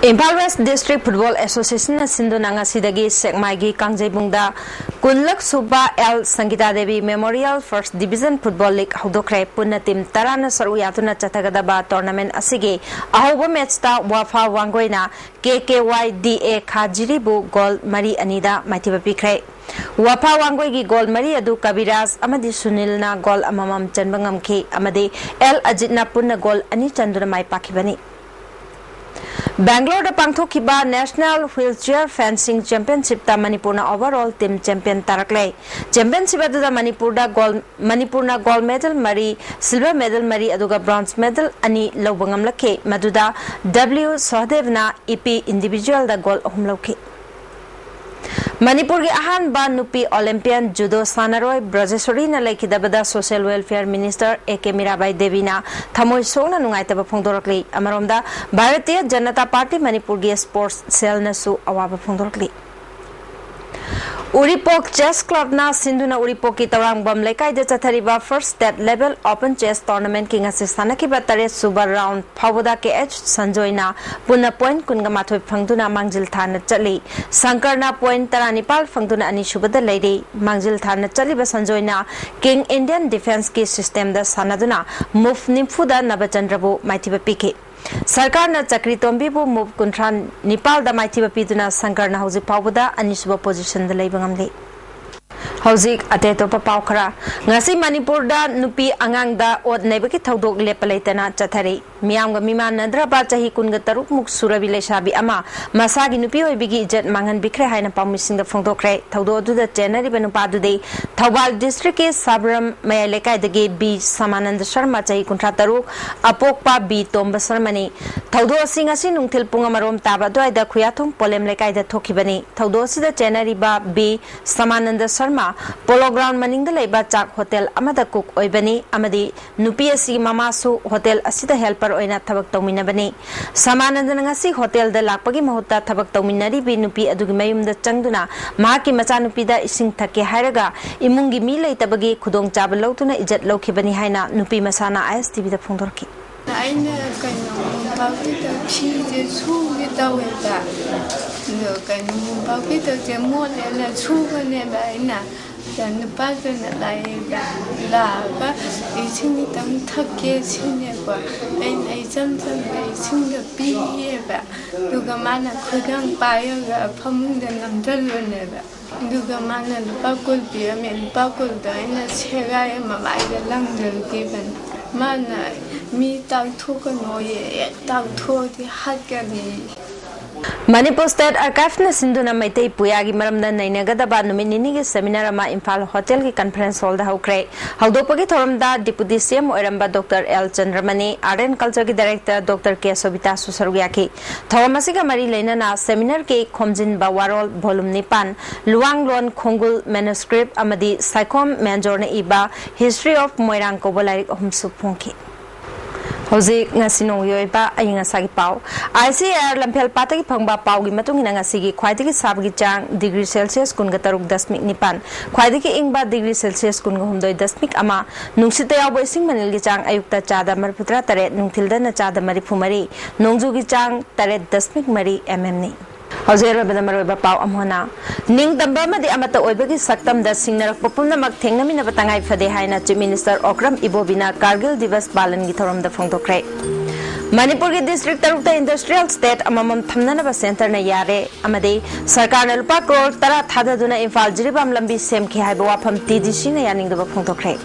ꯏꯝꯐꯥꯜ ꯋꯦꯁ ꯗꯤꯁꯇ꯭ꯔꯤꯛ ꯐꯨꯠꯕꯣꯜ ꯑꯦꯁꯣꯁꯤꯌꯦꯁꯟꯅ ꯁꯤꯟꯗꯨꯅ ꯉꯁꯤꯗꯒꯤ ꯁꯦꯛꯃꯥꯏꯒꯤ ꯀꯥꯡꯖꯩꯕꯨꯡꯗ ꯀꯨꯟꯂꯛ ꯁꯨꯕ L Sangita Devi memorial first division football league ꯍꯧꯗꯣꯛꯈ꯭ꯔꯦ꯫ ꯄꯨꯟꯅ ꯇꯤꯝ ꯇꯔꯥꯅ ꯁꯔꯨꯛ ꯌꯥꯗꯨꯅ ꯆꯠꯊꯒꯗꯕ ꯇꯣꯔꯅꯥꯃꯦꯟ ꯑꯁꯤꯒꯤ ꯑꯍꯧꯕ ꯃꯦꯠꯆꯇ ꯋꯥꯐꯥ ꯋꯥꯡꯒꯣꯏꯅ ꯀꯦ ꯀꯦ ꯋꯥꯏ ꯗꯤ ꯑꯦ ꯈꯥꯖꯤꯔꯤꯕꯨ ꯒꯣꯜ ꯃꯔꯤ ꯑꯅꯤꯗ ꯃꯥꯏꯊꯤꯕ ꯄꯤꯈ꯭ꯔꯦ꯫ ꯋꯥꯐꯥ ꯋꯥꯡꯒꯣꯏꯒꯤ ꯒꯣꯜ ꯃꯔꯤ ꯑꯗꯨ ꯀꯕꯤꯔꯥꯖ ꯑꯃꯗꯤ ꯁꯨꯅꯤꯜꯅ ꯒꯣꯜ ꯑꯃꯃꯝ ꯆꯟꯕ ꯉꯝꯈꯤ ꯑꯃꯗꯤ ꯑꯦꯜ ꯑꯖꯤꯠꯅ ꯄꯨꯟꯅ ꯒꯣꯜ ꯑꯅꯤ ꯆꯟꯗꯨꯅ ꯃꯥꯏ ꯄꯥꯛꯈꯤꯕꯅꯤ꯫ ꯕꯦꯡꯒ꯭ꯂꯣꯔꯗ ꯄꯥꯡꯊꯣꯛꯈꯤꯕ ꯅꯦꯁꯅꯦꯜ ꯋꯤꯜ ꯆꯤꯌꯔ ꯐꯦꯟꯁꯤꯡ ꯆꯦꯝꯄꯤꯌꯟꯁꯤꯞꯇ ꯃꯅꯤꯄꯨꯔꯅ ꯑꯣꯚꯔꯑꯣꯜ ꯇꯤꯝ ꯆꯦꯝꯄꯤꯌꯟ ꯇꯥꯔꯛꯂꯦ꯫ ꯆꯦꯝꯄꯤꯌꯟꯁꯤꯞ ꯑꯗꯨꯗ ꯃꯅꯤꯄꯨꯔꯗ ꯒꯣꯜ, ꯃꯅꯤꯄꯨꯔꯅ ꯒꯣꯜ ꯃꯦꯗꯜ ꯃꯔꯤ, ꯁꯤꯜꯚꯔ ꯃꯦꯗꯜ ꯃꯔꯤ ꯑꯗꯨꯒ ꯕ꯭ꯔꯣꯟꯖ ꯃꯦꯗꯜ ꯑꯅꯤ ꯂꯧꯕ ꯉꯝꯂꯛꯈꯤ꯫ ꯃꯗꯨꯗ ꯗꯕ꯭ꯂꯤꯎ ꯁꯍꯗꯦꯕꯅ ꯏꯄꯤ ꯏꯟꯗꯤꯚꯤꯖꯨꯋꯦꯜꯗ ꯒꯣꯜ ꯑꯍꯨꯝ ꯂꯧꯈꯤ꯫ ꯃꯅꯤꯄꯨꯔꯒꯤ ꯑꯍꯥꯟꯕ ꯅꯨꯄꯤ ꯑꯣꯂꯦꯝꯄꯤꯌꯟ ꯖꯨꯗꯣ ꯁꯥꯟꯅꯔꯣꯏ ꯕ꯭ꯔꯖꯦꯁꯣꯔꯤꯅ ꯂꯩꯈꯤꯗꯕꯗ social welfare minister A K Mirabai ꯗꯦꯕꯤꯅ ꯊꯃꯣꯏ ꯁꯣꯛꯅ ꯅꯨꯡꯉꯥꯏꯇꯕ ꯐꯣꯡꯗꯣꯔꯛꯂꯤ꯫ ꯑꯃꯔꯣꯝꯗ, ꯚꯥꯔꯇꯤꯌ ꯖꯅꯇꯥ ꯄꯥꯔꯇꯤ ꯃꯅꯤꯄꯨꯔꯒꯤ ꯁ꯭ꯄꯣꯔꯠꯁ ꯁꯦꯜꯅꯁꯨ ꯑꯋꯥꯕ ꯐꯣꯡꯗꯣꯔꯛꯂꯤ꯫ ꯎꯔꯤꯄꯣꯛ ꯆꯦꯁ ꯀ꯭ꯂꯕꯅ ꯁꯤꯟꯗꯨꯅ ꯎꯔꯤꯄꯣꯛꯀꯤ ꯇꯧꯔꯥꯡꯕꯝ ꯂꯩꯀꯥꯏꯗ ꯆꯠꯊꯔꯤꯕ first state level open chess ꯇꯣꯔꯅꯥꯃꯦꯟꯠꯀꯤ ꯉꯁꯤ ꯁꯥꯟꯅꯈꯤꯕ ꯇꯔꯦꯠ ꯁꯨꯕ ꯔꯥꯎꯟꯗ ꯐꯥꯎꯕꯗ ꯀꯦ ꯑꯩꯆ ꯁꯟꯖꯣꯏꯅ ꯄꯨꯟꯅ ꯄꯣꯏꯟꯠ ꯀꯨꯟꯒ ꯃꯥꯊꯣꯏ ꯐꯪꯗꯨꯅ ꯃꯥꯡꯖꯤꯜ ꯊꯥꯅ ꯆꯠꯂꯤ꯫ ꯁꯪꯀꯔꯅ ꯄꯣꯏꯟꯠ ꯇꯔꯥꯅꯤꯄꯥꯜ ꯐꯪꯗꯨꯅ ꯑꯅꯤꯁꯨꯕꯗ ꯂꯩꯔꯤ꯫ ꯃꯥꯡꯖꯤꯜ ꯊꯥꯅ ꯆꯠꯂꯤꯕ ꯁꯟꯖꯣꯏꯅ ꯀꯤꯡ ꯏꯟꯗꯤꯌꯟ ꯗꯤꯐꯦꯟꯁꯀꯤ ꯁꯤꯁꯇꯦꯝꯗ ꯁꯥꯟꯅꯗꯨꯅ ꯃꯨꯚ ꯅꯤꯐꯨꯗ ꯅꯕꯆꯟꯗ꯭ꯔꯕꯨ ꯃꯥꯏꯊꯤꯕ ꯄꯤꯈꯤ꯫ ꯁꯔꯀꯥꯔꯅ ꯆꯀ꯭ꯔꯤ ꯇꯣꯝꯕꯤꯕꯨ ꯃꯨꯚ ꯀꯨꯟꯊ꯭ꯔꯥ ꯅꯤꯄꯥꯜꯗ ꯃꯥꯏꯊꯤꯕ ꯄꯤꯗꯨꯅ ꯁꯪꯀꯔꯅ ꯍꯧꯖꯤꯛ ꯐꯥꯎꯕꯗ ꯑꯅꯤꯁꯨꯕ ꯄꯣꯖꯤꯁꯟꯗ ꯂꯩꯕ ꯉꯝꯂꯤ꯫ ꯍꯧꯖꯤꯛ ꯑꯇꯩ ꯑꯇꯣꯞꯄ ꯄꯥꯎ ꯈꯔ꯫ ꯉꯁꯤ ꯃꯅꯤꯄꯨꯔꯗ ꯅꯨꯄꯤ ꯑꯉꯥꯡꯗ ꯑꯣꯠ ꯅꯩꯕꯒꯤ ꯊꯧꯗꯣꯛ ꯂꯦꯞꯄ ꯂꯩꯇꯅ ꯆꯠꯊꯔꯤ꯫ ꯃꯤꯌꯥꯝꯒ ꯃꯤꯃꯥꯟꯅꯗ꯭ꯔꯕ ꯆꯍꯤ ꯀꯨꯟꯒ ꯇꯔꯨꯛ ꯃꯨꯛ ꯁꯨꯔꯕꯤ ꯂꯩꯁꯥꯕꯤ ꯑꯃ ꯃꯁꯥꯒꯤ ꯅꯨꯄꯤ ꯑꯣꯏꯕꯤꯒꯤ ꯏꯖꯠ ꯃꯥꯡꯍꯟꯕꯤꯈ꯭ꯔꯦ ꯍꯥꯏꯅ ꯄꯥꯎꯃꯤꯁꯤꯡꯗ ꯐꯣꯡꯗꯣꯛꯈ꯭ꯔꯦ꯫ ꯊꯧꯗꯣꯛ ꯑꯗꯨꯗ ꯆꯦꯟꯅꯔꯤꯕ ꯅꯨꯄꯥꯗꯨꯗꯤ ꯊꯧꯕꯥꯜ ꯗꯤꯁꯇ꯭ꯔꯤꯛꯀꯤ ꯁꯥꯕ꯭ꯔꯝ ꯃꯌꯥꯏ ꯂꯩꯀꯥꯏꯗꯒꯤ ꯕꯤ ꯁꯃꯥꯅꯟꯗ ꯁꯔꯃ, ꯆꯍꯤ ꯀꯨꯟꯊ꯭ꯔꯥ ꯇꯔꯨꯛ, ꯑꯄꯣꯛꯄ ꯕꯤ ꯇꯣꯝꯕ ꯁꯔꯃꯅꯤ꯫ ꯊꯧꯗꯣꯛ ꯑꯁꯤ ꯉꯁꯤ ꯅꯨꯡꯊꯤꯜ ꯄꯨꯡ ꯑꯃꯔꯣꯝ ꯇꯥꯕ ꯑꯗꯨꯋꯥꯏꯗ ꯈꯨꯌꯥꯊꯣꯡ ꯄꯣꯂꯦꯝ ꯂꯩꯀꯥꯏꯗ ꯊꯣꯛꯈꯤꯕꯅꯤ꯫ ꯊꯧꯗꯣꯛ ꯑꯁꯤꯗ ꯆꯦꯟꯅꯔꯤꯕ ꯕꯤ ꯁꯃꯥꯅꯟꯗ ꯁꯔꯃ ꯄꯣꯂꯣ ꯒ꯭ꯔꯥꯎꯟ ꯃꯅꯤꯡꯗ ꯂꯩꯕ ꯆꯥꯛ ꯍꯣꯇꯦꯜ ꯑꯃꯗ ꯀꯨꯛ ꯑꯣꯏꯕꯅꯤ ꯑꯃꯗꯤ ꯅꯨꯄꯤ ꯑꯁꯤꯒꯤ ꯃꯃꯥꯁꯨ ꯍꯣꯇꯦꯜ ꯑꯁꯤꯗ ꯍꯦꯜꯄꯔ ꯑꯣꯏꯅ ꯊꯕꯛ ꯇꯧꯃꯤꯟꯅꯕꯅꯤ꯫ ꯁꯃꯥꯅꯟꯗꯅ ꯉꯁꯤ ꯍꯣꯇꯦꯜꯗ ꯂꯥꯛꯄꯒꯤ ꯃꯍꯨꯠꯇ ꯊꯕꯛ ꯇꯧꯃꯤꯟꯅꯔꯤꯕꯤ ꯅꯨꯄꯤ ꯑꯗꯨꯒꯤ ꯃꯌꯨꯝꯗ ꯆꯪꯗꯨꯅ ꯃꯍꯥꯛꯀꯤ ꯃꯆꯥꯅꯨꯄꯤꯗ ꯏꯁꯤꯡ ꯊꯛꯀꯦ ꯍꯥꯏꯔꯒ ꯏꯃꯨꯡꯒꯤ ꯃꯤ ꯂꯩꯇꯕꯒꯤ ꯈꯨꯗꯣꯡꯆꯥꯕ ꯂꯧꯗꯨꯅ ꯏꯖꯠ ꯂꯧꯈꯤꯕꯅꯤ ꯍꯥꯏꯅ ꯅꯨꯄꯤ ꯃꯁꯥꯅ ꯑꯥꯏ ꯑꯦꯁ ꯇꯤ ꯚꯤꯗ ꯐꯣꯡꯗꯣꯔꯛꯈꯤ꯫ ꯑꯩꯅ ꯀꯩꯅꯣ ꯃꯣꯝꯄꯥꯛꯀꯤꯗ ꯐꯤꯁꯦ ꯁꯨꯒꯦ ꯇꯧꯋꯦꯕ꯫ ꯑꯗꯣ ꯀꯩꯅꯣ ꯃꯣꯝꯄꯥꯛꯀꯤꯗꯁꯦ ꯃꯣꯠꯂꯦꯅ ꯁꯨꯕꯅꯦꯕ ꯑꯩꯅ꯫ ꯑꯗ ꯅꯨꯄꯥꯗꯨꯅ ꯂꯥꯛꯑꯦꯕ꯫ ꯂꯥꯛꯑꯒ "ꯏꯁꯤꯡ ꯈꯤꯇꯪ ꯊꯛꯀꯦ" ꯁꯤꯅꯦꯀꯣ꯫ ꯑꯩꯅ ꯏꯆꯝ ꯆꯝꯕ ꯏꯁꯤꯡꯗꯣ ꯄꯤꯌꯦꯕ꯫ ꯑꯗꯨꯒ ꯃꯥꯅ ꯈꯨꯗꯥꯡ ꯄꯥꯏꯔꯒ ꯐꯃꯨꯡꯗ ꯅꯝꯁꯤꯜꯂꯨꯅꯦꯕ꯫ ꯑꯗꯨꯒ ꯃꯥꯅ ꯂꯨꯄꯥ ꯀꯨꯟ ꯄꯤꯔꯝꯃꯦ꯫ ꯂꯨꯄꯥ ꯀꯨꯟꯗꯣ ꯑꯩꯅ ꯁꯦꯒꯥꯏ ꯑꯃ ꯃꯥꯏꯗ ꯂꯪꯖꯤꯟꯈꯤꯕꯅꯤ꯫ ꯃꯥꯅ "ꯃꯤ ꯇꯥꯛꯊꯣꯛꯀꯅꯣꯌꯦ, ꯍꯦꯛ ꯇꯥꯛꯊꯣꯛꯑꯗꯤ ꯍꯥꯠꯀꯅꯤ"꯫ ꯃꯅꯤꯄꯨꯔ ꯁ꯭ꯇꯦꯠ ꯑꯥꯔꯀꯥꯏꯚꯅ ꯁꯤꯟꯗꯨꯅ ꯃꯩꯇꯩ ꯄꯨꯌꯥꯒꯤ ꯃꯔꯝꯗ ꯅꯩꯅꯒꯗꯕ ꯅꯨꯃꯤꯠ ꯅꯤꯅꯤꯒꯤ ꯁꯦꯃꯤꯅꯥꯔ ꯑꯃ ꯏꯝꯐꯥꯜ ꯍꯣꯇꯦꯜꯒꯤ ꯀꯟꯐꯔꯦꯟꯁ ꯍꯣꯜꯗ ꯍꯧꯈ꯭ꯔꯦ꯫ ꯍꯧꯗꯣꯛꯄꯒꯤ ꯊꯧꯔꯝꯗ ꯗꯤꯄꯨꯇꯤ ꯁꯤ ꯑꯦꯝ ꯑꯣꯏꯔꯝꯕ ꯗꯣꯛꯇꯔ ꯑꯦꯜ ꯆꯟꯗ꯭ꯔꯃꯅꯤ, ꯑꯥꯔꯠ ꯑꯦꯟ ꯀꯜꯆꯔꯒꯤ ꯗꯥꯏꯔꯦꯛꯇꯔ ꯗꯣꯛꯇꯔ ꯀꯦ ꯁꯣꯕꯤꯇꯥꯁꯨ ꯁꯔꯨꯛ ꯌꯥꯈꯤ꯫ ꯊꯧꯔꯝ ꯑꯁꯤꯒ ꯃꯔꯤ ꯂꯩꯅꯅ ꯁꯦꯃꯤꯅꯥꯔꯒꯤ ꯈꯣꯝꯖꯤꯟꯕ ꯋꯥꯔꯣꯜ ꯚꯣꯂꯨꯝ ꯅꯤꯄꯥꯟ, ꯂꯨꯋꯥꯡꯂꯣꯟ ꯈꯣꯡꯒꯨꯜ ꯃꯦꯅꯨꯁꯀ꯭ꯔꯤꯞ ꯑꯃꯗꯤ ꯁꯥꯏꯈꯣꯝ ꯃꯦꯟꯖꯣꯔꯅ ꯏꯕ ꯍꯤꯁꯇ꯭ꯔꯤ ꯑꯣꯐ ꯃꯣꯏꯔꯥꯡ ꯀꯧꯕ ꯂꯥꯏꯔꯤꯛ ꯑꯍꯨꯝꯁꯨ ꯐꯣꯡꯈꯤ꯫ ꯍꯧꯖꯤꯛ ꯉꯁꯤ ꯅꯣꯡꯃꯒꯤ ꯑꯣꯏꯕ ꯑꯏꯪ ꯑꯁꯥꯒꯤ ꯄꯥꯎ꯫ ꯑꯥꯏ ꯁꯤ ꯑꯦ ꯑꯥꯔ ꯂꯝꯐꯦꯜ ꯄꯥꯠꯇꯒꯤ ꯐꯪꯕ ꯄꯥꯎꯒꯤ ꯃꯇꯨꯡ ꯏꯟꯅ ꯉꯁꯤꯒꯤ ꯈ꯭ꯋꯥꯏꯗꯒꯤ ꯁꯥꯕꯒꯤ ꯆꯥꯡ ꯗꯤꯒ꯭ꯔꯤ ꯁꯦꯜꯁꯤꯌꯁ ꯀꯨꯟꯒ ꯇꯔꯨꯛ ꯗꯁꯃꯤꯛ ꯅꯤꯄꯥꯟ, ꯈ꯭ꯋꯥꯏꯗꯒꯤ ꯏꯪꯕ ꯗꯤꯒ꯭ꯔꯤ ꯁꯦꯜꯁꯤꯌꯁ ꯀꯨꯟꯒ ꯍꯨꯝꯗꯣꯏ ꯗꯁꯃꯤꯛ ꯑꯃ, ꯅꯨꯡꯁꯤꯠꯇ ꯌꯥꯎꯕ ꯏꯁꯤꯡ ꯃꯅꯤꯜꯒꯤ ꯆꯥꯡ ꯑꯌꯨꯛꯇ ꯆꯥꯗ ꯃꯔꯤꯐꯨꯇꯔꯥ ꯇꯔꯦꯠ, ꯅꯨꯡꯊꯤꯜꯗꯅ ꯆꯥꯗ ꯃꯔꯤꯐꯨ ꯃꯔꯤ, ꯅꯣꯡꯖꯨꯒꯤ ꯆꯥꯡ ꯇꯔꯦꯠ ꯗꯁꯃꯤꯛ ꯃꯔꯤ ꯑꯦꯝ ꯑꯦꯝꯅꯤ꯫ ꯍꯧꯖꯤꯛ ꯑꯔꯣꯏꯕꯗ ꯃꯔꯨꯑꯣꯏꯕ ꯄꯥꯎ ꯑꯃꯨꯛ ꯍꯟꯅ꯫ ꯅꯤꯡꯇꯝꯕ ꯑꯃꯗꯤ ꯑꯃꯠꯇ ꯑꯣꯏꯕꯒꯤ ꯁꯛꯇꯝꯗ ꯁꯤꯡꯅꯔꯛꯄ ꯄꯨꯝꯅꯃꯛ ꯊꯦꯡꯅꯃꯤꯟꯅꯕ ꯇꯉꯥꯏ ꯐꯗꯦ ꯍꯥꯏꯅ ꯆꯤꯐ ꯃꯤꯅꯤꯁꯇꯔ ꯑꯣꯀ꯭ꯔꯝ ꯏꯕꯣꯕꯤꯅ ꯀꯥꯔꯒꯤꯜ ꯗꯤꯕꯁ ꯄꯥꯂꯟꯒꯤ ꯊꯧꯔꯝꯗ ꯐꯣꯡꯗꯣꯛꯈ꯭ꯔꯦ꯫ ꯃꯅꯤꯄꯨꯔꯒꯤ ꯗꯤꯁꯇ꯭ꯔꯤꯛ ꯇꯔꯨꯛꯇ ꯏꯟꯗꯁꯇ꯭ꯔꯤꯌꯦꯜ ꯁ꯭ꯇꯦꯠ ꯑꯃꯃꯝ ꯊꯝꯅꯅꯕ ꯁꯦꯟꯇꯔꯅ ꯌꯥꯔꯦ ꯑꯃꯗꯤ ꯁꯔꯀꯥꯔꯅ ꯂꯨꯄꯥ ꯀ꯭ꯔꯣꯔ ꯇꯔꯥ ꯊꯥꯗꯗꯨꯅ ꯏꯝꯐꯥꯜ ꯖꯤꯔꯤꯕꯥꯝ ꯂꯝꯕꯤ ꯁꯦꯝꯈꯤ ꯍꯥꯏꯕ ꯋꯥꯐꯝ ꯇꯤ ꯗꯤ ꯁꯤꯅ ꯌꯥꯅꯤꯡꯗꯕ ꯐꯣꯡꯗꯣꯛꯈ꯭ꯔꯦ꯫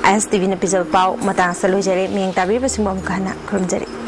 ꯑꯥꯏ ꯑꯦꯁ ꯇꯤ ꯚꯤꯅ ꯄꯤꯖꯕ ꯄꯥꯎ ꯃꯇꯥꯡ ꯑꯁꯤꯗ ꯂꯣꯏꯖꯔꯦ꯫ ꯃꯤꯠꯌꯦꯡ ꯇꯥꯕꯤꯔꯤꯕꯁꯤꯡꯕꯨ ꯑꯃꯨꯛꯀ ꯍꯟꯅ ꯈꯨꯔꯨꯝꯖꯔꯤ꯫